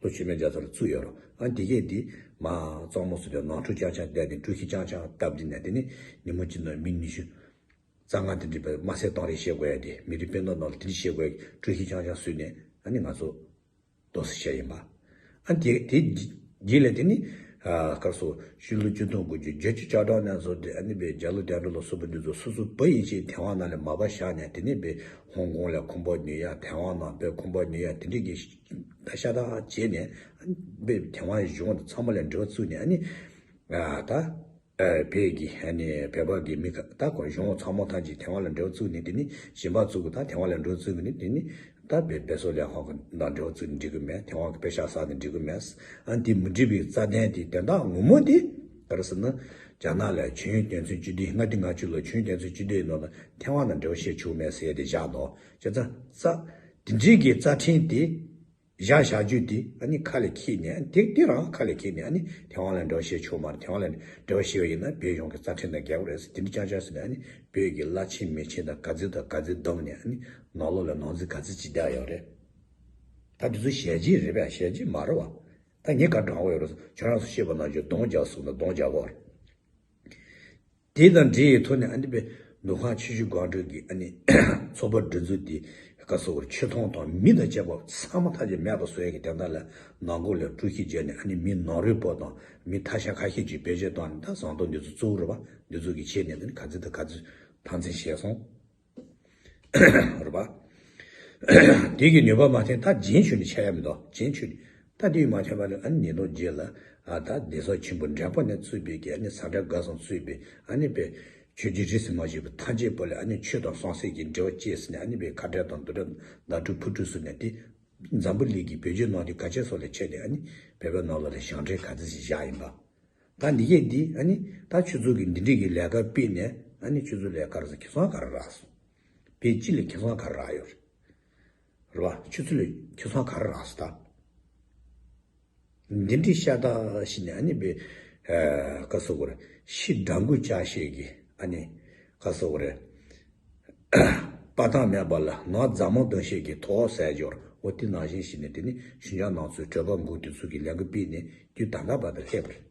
ལྷོ་ཆུ་སྨད་རྒྱ་མཚོ་ལ་བཙུགས་ཡོད་རེད། ཨ་འདི་གས་འདི་མ་གཙང་མ་སུ་དེ་ནང་འཁྲུག་རྐྱང་རྐྱང་བསྡད་དེ་འགྲུལ་བཞུད་རྐྱང་རྐྱང་སྟབས་བདེ་ནས་དེ་ནི་ཉིན་མོ་གཅིག་ནང་མི་ཉི་ཤུ་རྩ་ལྔ་དེ་འདྲ་བའི་དམར་གསོད་གཏོང་རེས་བྱེད་དགོས་ཡ་དེ་མི་རིགས་སྤུན་ཟླ་ནང་ལ་དེ་འདྲ་བྱེད་དགོས་ཡ་འགྲུལ་བཞུད་རྐྱང་རྐྱང་བཟོས་ནས་ཨ་ནི་ང་ཚོ་རྡོ་སི་བྱས་ཡིན་པ། ཨ་དེ་དེ་རྗེས་ལ་དེ་ནི་ཨ་སྐབས་སུ་ཕྱི་ལོ་ཆིག་སྟོང་དགུ་བརྒྱ་བརྒྱད་ཅུ་གྱ་གྲངས་ནས་བཟུང་སྟེ་ཨ་ནི་བའི་རྒྱ་ལོ་དོན་གྲུབ་ལ་སོགས་པ་འདི་ཚོ་སོ་སོ་བོད་ཡིན་ཞེས་དེ་དབང་ནང་ལ་མ་པ་བཞག་ནས་དེ་ནི་བའི་ཧོང་ཀོང་ལ་ཁང་པ་ཉོ་ཡ། ཐའེ་ཝན་ནང་བོད་ཁང་པ་ཉོ་ཡ་དེ་འདྲ་གི་ད་ཤ་སྟག་བྱས་ནས་ཨ་ནི་བོད་ཐའེ་ཝན་གཞུང་དང་ཚང་མ་ལ་འབྲེལ་བ་བཙུགས་ནས་ཨ་ནི་ཨ་ད་ཨ་བོད་ཀྱི་ཨ་ནི་བོད་པ་གི་མི་ཁ་ད་གོ་གཞུང་ཚང་མ་ཐམས་ཅད་ཐའེ་ཝན་ལ་འབྲེལ་བ་བཙུགས་ནས་དེ་ནི་གཞན་པ་བཙུགས་གི་ད་ཐའེ་ཝན་ལ་འབྲེལ་བ་བཙུགས་གི་ནི་དེ་ནི་ད་བོད་བོད་སོག་ལས་ཁང་གི་དང་འབྲེལ་བ་བཙུགས་ནས་འགྲིག་གི་མེད། ཐའེ་ཝན་གི་པེ་ཤག་བསགས་ནས་འགྲིག་གི་མེད། ཨ་ནི་དེ་མི་འགྲིག་པའི་རྩ་དོན་དེ་དོན་དག་ངོ་མ་དེ་ག་རེ་ཟེར་ན་རྒྱ་ནག་ལ་ཆོས་དོན་ཚན་བཅུ་བདུན་ལྔ་བདུན་ལྔ་བཅུ་ལོ་ཆོས་དོན་ཚན་བཅུ་བདུན་ནང་ལ་ཐའེ་ཝན་དང་འབྲེལ་བ་བྱེད་ཆོག་མེད་ཟེར་ཡ་དེ་བཞག་འདུག་བྱས་ཙང་རྩ་དེ་འདྲའི་གི་རྩ་ཁྲིམས་དེ་བཞག་བཞག་རྒྱུ་དེ་ཨ་ནི་ཁ་ལ་འཁྱེར་ནས་དེ་དེ་རང་ཁ་ལ་འཁྱེར་ནས་ཨ་ནི་ཐའེ་ཝན་ལ་འབྲེལ་བ་བྱེད་ཆོག་མ་རེད། ཐའེ་ཝན་ལ་འབྲེལ་བ་བྱེད་པ་ཡིན་ན་བོད་གཞུང་གི་རྩ་ཁྲིམས་དང་འགལ་བ་རེད་ཟེར་དེ་འདྲ་རྐྱང་རྐྱང་ཟེར་ནས་ཨ་ནི་བོད་ཀྱི་བླ་ཆེན་མི་ཆེན་དང་ག་ཚོད་དང་ག་ཚོད་བསྡོམས་ནས་ཨ་ནི་ནང་ལོགས་ལ་ནང་འཛུལ་ག་ཚོད་ཅིག་བསྡད་ཡོད་རེད། ད་དེ་ཚོ་ཞལ་འབྱེད་རེད་པས། ཞལ་འབྱེད་མ་རེད་བ། ད་ངས་ག་དྲང་བ་ཡོད་རེད། ཁྱོད་རང་ཚོ་ཤེས་པ་ནང་བཞིན་གདོང་རྒྱག་སོང་ན་གདོང་རྒྱག་དགོས་རེད། དེ་དང་འབྲེལ་བའི་ཐོག་ནས་ཨ་ནི་པའི་མདོ་ཁམས་ཆུ་བཞི་སྒང་དྲུག་གི་ཨ་ནི་ཚོགས་པ་སྒྲིག་འཛུགས་དེ་ག་སོགས་ཆེ་མཐོང་དང་མི་དང་བཅས་པ་ཚང་མ་ཐམས་ཅད་མེད་པ་བཟོ་ཡ་གི་དོན་དག་ལ་ནང་ཁུལ་ལ་དཀྲུག་ཤིང་བརྒྱབ་ནས་ཨ་ནི་མི་ནང་རུལ་པོ་དང་མི་ཐ་ཤལ་ཁ་ཤས་ཅིག་བེད་སྤྱོད་བཏང་ནས་ད་བཟང་ཐོག་འདི་ཚོ་གཙོ་བོ་རེད་པ། འདི་ཚོ་གི་ཆེད་ནས་ཨ་ནི་ག་ཚོད་དང་ག་ཚོད་ཐང་འཛིན་བྱས་སོང་། རེད་པ། དེ་གི་ནུས་པ་མ་ཐོན་ད་རྗེས་ཆུ་ནི་ཆ་ཡ་མི་འདུག་རྗེས་ཆུ་ནི་ད་དེ་མ་ཐོན་པ་ལ་ཨ་ནི་ཉིས་སྟོང་བརྒྱད་ལ་ཨ་ད་བདེ་སོགས་ཆེན་པོ་འབྲས་སྤུངས་ནས་གཙོས་པའི་གི་ཨ་ནི་ས་བཀྲ་དགའ་གསུམ་གཙོས་པའི་ཨ་ནི་པའི་ཆོས་བརྒྱུད་རིས་སུ་མ་ཆད་པ་ཐམས་ཅད་པོ་ལ་ཨ་ནི་ཆོས་དང་གསང་སྲིད་ཀྱི་འབྲེལ་བ་བཅད་ཟིན་ནས་ཨ་ནི་པའི་ཁ་བྲལ་དང་འདུ་འབྲལ་བརྡ་སྤྲོད་ཕུ་འཕྲུལ་སོགས་ནས་དེ་འཛམ་བུ་གླིང་གི་བོད་བརྒྱུད་ནང་བསྟན་ག་ཆེ་སོགས་ལ་ཆེད་དེ་ཨ་ནི་བོད་པའི་ནང་ལོགས་ལ་ཞབས་འདྲེན་ག་ཚོད་ཞིག་བཞག་ཡིན་པ། ད་འདི་གས་འདི་ཨ་ནི་ད་ཆུ་ཚོད་ཀྱི་འདི་འདྲས་ཀྱི་ལས་ཀ་སྤེལ་ནས་ཨ་ནི་ཆུ་ཚོད་ལས་ཀར་ས་ཁེ་བཟང་ག་རེ་རག་སོང་། བོད་སྤྱི་ལ་ཁེ་བཟང་ག་རེ་རག་ཡོད་རེད། རེད་བ། ཆུ་ཚོད་ལ་ཁེ་བཟང་ག་རེ་རག་སོང་ད། འདི་འདྲས་ཤ་སྟག་ཞིག་ནས་ཨ་ནི་བོད་ཨ་ག་སོགས་རེད་ཕྱི་དགྲ་མགོ་བཅག་ཤེས་ཀྱི་ཨ་ནི་ག་སོགས་རེད། དཔའ་རྟགས་མེད་པ་ལ་ནང་རྫ་མ་འདོན་ཤེས་ཀྱི་དོགས་ཟས་སྦྱོར་འོ་དེ་ནང་བཞིན་ཞིག་ནས་དེ་ནི་ཞུན་ཅང་ནང་ཚོའི་གྲོད་པ་འགུག་དུས་ཚོད་ཀྱི་ལས་འགུལ་སྤེལ་ནས་དུས་ད་ལྟ་བར་དུ་སླེབས་པ་རེད།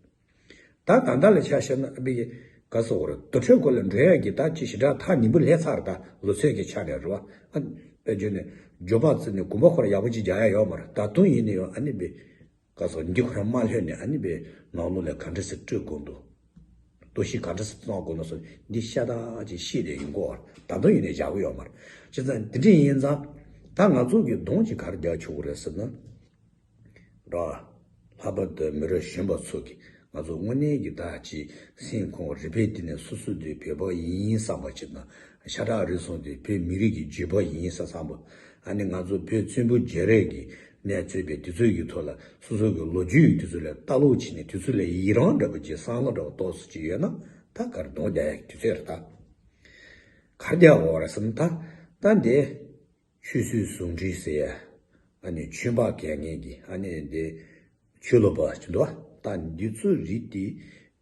ད་ད་ལྟ་ལ་ཆ་བཞག་ན་ཨ་བི་ག་སོགས་རེད་དུར་ཁྲོད་སྐོར་ལ་འགྲོ་ཡ་གི་ད་ཅི་ཞེ་དྲག་ཐག་ཉེ་པོ་སླེབས་ཚར་རེད། ད་ལོ་ཚོད་ཀྱི་ཆ་ནས་རེད་བ། ཨ་ཨེ་བརྗོད་ནས་འགྱོད་པ་བརྩིས་ནས་དགོན་པ་ཁོ་ར་ཡག་པོ་ཅིག་རྒྱག་ཡ་ཡོད་མ་རེད། ད་དུང་ཡིན་ནའི་ཡང་ཨ་ནི་བི་ག་སོགས་འདི་ཁོ་ར་མ་ལྷོད་ནས་ཨ་ནི་བི་ནང་ལོགས་ལ་ག་འདྲ་སེ་སྤྲོད་དགོས་འདུག་ལྟོ་ཤི་ག་འདྲ་སེ་བཙོང་དགོས་ན་སོགས་འདི་ཤ་སྟག་ཅིག་ཤེས་ཏེ་ཡིན་དགོས། ད་དུང་ཡིན་ནའི་བཞག་གི་ཡོད་མ་རེད། བྱས་ཙང་འདི་འདྲ་ཡིན་ཙང་ ད་ང་ཚོ་གི་གདོང་གཅིག་ག་རེ་རྒྱག་ཆོག་གི་རེད་ཟེར་ན། ར། ལྷག་པར་དུ་མི་རབས་གཞོན་པ་ཚོ་གིས་ང་ཚོ་དངོས་གནས་ཀྱི་ད་ཅིག་སེམས་ཁོང་རུས་པའི་གཏིང་ནས་སོ་སོ་འདི་བོད་པ་ཡིན་བསམ་པ་ཅིག་དང་། ཤ་ཁྲག་རིགས་གསུམ་འདི་བོད་མི་རིགས་ཀྱི་རྒྱུད་པ་ཡིན་བསམ་བསམ་པ། ཨ་ནི་ང་ཚོ་བོད་བཙན་པོ་རྒྱལ་རབས་ཀྱི་ནས་གཙོས་པའི་དེ་ཚོ་གི་ཐོག་ལ་སོ་སོ་གི་ལོ་རྒྱུས་ཀྱི་དུས་ཚོད་ལ་ལྟ་ཀློག་བྱས་ནས། དུས་ཚོད་ལ་ཡི་རང་འདྲ་པོ་ཅིག་བསམ་བློ་འདྲ་པོ་ཏོག་ཙམ་ཅིག་ཡོད་ན། ད་ག་རེ་གདོང་རྒྱག་ཡག་གི་དུས་ཚོད་རེད་ད། ག་རེ་རྒྱག་དགོས་རེད་ཟེར་ན། ད་ད་འདི་ཆོས་སྲིད་ཟུང་འབྲེལ་ཟེར་ཡ། ཨ་ནི་ཆོས་འབངས་གལ་ངན་གྱི་ཨ་ནི་འདི་ཆོས་ལུགས་པ་ཅིག་འདུག་བ། ད་འདི་ཚོའི་རིགས་དེ་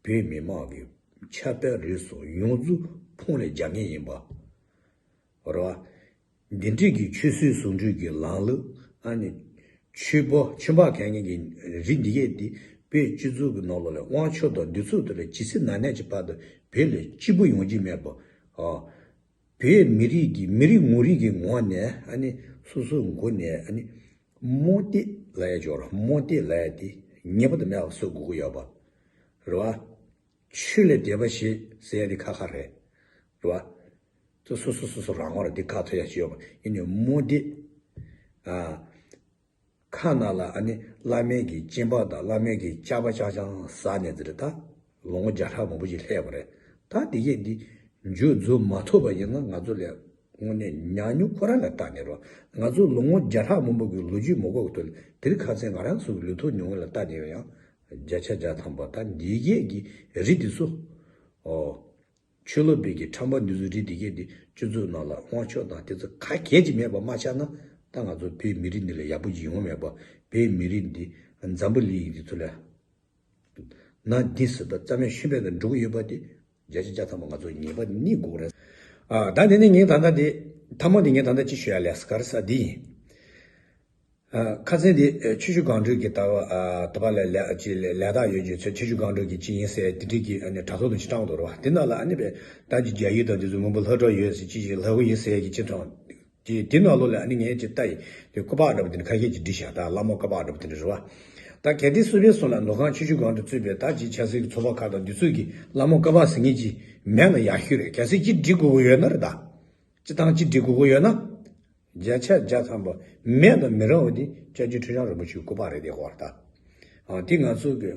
བོད་མི་མང་གི་ཆབ་དཔལ་རིག་གསུམ་ཡོངས་རྫོགས་ཕུང་ལ་རྒྱག་མཁན་ཡིན་པ་རེད་བ། འདི་འདྲས་ཀྱི་ཆོས་སྲིད་ཟུང་འབྲེལ་གྱི་ལམ་ལུགས། ཨ་ནི་ཆོས་པ་ཆོས་འབངས་གལ་ངན་གྱི་རིགས་འདི་གས་དེ་བོད་སྤྱི་ཚོགས་ཀྱི་ནང་ལོགས་ལ་དབང་ཆ་དང་འདི་ཚོ་དེ་ལ་ཇི་སྲིད་ན་གནས་ཀྱི་བར་དུ་བོད་ལ་སྐྱིད་པོ་ཡོང་རྒྱུ་མེད་པ། ཨ། བོད་མི་རིགས་ཀྱི་མི་རིགས་ངོ་རིས་ཀྱི་ངོས་ནས་ཨ་ནི་སོ་སོའི་མགོ་ནས་ཨ་ནི་རྨོངས་དད་ལབ་ཡ་ཅིག་ཡོད་རེད། རྨོངས་དད་ལབ་ཡ་དེ་ངེས་པར་དུ་མེད་པ་བཟོ་དགོས་ཀྱི་ཡོད་པ་རེད་བ། ཆོས་ལས་འདས་པ་ཞིག་ཟེར་ཡ་དེ་ཁག་ཁག་རེད། རེད་བ། དེ་སོ་སོ་སོ་སོ་རང་དབང་རེད། དེ་ཁ་ཐོན་ཡ་ཞིག་ཡོད་པ་ཡིན་ནའི་རྨོངས་དད། ཨ། ཁ་ནང་ལ་ཨ་ནི་བླ་མའི་གི་སྐྱེ་འཕགས་དང་བླ་མའི་གི་ཇག་པ་རྐྱང་རྐྱང་ཟ་ནས་ཟེར་ད་ལོ་ངོ་བརྒྱ་ཕྲག་མང་པོ་ཞིག་སླེབས་པ་རེད། ད་དེ་གས་འདི་མཇུག་རྫོགས་མ་ཐུབ་པ་ཡིན་ན་ང་ཚོ་ལ་དངོས་གནས་ཉམས་མྱོང་ཁོ་རང་ལ་བལྟས་ནས་རོ། ང་ཚོ་ལོ་ངོ་བརྒྱ་ཕྲག་མང་པོ་གི་ལོ་རྒྱུས་མ་འགོར་གི་ཐོག་ལ་དེ་རིང་ཁ་སང་ང་རང་ཚོ་གི་ལུས་ཐོག་མྱོང་བ་ལ་བལྟས་ནས་ཡང་བརྒྱ་ཆ་བརྒྱ་ཐམ་པ་ད་འདི་གས་ཀྱི་རིགས་འདི་ཚོ། ཨོ། ཆོས་ལུགས་པའི་གི་ཁྲམ་པ་འདི་ཚོ་རིགས་འདི་གས་འདི་སྤྱི་ཚོགས་ནང་ལ་དབང་ཆ་དང་དེ་ཚོ་ག་གལ་ཅིག་མེད་པ་མ་ཆགས་ན། ད་ང་ཚོ་བོད་མི་རིགས་འདི་ལ་ཡག་པོ་ཅིག་ཡོང་མེད་པ། བོད་མི་རིགས་འདི་འཛམ་བུ་གླིང་འདི་ཚོ་ལ་ན་འདི་ཟེར་ད་རྩ་མེད་ཤུལ་མེད་དུ་འགྲོ་གི་ཡོད་པ་དེ་བརྒྱ་ཆ་བརྒྱ་ཐམ་པ་ང་ཚོ་ངེས་པ་རྙེད་དགོས་རེད། ཨ། ད་དེ་ནས་ངས་ད་ལྟ་དེ་ཐ་མ་དེ་ངས་ད་ལྟ་ཅི་ཞུ་ཡ་ལས་ག་རེ་ཟེར་འདི་ཡིན། ཨ། ཁ་སང་དེ་ཆུ་ཤུར་སྒང་དྲུག་གི་ལྟ་བ། ཨ། ལྟ་བ་ལ་ལས་ཅི་ལས་ལས་དག་ཡོད་རྒྱུ་ཚོད་ཆུ་ཤུར་སྒང་དྲུག་གི་ཅི་ཡིན་ཟེར་དེ་འདྲའི་གི་ཨ་ནི་དྲ་ཐོག་ཏུ་ཅི་བཏང་འདུག་རེད་བ། དེ་ནང་ལ་ཨ་ནི་བས་ད་ཅི་རྒྱ་ཡིག་དང་དེ་ཚོ་མང་པོ་ལྷག་འཕྲོ་ཡོད་ཟེར་ཅི་ཞིག་ལྷག་གི་ཡིན་ཟེར་གི་ཅི་མཐོང་། དེ་དེ་ནང་ལོགས་ལ་ཨ་ནི་ངས་ཅི་ལྟ་ཡི་དེ་སྐུ་པར་འདྲ་པོ་དེ་འདྲ་ཁ་ཤས་ཅིག་བྲིས་བཞག་ད་བླ་མ་སྐུ་པར་འདྲ་པོ་དེ་འདྲ་རེད་བ། ད་གལ་ཏེ་སུ་པའི་སོང་ལ་མདོ་ཁམས་ཆུ་ཤུར་སྒང་དྲུག་གཙོས་པའི་ད་ཅི་ཆབ་སྲིད་ཀྱི་ཚོགས་པ་ཁག་དང་དེ་ཚོས་གི་བླ་མ་སྐུ་པར་ཟེར་མཁན་ཅིག་མེད་ན་ཡག་ཤོས་རེད། གལ་སྲིད་ཅི་འབྲི་དགོས་ཀྱི་ཡོད་ན་རེད་ད། སྤྱི་བཏང་སྤྱི་སྒྲིག་དགོས་ཀྱི་ཡོད་ན། བརྒྱ་ཆ་བརྒྱ་ཐམ་པ་མེད་དང་མི་རུང་བ་དེ་སྐྱབས་རྗེ་ཁྲི་བྱང་རིན་པོ་ཆེའི་སྐུ་པར་རེད་དེ་ཧོར་ད། ཨ། དེ་ང་ཚོ་གི་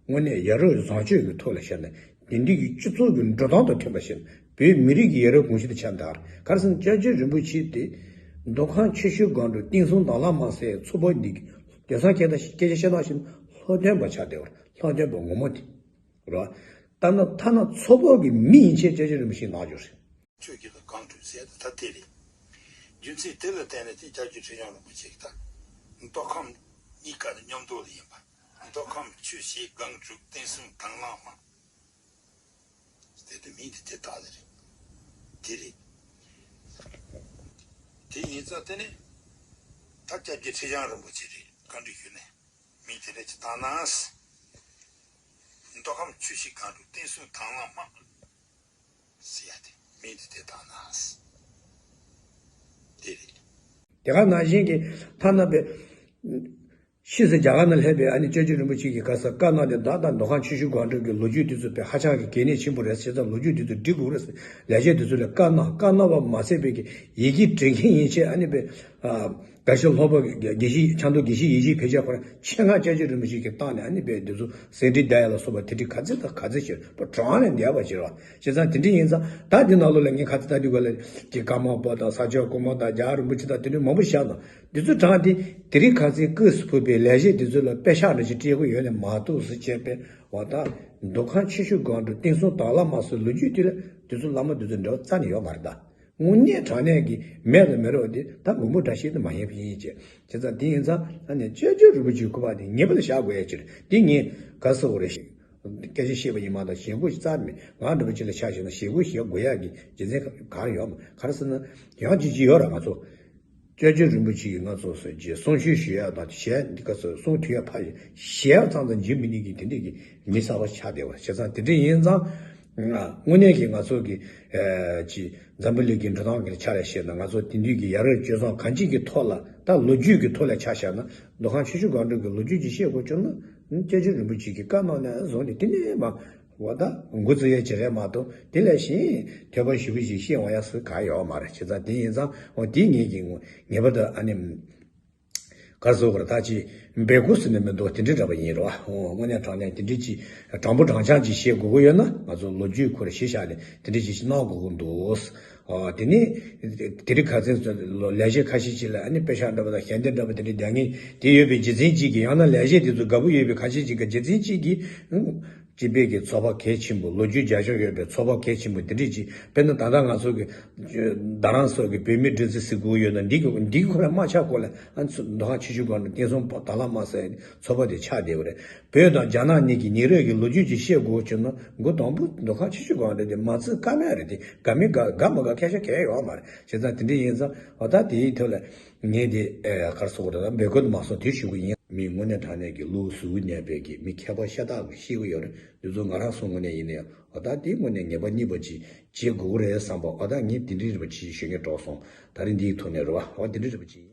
དངོས་གནས་ཡ་རབས་བཟང་སྤྱོད་ཀྱི་ཐོག་ལ་བཤད་ན། དེང་དུས་ཀྱི་སྤྱི་ཚོགས་ཀྱི་འགྲོ་སྟངས་དང་མཐུན་པ་བཤད་ན། བོད་མི་རིགས་ཀྱི་ཡ་རབས་གོམས་གཤིས་དང་ཆ་མཐུན། ག་རེ་ཟེར་ན་སྐྱབས་རྗེ་རིན་པོ་ཆེ་དེ་མདོ་ཁམས་ཆུ་ཤུར་སྒང་དྲུག་བསྟན་སྲུང་དྭང་བླངས་དམག་ཟེར་ཚོགས་པ་འདི་གི་དེང་སང་སྐད་ཆ་སྐད་ཆ་བཤད་སྟངས་བཤད་ན་ལྷག་དོན་པ་ཆགས་བསྡད་པ་རེད། ལྷག་དོན་པ་ངོ་མ་དེ་རེད་བ། ཐ་ན་ཐ་ན་ཚོགས་པ་གི་མི་ཡན་ཆད་སྐྱབས་རྗེ་རིན་པོ་ཆེ་ནང་འཇོག་རེད། ཆོས་ཀྱི་ལ་གང་འཁྲུལ་ཟེར་ད་དེ་རེད། རྒྱུ་མཚན་དེ་ལ་བརྟེན་ནས་དེ་སྐྱབས་རྗེ་ཁྲི་བྱང་རིན་པོ་ཆེ་གི་ད་མདོ་ཁམས་གཉིས་ཀ་ནི་མཉམ་དུ་ལ་ཡིན་པ། མདོ་ཁམས་ཆུ་བཞི་སྒང་དྲུག་བསྟན་སྲུང་དྭང་བླངས་དམག་དེ་དེ་མིང་དེ་དེ་དག་ལ་རེད། དེ་རེད། དེ་ཡིན་ཙང་དེ་ནི་ད་སྐྱབས་རྗེ་ཁྲི་བྱང་རིན་པོ་ཆེ་རེད། བཀའ་འདྲི་ཞུས་ནས་མིང་དེ་འདྲ་ཅིག་བཏགས་ན། མདོ་ཁམས་ཆུ་བཞི་སྒང་དྲུག་བསྟན་སྲུང་དྭང་བླངས་དམག་ཟེར་ཡ་དེ་མིང་དེ་དེ་བཏགས་ན། དེ་རེད། དེ་ག་ནང་བཞིན་གྱི་ཐ་ན་པའི་ཕྱིས་སུ་རྒྱ་གར་ནང་སླེབས་པའི་ཨ་ནི་སྐྱབས་རྗེ་རིན་པོ་ཆེ་གིས་ག་ས་བཀའ་གནང་སྟེ་ད་ལྟ་མདོ་ཁམས་ཆུ་ཤུར་སྒང་དྲུག་གི་ལོ་རྒྱུས་དེ་ཚོ་དཔེ་ཧ་ཅང་གི་གལ་གནད་ཆེན་པོ་རེད། བྱས་ཙང་ལོ་རྒྱུས་དེ་ཚོ་འབྲི་དགོས་རེད་ཟེར་ལས་བྱེད་དེ་ཚོ་ལ་བཀའ་གནང་། བཀའ་གནང་བ་མ་ཟད་པའི་གི་ཡི་གེ་འབྲི་མཁན་ཡན་ཆད་ཨ་ནི་དཔེ་ཨ་དགའ་ཤོས་ལྷག་པ་དགེ་བཤེས་ཆབ་མདོ་དགེ་བཤེས་ཡེ་ཤེས་ཕལ་ཆེར་ཁོ་རང་ཆེད་མངགས་སྐྱབས་རྗེ་རིན་པོ་ཆེ་གིས་བཏང་ནས་ཨ་ནི་དཔེ་དེ་ཚོ་ཟིན་བྲིས་བརྡ་ཡ་ལ་སོགས་པ་དེ་འདྲའི་ག་ཚད་དང་ག་ཚད་ཞིག་པ་གྲངས་ལས་འདས་པ་ཞིག་རེད། བྱས་ཙང་དེ་འདྲ་ཡིན་ཙང་ད་འདི་ནང་ལོགས་ལ་ངས་ག་ཚད་ལྟ་དུས་ག་ལ་ཀྱི་ཀརྨ་པ་དང་ས་སྐྱ་གོང་མ་དང་རྒྱལ་བ་རིན་པོ་ཆེ་དང་དེ་འདྲའི་མང་པོ་བཞག་དང་། འདི་ཚོ་དྲངས་ཏེ་དེ་རིང་ཁ་སང་སྐབས་སུ་བབས་པའི་ལས་བྱེད་འདི་ཚོ་ལ་དཔེ་ཤག་འདྲ་ཞིག་སྤྲད་དགོས་ཡོད་ནས་མ་གཏོགས་ཟེར་བྱས་པས་འོ་ད་མདོ་ཁམས་ཆུ་ཤུར་སྒང་དྲུག་བསྟན་སྲུང་དྭང་བླངས་དམག་ཟེར་ལོ་རྒྱུས་དེ་ལ་འདི་ཚོ་བླ་མ་འདི་ཚོ་འབྲེལ་བ་རྩ་ནས་ཡོད་མ་རེད་ད། དངོས་གནས་དྲང་གནས་ཀྱི་མེད་དང་མེད་རོགས་དེ་ད་མགོན་པོ་བཀྲ་ཤིས་དེ་མ་ཡིན་པ་ཡིན་ཅེས། བྱས་ཙང་དེ་ཡིན་ཙང་ཨ་ནི་སྐྱབས་རྗེ་རིན་པོ་ཆེའི་སྐུ་པར་དེ་ངེས་པར་དུ་བཞག་དགོས་ཡ་ཅིག་རེད། དེ་ངས་ག་ཟེར་དགོས་རེད། སྐད་ཆ་བཤད་པ་ཡིན་མ་གཏོགས་ཞེན་ཁོག་རྩ་མེད། ང་འདྲ་པོ་ཅིག་ལ་ཆ་བཞག་ན་ཞེན་ཁོག་བྱེད་དགོས་ཡ་གི་རྒྱུ་མཚན་ག་རེ་ཡོད་མ། ག་རེ་ཟེར་ན་ཡང་ཅིག་ཅིག་ཡོད་ར། ང་ཚོ་སྐྱབས་རྗེ་རིན་པོ་ཆེ་གིས་ང་ཚོ་སོ་ཅིག་གསུང་ཆོས་ཞུ་ཡ་དང་ཞལ་འདི་ག་ཚོད་གསུང་ཐུབ་ཡ་ཕ་ཡི་ཞལ་ཙམ་དུ་འཇུག་མི་ནུས་ཀྱི་དེ་འདྲས་ཀྱི་མི་གསར་པ་ཆགས་བསྡད་པ། བྱས་ཙང་དེ་འདྲས་ཡིན་ཙང་། དངོས་གནས་ཀྱི་ང་ཚོ་གི་ཨ་ཅིག་འཛམ་བུ་གླིང་གི་འགྲོ་སྟངས་ཀྱི་ཆ་ལ་བཤད་ན། ང་ཚོ་དེང་དུས་ཀྱི་ཡ་རབས་སྤྱོད་བཟང་གང་ཅིའི་གི་ཐོག་ལ་ད་ལོ་རྒྱུས་ཀྱི་ཐོག་ལ་ཆ་བཞག་ན། མདོ་ཁམས་ཆུ་ཤུར་སྒང་དྲུག་གི་ལོ་རྒྱུས་ཅིག་བཤད་དགོས་བྱུང་ན། སྐྱབས་རྗེ་རིན་པོ་ཆེ་གིས་བཀའ་གནང་ནས་བཟུང་ནས་དེ་ནས་མར་ འོ་ད་འགོ་བཙུགས་ཡས་བྱེད་རེད་མ་གཏོགས་དེ་ལས་གཞན་ཐོས་པ་ཞེ་པོ་ཞིག་ཤེས་འོང་ཡ་སུ་ག་ཡོད་མ་རེད། བྱས་ཙང་དེ་ཡིན་ཙང་འོ་དེ་ངེད་ཀྱི་ངོ་ངེས་པར་དུ་ཨ་ནི། གར་སོགས་པར་ད་ཅི་འབད་དགོས་ཟེར་ནས་མི་འདུག་དེ་འདྲའི་འདྲ་པ་ཡིན་རོ། འོ་དངོས་གནས་དྲང་གནས་དེ་འདྲའི་ཅི་དྲང་པོ་དྲང་འཕྱང་ཅིག་བཤད་དགོས་ཀྱི་ཡོད་ན་ང་ཚོ་ལོ་རྒྱུས་ཁོ་ར་གཞི་བཞག་ནས་དེ་འདྲའི་ཅི་ཞིག་གནང་དགོས་ཀྱི་འདུག་འོ་དེ་ནི་དེ་རིང་ཁ་སང་ཚོ་ལོ་ལས་བྱེད་ཁ་ཤས་ཅིག་ལ་ཨ་ནི་དཔེ་ཤག་འདྲ་པ་དང་ཞལ་འདེབས་འདྲ་པ་དེ་འདྲའི་རྒྱག་མཁན་དེ་ཡོད་པའི་རྒྱུ་མཚན་ཅིག་གིས། ཡང་ན་ལས་བྱེད་དེ་ཚོ་དགའ་པོ་ཡོད་པའི་ཁ་ཤས་ཅིག་གི་རྒྱུ་མཚན་ཅིག་གིས། སྤྱི་པའི་གི་ཚོགས་པ་གལ་ཆེན་པོ་ལོ་རྒྱུས་རྒྱ་ཆེན་ཡོད་པའི་ཚོགས་པ་གལ་ཆེན་པོ་དེ་འདྲས་ཅིག་དཔེར་ན་ད་ལྟ་ང་ཚོ་གི་རྡ་རམ་ས་ལ་གི་བོད་མིའི་སྒྲིག་འཛུགས་ཟེར་དགོས་ཡོད་ན་འདི་གི་འདི་གི་ཁོ་ར་དམག་ཆ་ཁོ་ལ་ཨ་ཚོ་མདོ་ཁམས་ཆུ་བཞི་སྒང་དྲུག་བསྟན་སྲུང་དར་ལག་དམག་ཟེར་ཚོགས་པ་དེ་ཆགས་བསྡད་པ་རེད། བོད་དང་རྒྱ་ནག་གཉིས་ཀྱི་ཉེ་རབས་ཀྱི་ལོ་རྒྱུས་ཅིག་བཤད་དགོས་བྱུང་ན་མགོ་དང་པོ་མདོ་ཁམས་ཆུ་བཞི་སྒང་དྲུག་དེ་མ་བརྩི་ཀ་མེད་རེད། དེ་དགའ་མི་དགའ་དགའ་མ་དགའ་སྐད་ཆ་གང་ཡོད་མ་རེད། བྱས་ཙང་དེ་འདྲས་ཡིན་ཙང་འོ་ད་དེའི་ཐོག་ལ། ངས་དེ་ཨེ་གར་སོགས་རེད་ད་འབོད་སྐུལ་མ་སོང་དེ་ཞུ་གི་ཡིན། མི་དངོས་གནས་དྲང་གནས་ཀྱི་བློ་གཟུ་བོ་གནས་པའི་གི་མི་མཁས་པ་ཤ་སྟག་གི་ཤེས་གི་ཡོད་རེད། འདི་ཚོ་ང་རང་ཚོ་དངོས་གནས་ཡིན་ན་ཡང་འོ་ད་དེ་དངོས་གནས་ངེས་པ་རྙེད་པ་ཅིག་བྱེད་དགོས་ཀྱི་རེད་བསམ་པ། འོ་ད་ངས་དེ་འདྲའི་རེད་པ་ཅིག་ཞུ་སྙིང་འདོད་སོང་། ད་རིང་འདིའི་ཐོག་ནས་རེད་བ། འོ་དེ་འདྲའི་རེད་པ་ཅིག